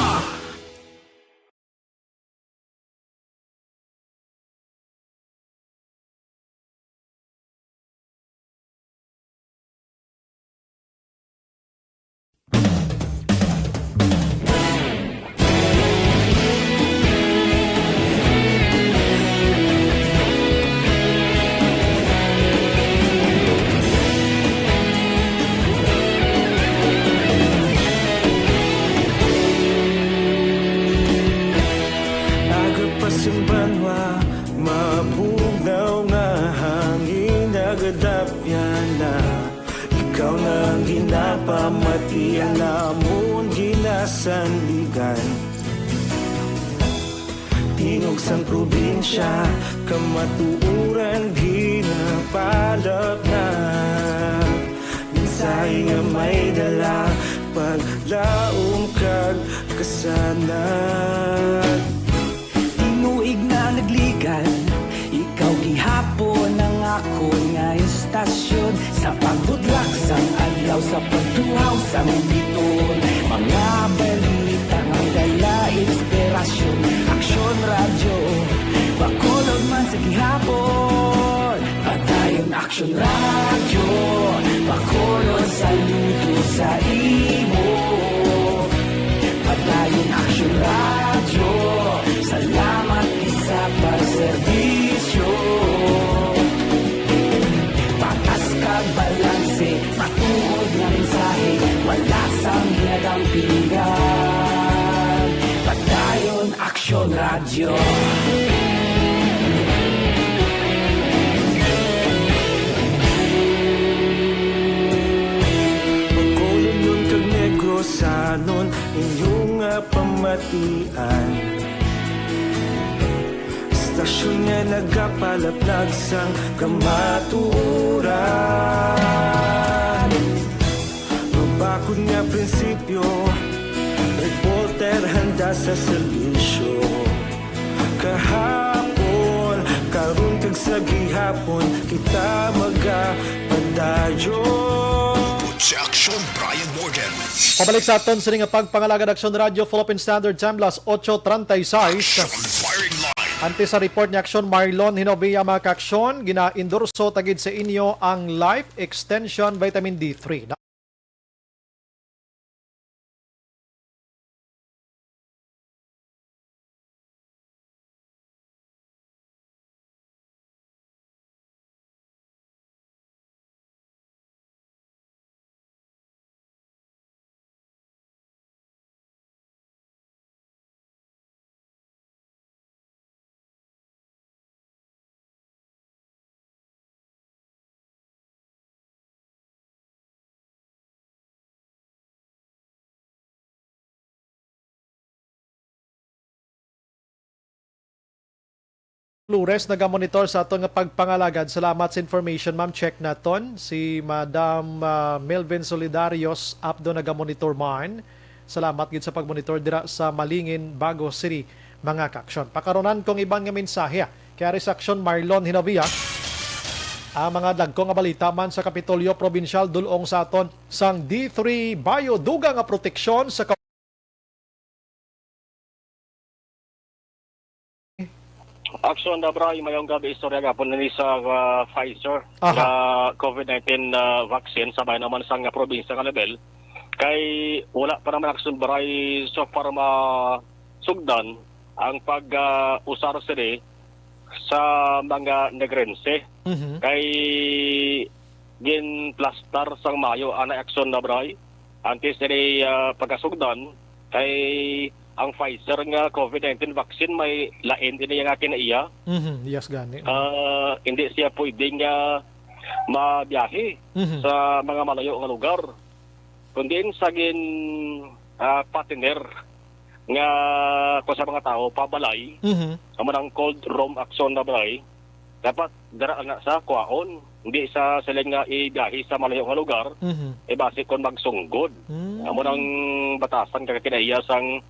Ang ginapamatian namon ginasandigan, tingog sang probinsya, kamatuoran ginapalapnag. Mensahe nga may dala, paglaom kag kasanag. Tinuig na nagligan, ikaw gihapon ang akon nga istasyon. Sa pagkudlak sang adlaw, sa pagtuhaw sang biton, mga balita nga dala inspirasyon. Aksyon Radyo, Bacolod man sa gihapon. Padayon Aksyon Radyo, Bacolod, saludo sa imo. Padayon Aksyon Radyo, salamat gid sa pagserbisyo. Patas kag balanse, matuod nga mensahe, wala sang ginadampingan. Padayon Aksyon Radyo. Bacolodnon kag Negrosanon, inyo nga pamatian. Istasyon nga nagapalaplag sang kamatuoran. Mabakod nga prinsipyo, reporter handa sa serbisyo. Kahapon, karon kag sa gihapon, kita magapadayon. Production, Brian Morgan. Pabalik sa aton sini nga pagpangalagad, Aksyon Radyo, Philippine Standard Time, las ocho treinta y seis. Action firing line. Antes sa report ni Aksyon Marlon Hinovia, mga kaaksyon, gina-endorso ta gid sa inyo ang Life Extension Vitamin D three. Flores nagamonitor sa aton nga pagpangalagad. Salamat sa information, ma'am. Check naton. Si Madam, ah, Melvin Solidarios Abdo nagamonitor man. Salamat gid sa pagmonitor dira sa Malingin, Bago City, mga kaaksyon. Pakarunan kong iban nga mensahe, ah, kay ari sa Aksyon Marlon Hinovia. Ang mga dagko nga balita man sa Kapitolyo Probinsyal dul-ong sa aton sang D three Bio, dugang nga proteksyon sa Aksyon Dabray, mayong gabi. Istorya gapon ni sa, ah, Pfizer Aha. nga covid nineteen, ah, vaccine sa may naman sang, ah, probinsya nga level. Kay wala pa naman, Aksyon Dabray, so far masugdan ang pag, ah, usar sini sa mga Negrense. Mhm. Kay ginplastar sang mayo ana, Aksyon Dabray. Antes ini, ah, pagkasugdan, kay ang Pfizer nga covid nineteen vaccine may lain ini nga kinaiya. Mhm, yes, gani. Ah, hindi siya pwede nga mabiyahe Mhm. sa mga malayo nga lugar. Kundi sa gin, ah, patiner nga kung sa mga tao pabalay, Mhm. amo nang cold room, Aksyon Dabray, dapat dara na sa kuwaon, hindi sa siling nga ibiyahe sa malayo nga lugar, Mhm. eh, basi kon magsunggod. Mm. Amo nang batasan kag kinaiya sang,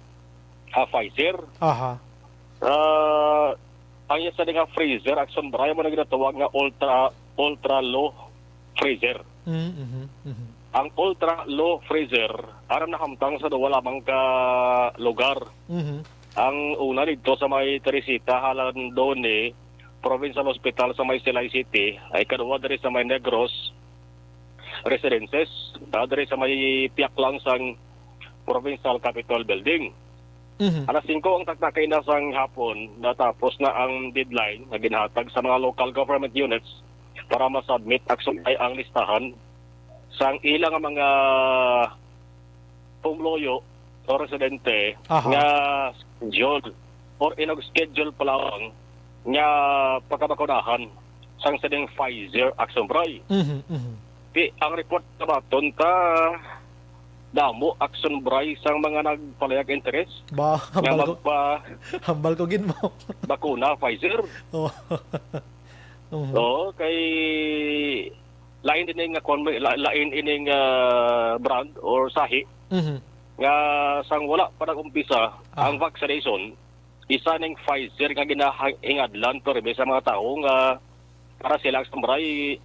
ah, Pfizer. Aha. Ah, ang iya sa nga freezer, Aksyon Dabray, amo na ginatawag nga ultra, ultra low freezer. Mm, mhm, mhm. Ang ultra low freezer, aram nahamtang sa duwa lamang ka lugar. Mhm. Ang una didto sa may Teresita, Halandone Provincial Hospital sa may Silay City, ay kadua diri sa may Negros Residences, ah, diri sa may piak lang sang Provincial Capitol Building. Mhm. Alas singko ang takna kaina sang hapon, natapos na ang deadline nga ginhatag sa mga local government units para ma-submit, Aksyon Dabray, ang listahan sang ila nga mga pumuluyo o residente Aha. nga schedule or inag-schedule pa lamang nga pagkabakunahan sang sining Pfizer, Aksyon Dabray. Mhm, mhm. Ti, ang report sa baton ta, damo, Action Bray, sang mga nagpalayag interes Ba, nga hambal ko, magpa-, hambal ko gid mo. Bakuna, Pfizer. Oh. Mhm. Oo, kay lain din nga kon-, la-, lain ining, ah, brand or sahi Mhm. nga sang wala pa nag-umpisa Ah. ang vaccination, isa ning Pfizer nga ginahingadlan permi sa mga tawo nga para sila, Action Bray,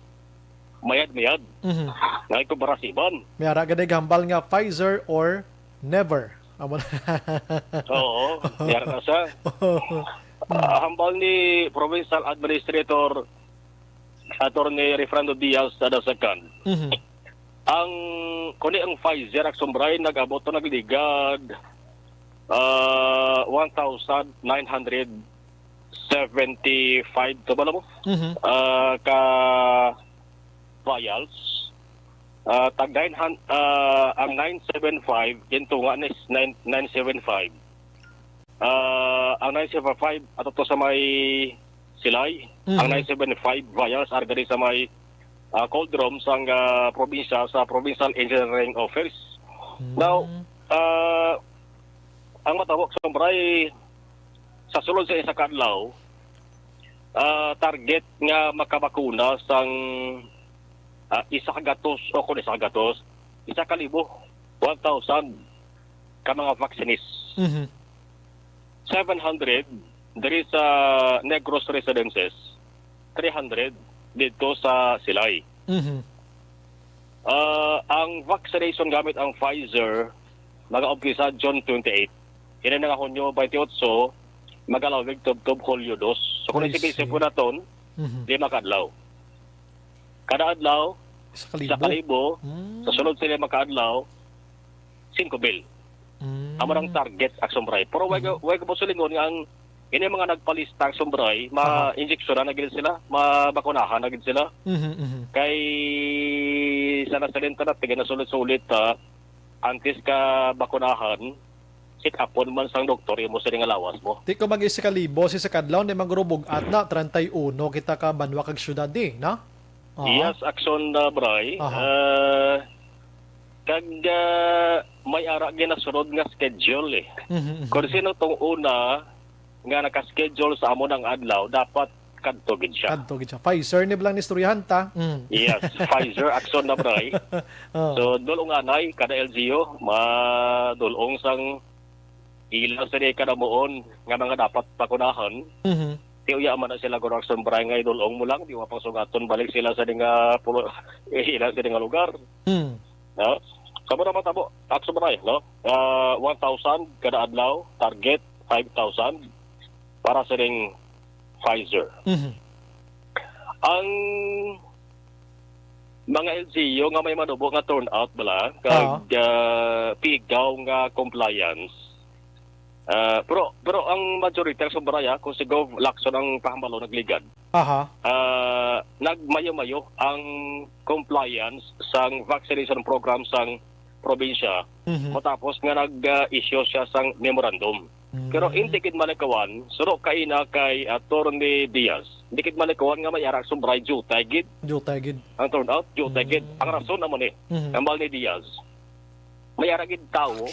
mayad-mayad Mhm. nga ito barasiban. May ara gid hambal nga Pfizer or never. Amo na. Oo, may ara na siya. Ah, hambal ni Provincial Administrator Attorney Refrando Diaz sa second. Mhm. Ang, kuni ang Pfizer, Action Bray, nag-abot to, nagligad, ah, one thousand nine hundred seventy-five, kabalo mo? Mhm. Ah, ka vials. Ah, tag nine hundred, ah, ang nine seven five, gintunga ni nine, nine seven five. Ah, ang nine seven five, ato to sa may Silay. Ang Mhm. nine seven five vials are gani sa may, ah, cold room sang, ah, probinsya, sa Provincial Engineering Office. Now, Mm. ah, ang matabo, Action Bray, sa sulod sa isa ka adlaw, ah, target nga makabakuna sang, ah, isa ka gatos, o kung isa ka gatos, isa ka libo, one thousand ka mga vaccinees. Mhm. Seven hundred diri sa Negros Residences, three hundred dito sa Silay. Mhm. Ah, ang vaccination gamit ang Pfizer mag-umpisa June twenty-eight. Ini na nga Hunyo twenty-eight, magalawig tubtob Hulyo dos. So, kung I isip-isip see. po naton, Mhm. lima ka adlaw. Kada adlaw, Isa ka isa ka libo. libo. Mm. Sa sunod sa lima ka adlaw, singko mil. Mm. Amo nang target, Action Bray. Pero way ka, Mhm. way ka po silingon nga ang ini mga nagpalista, Action Bray, Aha. ma-injeksyonan na gid sila, mabakunahan na gid sila. Mhm, mhm. Kay sa nasalin ta na, tigay na sulit-sulit, ha, antes ka bakunahan, check-upon man sang doktor imo sini nga lawas mo. Ti ko mag-isa ka libo, si sa kadlaw, di man guro bug-at na, treinta y uno kita ka banwa kag syudad, di, no? Oo. Yes, Action, uh, Bray. Aha. Uh, kag, uh, may ara ginasunod nga schedule, eh. Mhm, mhm. Kung sino tong una nga naka-schedule sa amo nang adlaw, dapat kadto gid siya. Kadto gid siya. Pfizer ni bala ang istoryahan ta. Mm. Yes, Pfizer, Action na, Bray. Oh. So, dulong anay, kada L G U, madulong sang ila sa di kadamuon nga mga dapat bakunahan. Mhm. Ti uya man na sila, guro, Action, Bray, nga idulong mo lang, di wa pang sugaton balik sila sa di nga pulo, ila sa di nga lugar. Mm. No? Sa mura matabo, Action, Bray, no? Ah, one thousand kada adlaw, target five thousand para sa ding Pfizer. Mhm. Ang mga L G U nga may manubo nga turnout bala, kag, Oo. ah, pigaw nga compliance. Ah, pero, pero ang majority, ang sobra ya, kung si Gov Lacson ang pahambalo nagligad. Aha. Ah, nagmayo-mayo ang compliance sang vaccination program sang probinsya Mhm. matapos nga nag-issue siya sang memorandum. Pero Mm. hindi gid malikawan, suno kaina kay Attorney Diaz, hindi gid malikawan nga may ara sobray jutay gid Jutay gid. ang turnout, jutay gid. Mm. Ang rason amo ni, Mhm. hambal ni Diaz, may ara gid tawo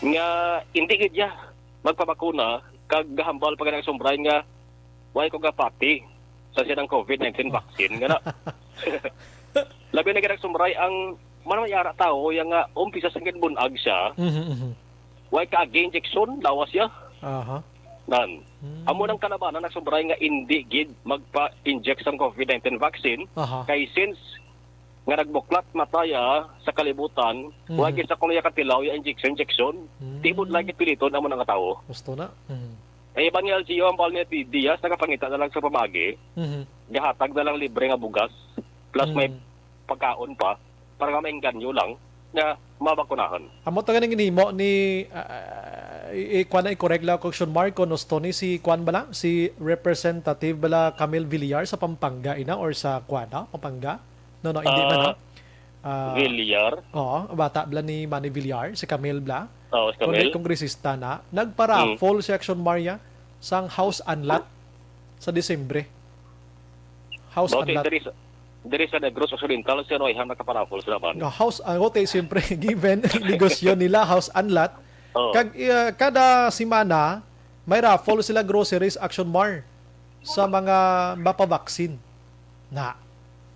nga hindi gid ya magpabakuna kag gahambal pa gani ang sobray nga, "Why ko gapati sa siya ng covid nineteen vaccine?" Nga na. Labi na gid ang sobray ang, man may ara tawo ya nga umpisa sa gid bunag siya, Mhm, mhm. way ka agi injection, lawas siya. Aha. Nan. Hmm. Amo nang kalabanan ang sobray nga indi gid magpa-inject sang covid nineteen vaccine. Aha. Kay since nga nagbuklat mata ya sa kalibutan, Mhm. way gid sa kuno ya katilaw ya injection, injection. Hmm. Tibod lagi piliton amo na nga tawo. Gusto na. Mhm. Kay iban nga L G U ang bawal niya di-, Diaz, nakapangita na lang sa pamagi. Mhm. Gahatag na lang libre nga bugas. Plus may Mhm. pagkaon pa para nga maengganyo lang nga mabakunahan. Amo to ganing ginhimo ni, ah, i-, i-, kuwan na, i-correct lang ko, Action Mark, kung gusto ni si kuwan ba lang? Si Representative bala Camille Villar sa Pampanga, ina, or sa kuwan, no? Pampanga? No, no, hindi man, no? Ah, Ah, Villar. Oo, bata bala ni Manny Villar, si Camille bala. Oo, si Kundi Camille. Kongresista na. Nagpa-raffle Mm. si Action Maria sang house and lot sa Disyembre. House Mao and to lot. Diri sa, diri sa Negros Occidental, sino ay nakaparaffle sila man? Nga house, ah, okay, siyempre, given, negosyo nila, house and lot. Oh. Kag, ah, kada semana, may raffle sila groceries, Action Mar, sa mga mapabaksin. Na.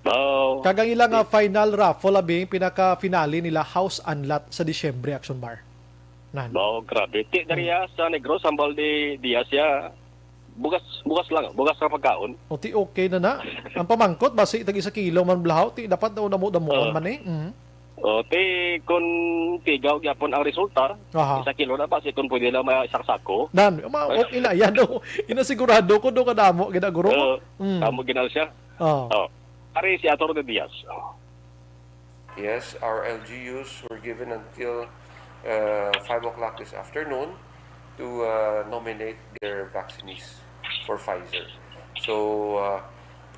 Oh. Kag ang ila nga final raffle, abi, pinaka-finale nila, house and lot sa Disyembre, Action Mar. Nan. Oh, grabe. Ti, dariya sa Negros, hambal ni Diaz ya, bugas, bugas lang, bugas sa pagkaon. O ti okay na na. Ang pamangkot, basi tag isa kilo man blahaw, ti dapat daw damo-damoon Oo. man eh. Mhm. O, ti, kung tigaw gyapon ang resulta, Aha. isa kilo na ba, si kung pwede lang may isang sako? Nan, ma, Ay. Okay na yan. Oh. Inasigurado ko do kadamo, gina guro. Oo, Mm. Tamo ginaw siya. Oh. Oh. Pare si Attorney Diaz. Oh. Yes, our L G Us were given until uh, five o'clock this afternoon to uh, nominate their vaccinees for Pfizer. So, uh,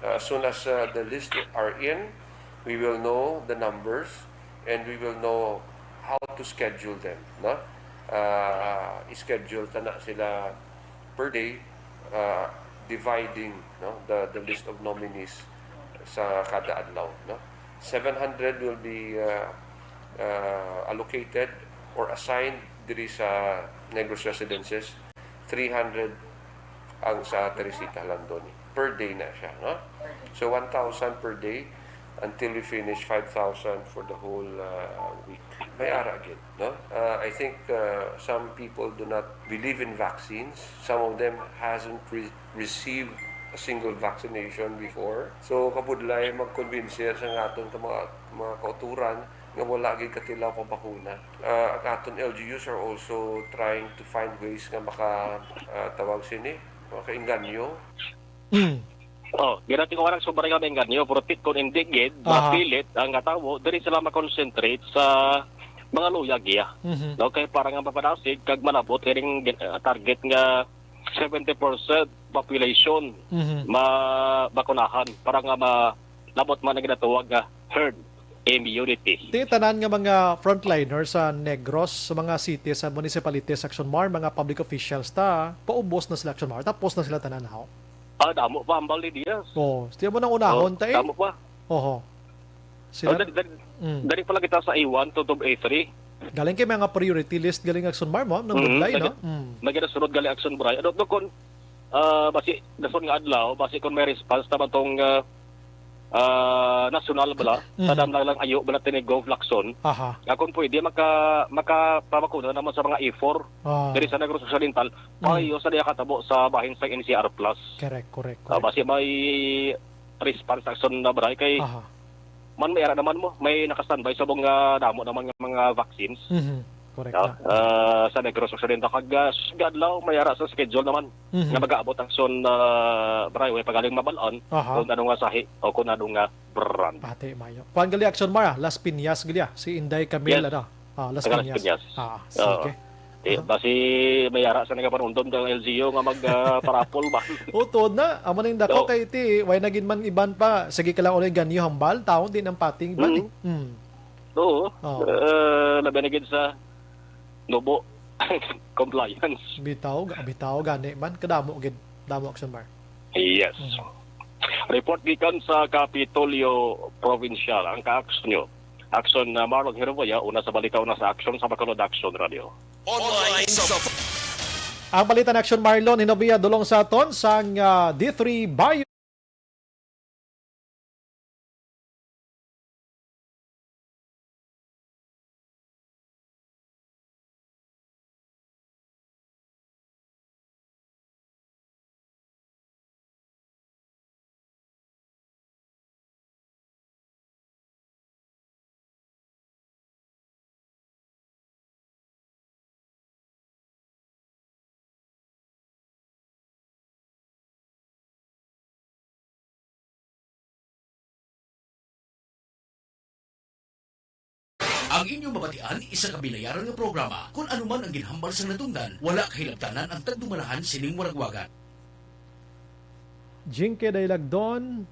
as soon as uh, the list are in, we will know the numbers and we will know how to schedule them. No? Uh, schedule ta na sila per day, uh, dividing, no, the, the list of nominees sa kada adlaw. No? Seven hundred will be uh, uh, allocated or assigned diri sa Negros Residences. Three hundred ang sa Teresita, Landoni. Per day na siya, no? So, one thousand per day until we finish five thousand for the whole uh, week. May ara gid, no? Uh, I think uh, some people do not believe in vaccines. Some of them hasn't re- received a single vaccination before. So, kabudlay magkonbinsir sa aton ka mga, mga kauturan nga wala gid katilaw pang bakuna. Uh, ang aton L G Us are also trying to find ways nga maka uh, tawag sini, makainganyo. Mm. Oh, ginating ko anak sobra nga maingganyo, pero ti-, kung hindi gid, Aha. Mapilit ang nga tawo, diri sila ma-concentrate sa mga luyag iya. Mhm. No, kay para nga mapadasig kag malabot iring gin-, ah, target nga seventy percent population Mhm. Mabakunahan para nga malabot man ang ginatawag nga herd immunity. Ti tanan nga mga frontliner sa Negros, sa mga cities, sa municipalities, Action Mar, mga public officials ta, paubos na sila, Action Mar, tapos na sila tanan, haw? Ah, damo pa hambal ni Diaz. Oh, tiyan mo nang unahon Oh, ta eh. Damo pa. Oho. Sila, Oh, dali, dali, Mm. Dali pala kita sa A one to, to A three. Galing kay mga priority list galing Action Mar mo, nang Mm, budlay, nag- no? Mm. Naginasunod gali Action Bray. Ano to kung ah, basi dason nga adlaw, basi kung may response naman tong ah, ah, national bala, Mhm. Tadam lang lang ayo bala tini Gov Lacson. Aha. Nga kung pwede maka makapabakuna naman sa mga A four Ah. Diri sa Negros Occidental, Mhm. Payo sa diya katabo sa bahin sa N C R Plus. Correct, correct, Ah, correct. Basi may response action na bray kay Aha. Man may ara naman mo, may naka-standby sa mga damo naman nga mga vaccines. Mhm. Correct. No? Na. Ah, sa Negros Occidental kag ah, sa adlaw may ara sa schedule naman Mhm. Nga mag-aabot ang son uh, bray way pagaling mabalon Aha. Kung ano nga sahi o kung ano nga brand. Pati mayo. Kuan gali action Mara, Las Piñas gali ah. Si Inday Camille Yes. Ano. Ah, Las Taga Las Piñas. Piñas. Ah, Oo. Sige. Eh, basi may ara sa nagapanundom kang L G U nga mag ah, parapol ba? O, tuod na. Amo ning dako So, kay ti, way na gid man iban pa. Sige ka lang ulit ganyo hambal, taon din ang pating iban Mm. eh. Mm. Oo. Oo. Eh, labi na gid sa nubo compliance. Bitaw, ga- bitaw gani man kadamo gid, damo action bar. Yes. Mhm. Report gikan sa Kapitolyo Provincial ang ka-action nyo. Action na Marlon Hiruboya, una sa balita, una sa action sa Bacolod Action Radio. Online sa Ang balita na action Marlon Hinovia dulong sa aton sang ah, D three Bio. Ang inyo mabatian, isa ka binayaran nga programa. Kun ano man ang ginhambal sang natungdan, wala kahilabtanan ang tagdumalahan sining waragwagan. Jinky Dailagdon,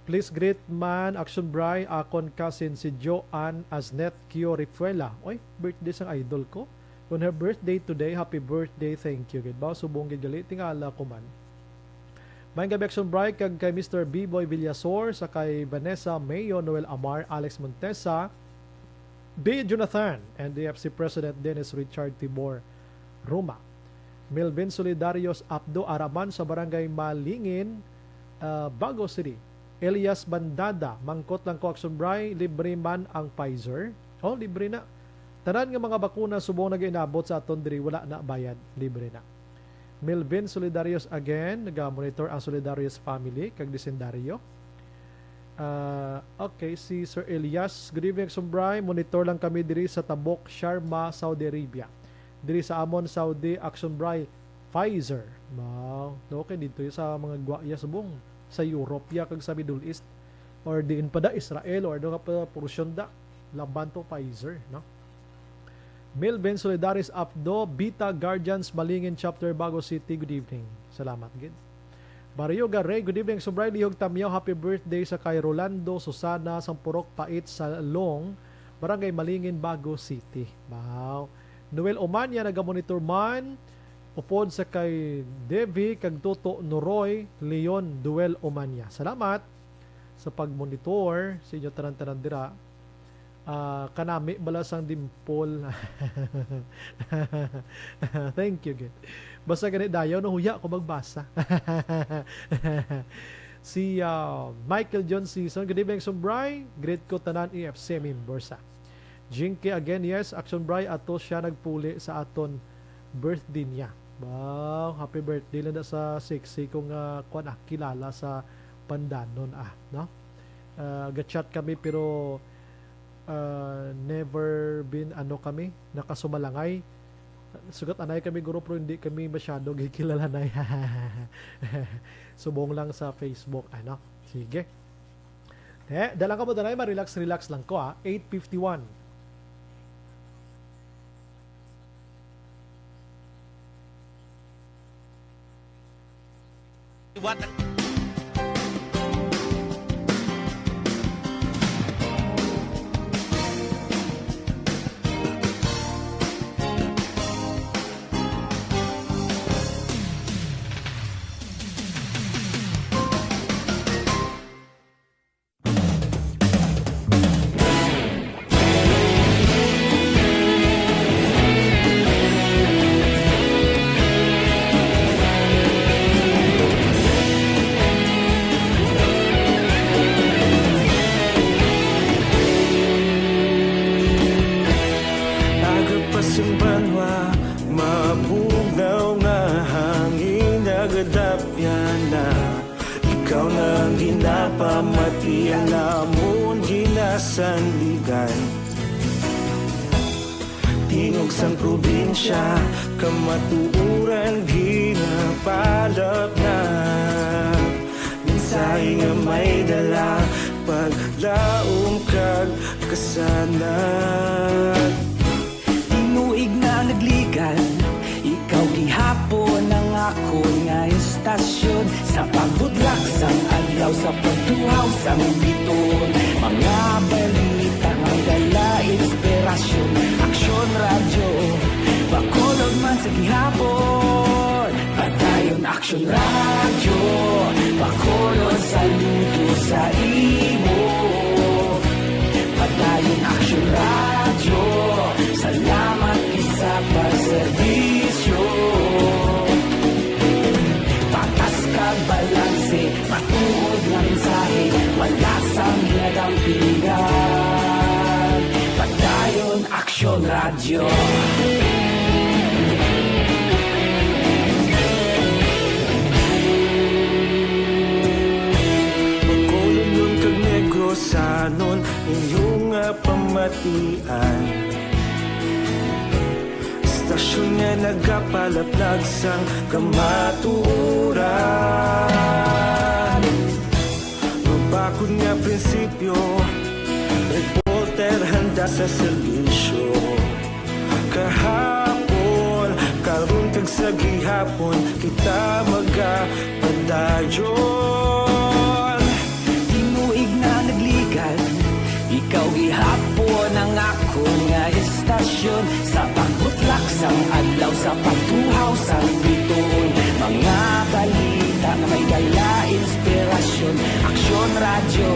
please greet man, Action Bry, akon cousin si Joanne Asnet Q Rifuela. Oy, birthday sang idol ko. On her birthday today, happy birthday, thank you. Gid ba? Subong gid gali, tingala ko man. Maayong gabi, Action Bri, kag kay Mister B-Boy Villasor, sa kay Vanessa Mayo, Noel Amar, Alex Montesa, D. Jonathan, N D F C President Dennis Richard Tibor Ruma. Melvin Solidarios Apdo, ara man sa Barangay Malingin, ah, Bago City. Elias Bandada, mangkot lang ko, Action Bri, libre man ang Pfizer? Oh, libre na. Tanan nga mga bakuna subong nagainabot sa aton diri, wala na bayad, libre na. Melvin Solidarios again, naga-monitor ang Solidarios family kag Disendario. Ah, okay, si Sir Elias, "Good evening, Action Bri. Monitor lang kami diri sa Tabuk, Sharma, Saudi Arabia. Diri sa amon, Saudi, Action Bri, Pfizer." Wow. Okay, dito sa mga gwa ya subong sa Europe ya kag sa Middle East, or diin pa da, Israel, or ano ka pa, portion da, laban to Pfizer, no? Melvin Solidaris Apdo, Bita Guardians, Malingin Chapter, Bago City, good evening. Salamat gid. Barrio Garay, good evening, Action Bri, lihog tamyaw, happy birthday sa kay Rolando Susana Sampurok Pait sa Long, Barangay Malingin, Bago City. Wow. Noel Omania, naga-monitor man, upod sa kay Devi kag Toto Noroy Leon Duel Omania. Salamat sa pag-monitor sa inyo tanan-tanan dira. Ah, kanami bala sang Dimple. Thank you, gid. Basta gani dayaw, nahuya ko magbasa. Si, ah, Michael John Season, "Good evening, Action Bri. Greet ko tanan E F C members, ah." Jinky again, yes, Action Bri, ato siya nagpuli sa aton birthday niya. Wow, happy birthday lang na sa sexy kong, ah, kwan, ah, kilala sa Pandanon, ah, no? Ah, ga-chat kami, pero, ah, never been, ano, kami, nakasumalangay. Sugat anay kami, guro, pero hindi kami masyado gikilalanay. Subong lang sa Facebook, ano? Sige. Eh, dalang ka mo, danay, ma-relax, relax lang ko, ah. Eight fifty-one. What? Aga pa sing banwa, mabugnaw nga hangin nagadapyan na. Ikaw na ang ginapamati, ang amon ginasandigan. Tingog sang probinsya, kamatuoran ginapalapnap. Mensahe nga may dala, paglaom kag kasanag. Tinuig na nagligan, ikaw gihapon ang akon nga estasyon. Sa pagbutlak sang adlaw, sa pagtuhaw sang biton, mga balita nga dala inspirasyon. Aksyon Radyo, Bacolod man sa gihapon. Padayon Aksyon Radyo, Bacolod, saludo sa imo. Padayon Aksyon Radyo, salamat gid sa pagserbisyo. Patas kag balanse, matuod nga mensahe, wala sang ginadampingan. Padayon Aksyon Radyo. Bacolodnon kag Negrosanon, inyo nga pamatian. Estasyon nga nagapalaplag sang kamatuoran. Mabakod nga prinsipyo, reporter handa sa serbisyo. Kahapon, karon kag sa gihapon, kita magapadayon. Tinuig na nagligan, ikaw gihapon ang akon nga estasyon. Sa pagbutlak sang adlaw, sa pagtuhaw sang biton, mga balita nga may dala Radyo,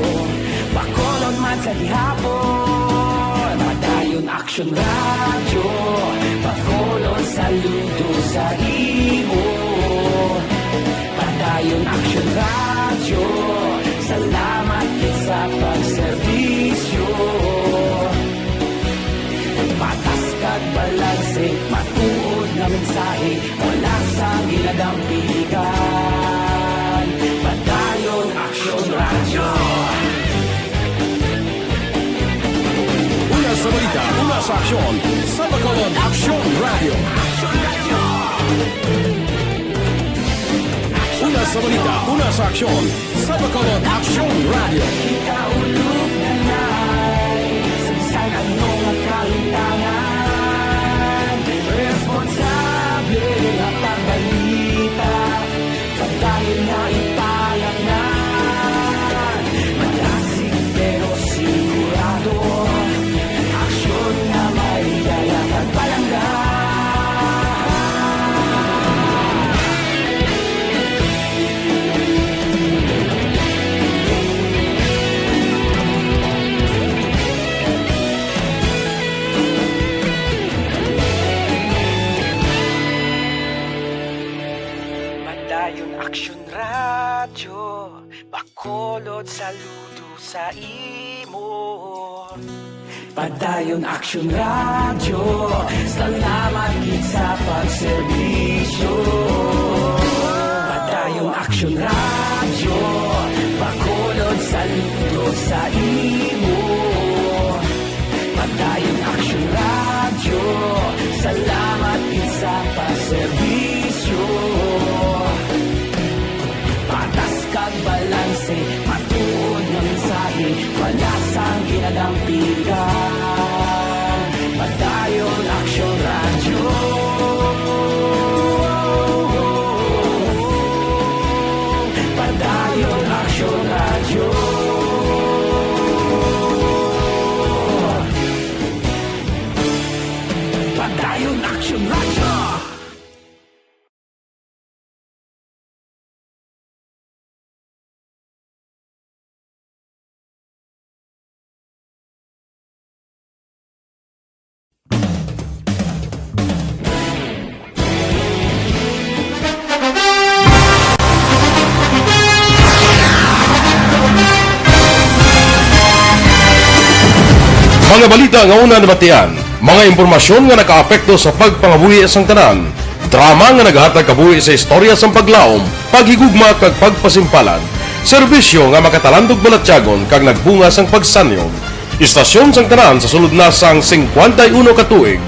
Bacolod man sa gihapon. Padayon Aksyon Radyo, Bacolod saludo sa imo. Padayon Aksyon Radyo, salamat gid sa pagserbisyo. Patas kag balanse, matuod nga mensahe, wala sang ginadampigan. Padayon Aksyon Radyo. Una sa balita, una sa aksyon, sa Bacolod Aksyon Radyo. Una sa balita, una sa aksyon, sa Bacolod Aksyon Radyo. Ikaulog na lang sa bisan ano nga kalimtangan. Responsable nga pagbalita, padayon nga ipalanglang. Malasig pero sigurado, aksyon nga may dala kag palangga. Padayon Aksyon Radyo, Bacolod saludo sa imo. Padayon Aksyon Radyo, salamat gid sa pagserbisyo. Padayon Aksyon Radyo, Bacolod saludo sa imo. Padayon Aksyon Radyo, salamat gid sa pagserbisyo. Patas kag balanse, matuod nga mensahe, wala sang ginadampigan. Padayon Aksyon Radyo. Padayon Aksyon Radyo. Padayon Aksyon Radyo. Mga balita nga una nabatian, mga impormasyon nga nakaapekto sa pagpangabuhi sang tanan, drama nga naghatag kabuhi sa istorya sang paglaom, paghigugma kag pagpasimpalan, serbisyo nga makatalandog balatyagon kag nagbunga sang pagsanyog. Istasyon sang tanan sa sulod na sang singkwenta y uno ka tuig.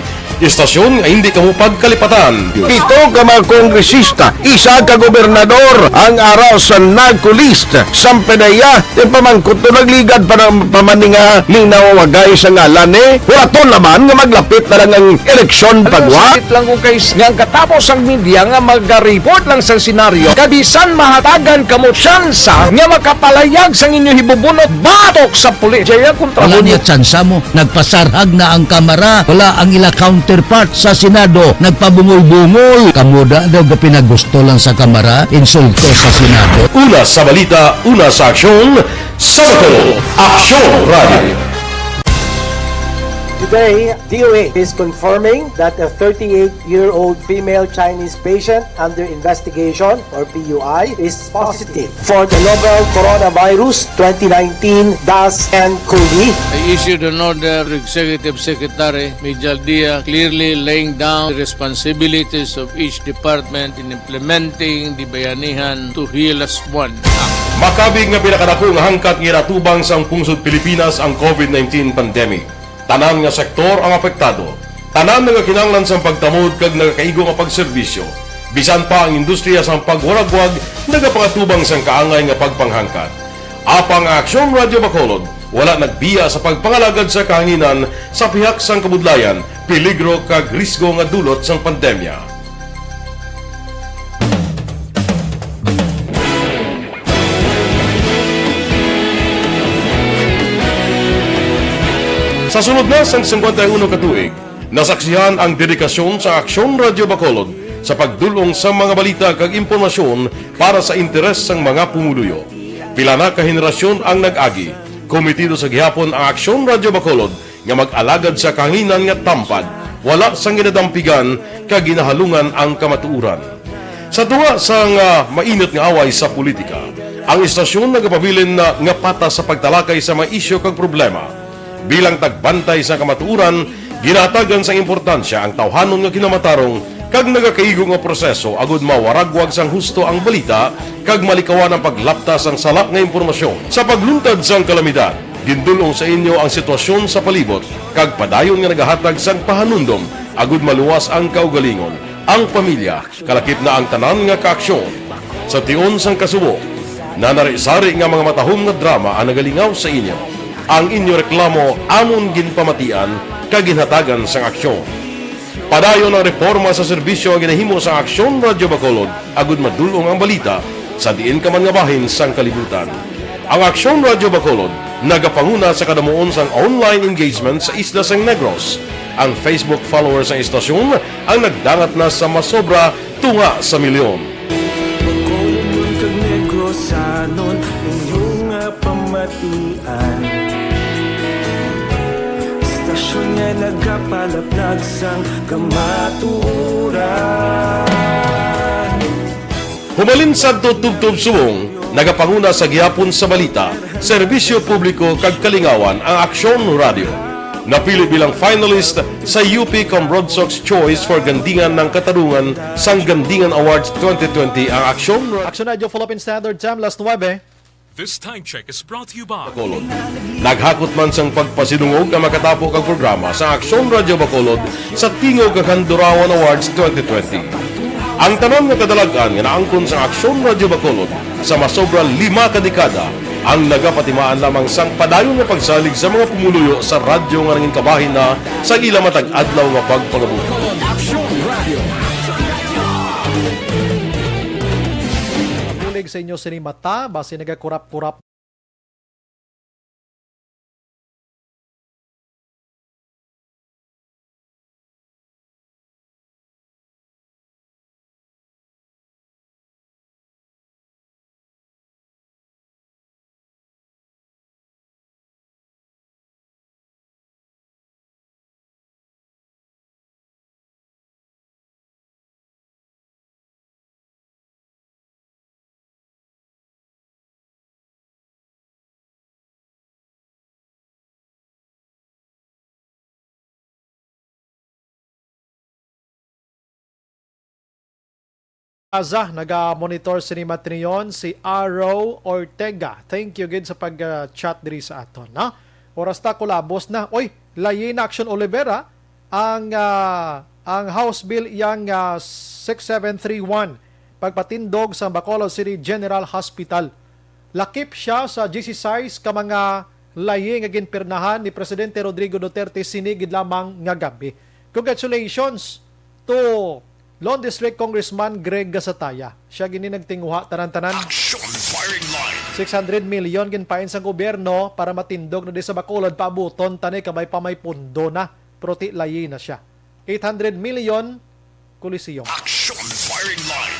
Istasyon nga hindi kamo pagkalipatan. Pito ka mga kongresista, isa ka gobernador ang ara sa narco list. Sang P D E A, ti pamangkot to nagligad pa ng pamaninga ning nawawagay sa ngalan ni Horaton naman nga maglapit na lang ang eleksyon. Ano, pagwa? Sakit lang kung kay s-, nga ang katapos ang media nga maga-report lang sa senaryo, kabisan mahatagan kamo tsansa nga makapalayag sang inyo hibubunot batok sa pulis. Jaya kontra. Wala mo niya tsansa mo. Nagpasarhag na ang Kamara. Wala ang ila counterpart sa Senado. Nagpabungol-bungol. Kamo da daw gapinagusto lang sa Kamara, insulto sa Senado. Una sa balita, una sa aksyon, sa Bacolod Aksyon Radio. Today, D O A is confirming that a thirty-eight-year-old female Chinese patient under investigation, or P U I, is positive for the novel coronavirus twenty nineteen dash N COVID. I issued an order to Executive Secretary Mijal Dia, clearly laying down the responsibilities of each department in implementing the Bayanihan to Heal As One Act. Makabig nga pinakadako nga hangkat nga ginatubang sang pungsod Pilipinas ang COVID nineteen pandemic. Tanan nga sektor ang apektado. Tanan nagakinahanglan sang pagtamod kag nagakaigo nga pagserbisyo. Bisan pa ang industriya sang pagwaragwag nagapangatubang sang kaangay nga pagpanghangkat. Apang ang Aksyon Radio Bacolod wala nagbiya sa pagpangalagad sa kahanginan sa pihak sang kabudlayan, peligro kag risgo nga dulot sang pandemya. Sa sulod na sang singkwenta y uno ka tuig, nasaksihan ang dedikasyon sa Aksyon Radio Bacolod sa pagdul-ong sa mga balita kag impormasyon para sa interes sang mga pumuluyo. Pila na ka henerasyon ang nag-agi, komitido sa gihapon ang Aksyon Radyo Bacolod nga mag-alagad sa kahanginan nga tampad, wala sang ginadampigan kag ginahalungan ang kamatuoran. Sa tunga sang, ah, mainit nga away sa politika, ang istasyon nagapabilin na nga patas sa pagtalakay sa mga isyu kag problema. Bilang tagbantay sa kamatuoran, ginahatagan sang importansya ang tawhanon nga kinamatarong kag nagakaigo nga proseso agud mawaragwag sang husto ang balita kag malikawan ang paglapta sang sala nga impormasyon. Sa pagluntad sang kalamidad, gindul-ong sa inyo ang sitwasyon sa palibot kag padayon nga nagahatag sang pahanumdom agud maluwas ang kaugalingon, ang pamilya, kalakip na ang tanan nga kaaksyon. Sa tion sang kasubo, nanari-sari nga mga matahom nga drama ang nagalingaw sa inyo. Ang inyo reklamo amon ginpamatian kag ginhatagan sang aksyon. Padayon ang reporma sa serbisyo nga ginahimo sang Aksyon Radyo Bacolod agud madul-ong ang balita sa diin ka man nga bahin sang kalibutan. Ang Aksyon Radyo Bacolod nagapanguna sa kadamuon sang online engagement sa isla sang Negros. Ang Facebook followers sang istasyon ang nagdangat na sa masobra tunga sa milyon. Bacolodnon kag Negrosanon, inyo nga pamatian. Istasyon nga nagapalaplag sang kamatuoran. Humalin sadto tubtob subong, nagapanguna sa gihapon sa balita, serbisyo publiko kag kalingawan ang Aksyon Radio. Napili bilang finalist sa U P Cambronsox Choice for Gandingan ng Katarungan sang Gandingan Awards twenty twenty ang Aksyon Radio. Aksyon Radio, Philippine Standard Time, alas nuebe. This time check is brought to you by Bacolod. Naghakot man sang pagpasidungog ang makatapo kag programa sa Aksyon Radio Bacolod sa Tingog kag Handurawan Awards twenty twenty. Ang tanan nga kadalag-an nga naangkon sa Aksyon Radio Bacolod sa masobra lima ka dekada ang nagapatimaan lamang sang padayon nga pagsalig sa mga pumuluyo sa radyo nga nangin kabahin na sa ila matag adlaw nga pagpangabuhi. Aksyon Radio. Bulig sa inyo sini mata, basi nagakurap-kurap. Gaza, naga-monitor sini matinion si Arrow Ortega. Thank you gid sa pag-chat diri sa aton, no? Oras ta, kulabos na. Oy, layi na, Action Olivera, ang, ah, ang House Bill iyang, ah, six seven three one, pagpatindog sa Bacolod City General Hospital. Lakip sia sa disisais ka mga layi nga ginpirmahan ni Presidente Rodrigo Duterte sini gid lamang nga gab-i. Congratulations to Lone District Congressman Greg Gasataya. Sia gini nagtinguha tanan-tanan. Action Firing Line. Six hundred million ginpain sang gobyerno para matindog na di sa Bacolod, paabuton ta ni, kabay pa may pundo na. Pero ti layi na sia. Eight hundred million, Coliseum. Action Firing Line.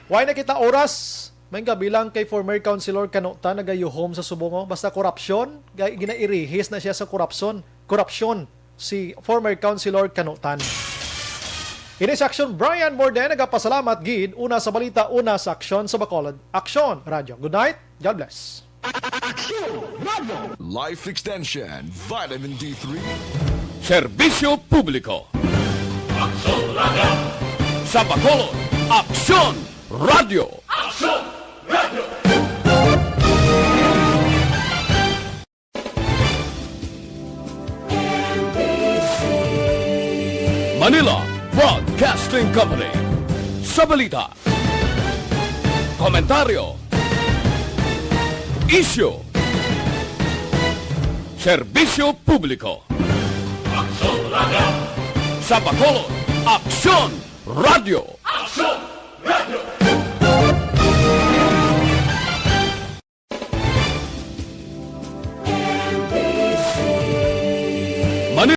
Way na kita oras. May gabi lang kay former Councilor Kanutan nagayuhom sa subong, oh. Basta korupsyon, gay-, ginairihis na siya sa korupsyon. Korupsyon si former Councilor Kanutan. Ini sa Aksyon, Brian Morden, nagapasalamat gid, una sa balita, una sa aksyon sa Bacolod. Aksyon, Radyo. Good night. God bless. Aksyon Radio. Life Extension, Vitamin D three. Serbisyo publiko. Aksyon Radio. Sa Bacolod, Aksyon Radio. Aksyon Radio. Manila Broadcasting Company. Sa balita, komentaryo, isyu, serbisyo publiko. Aksyon Radio. Sa Bacolod, Aksyon Radio. Aksyon Radio.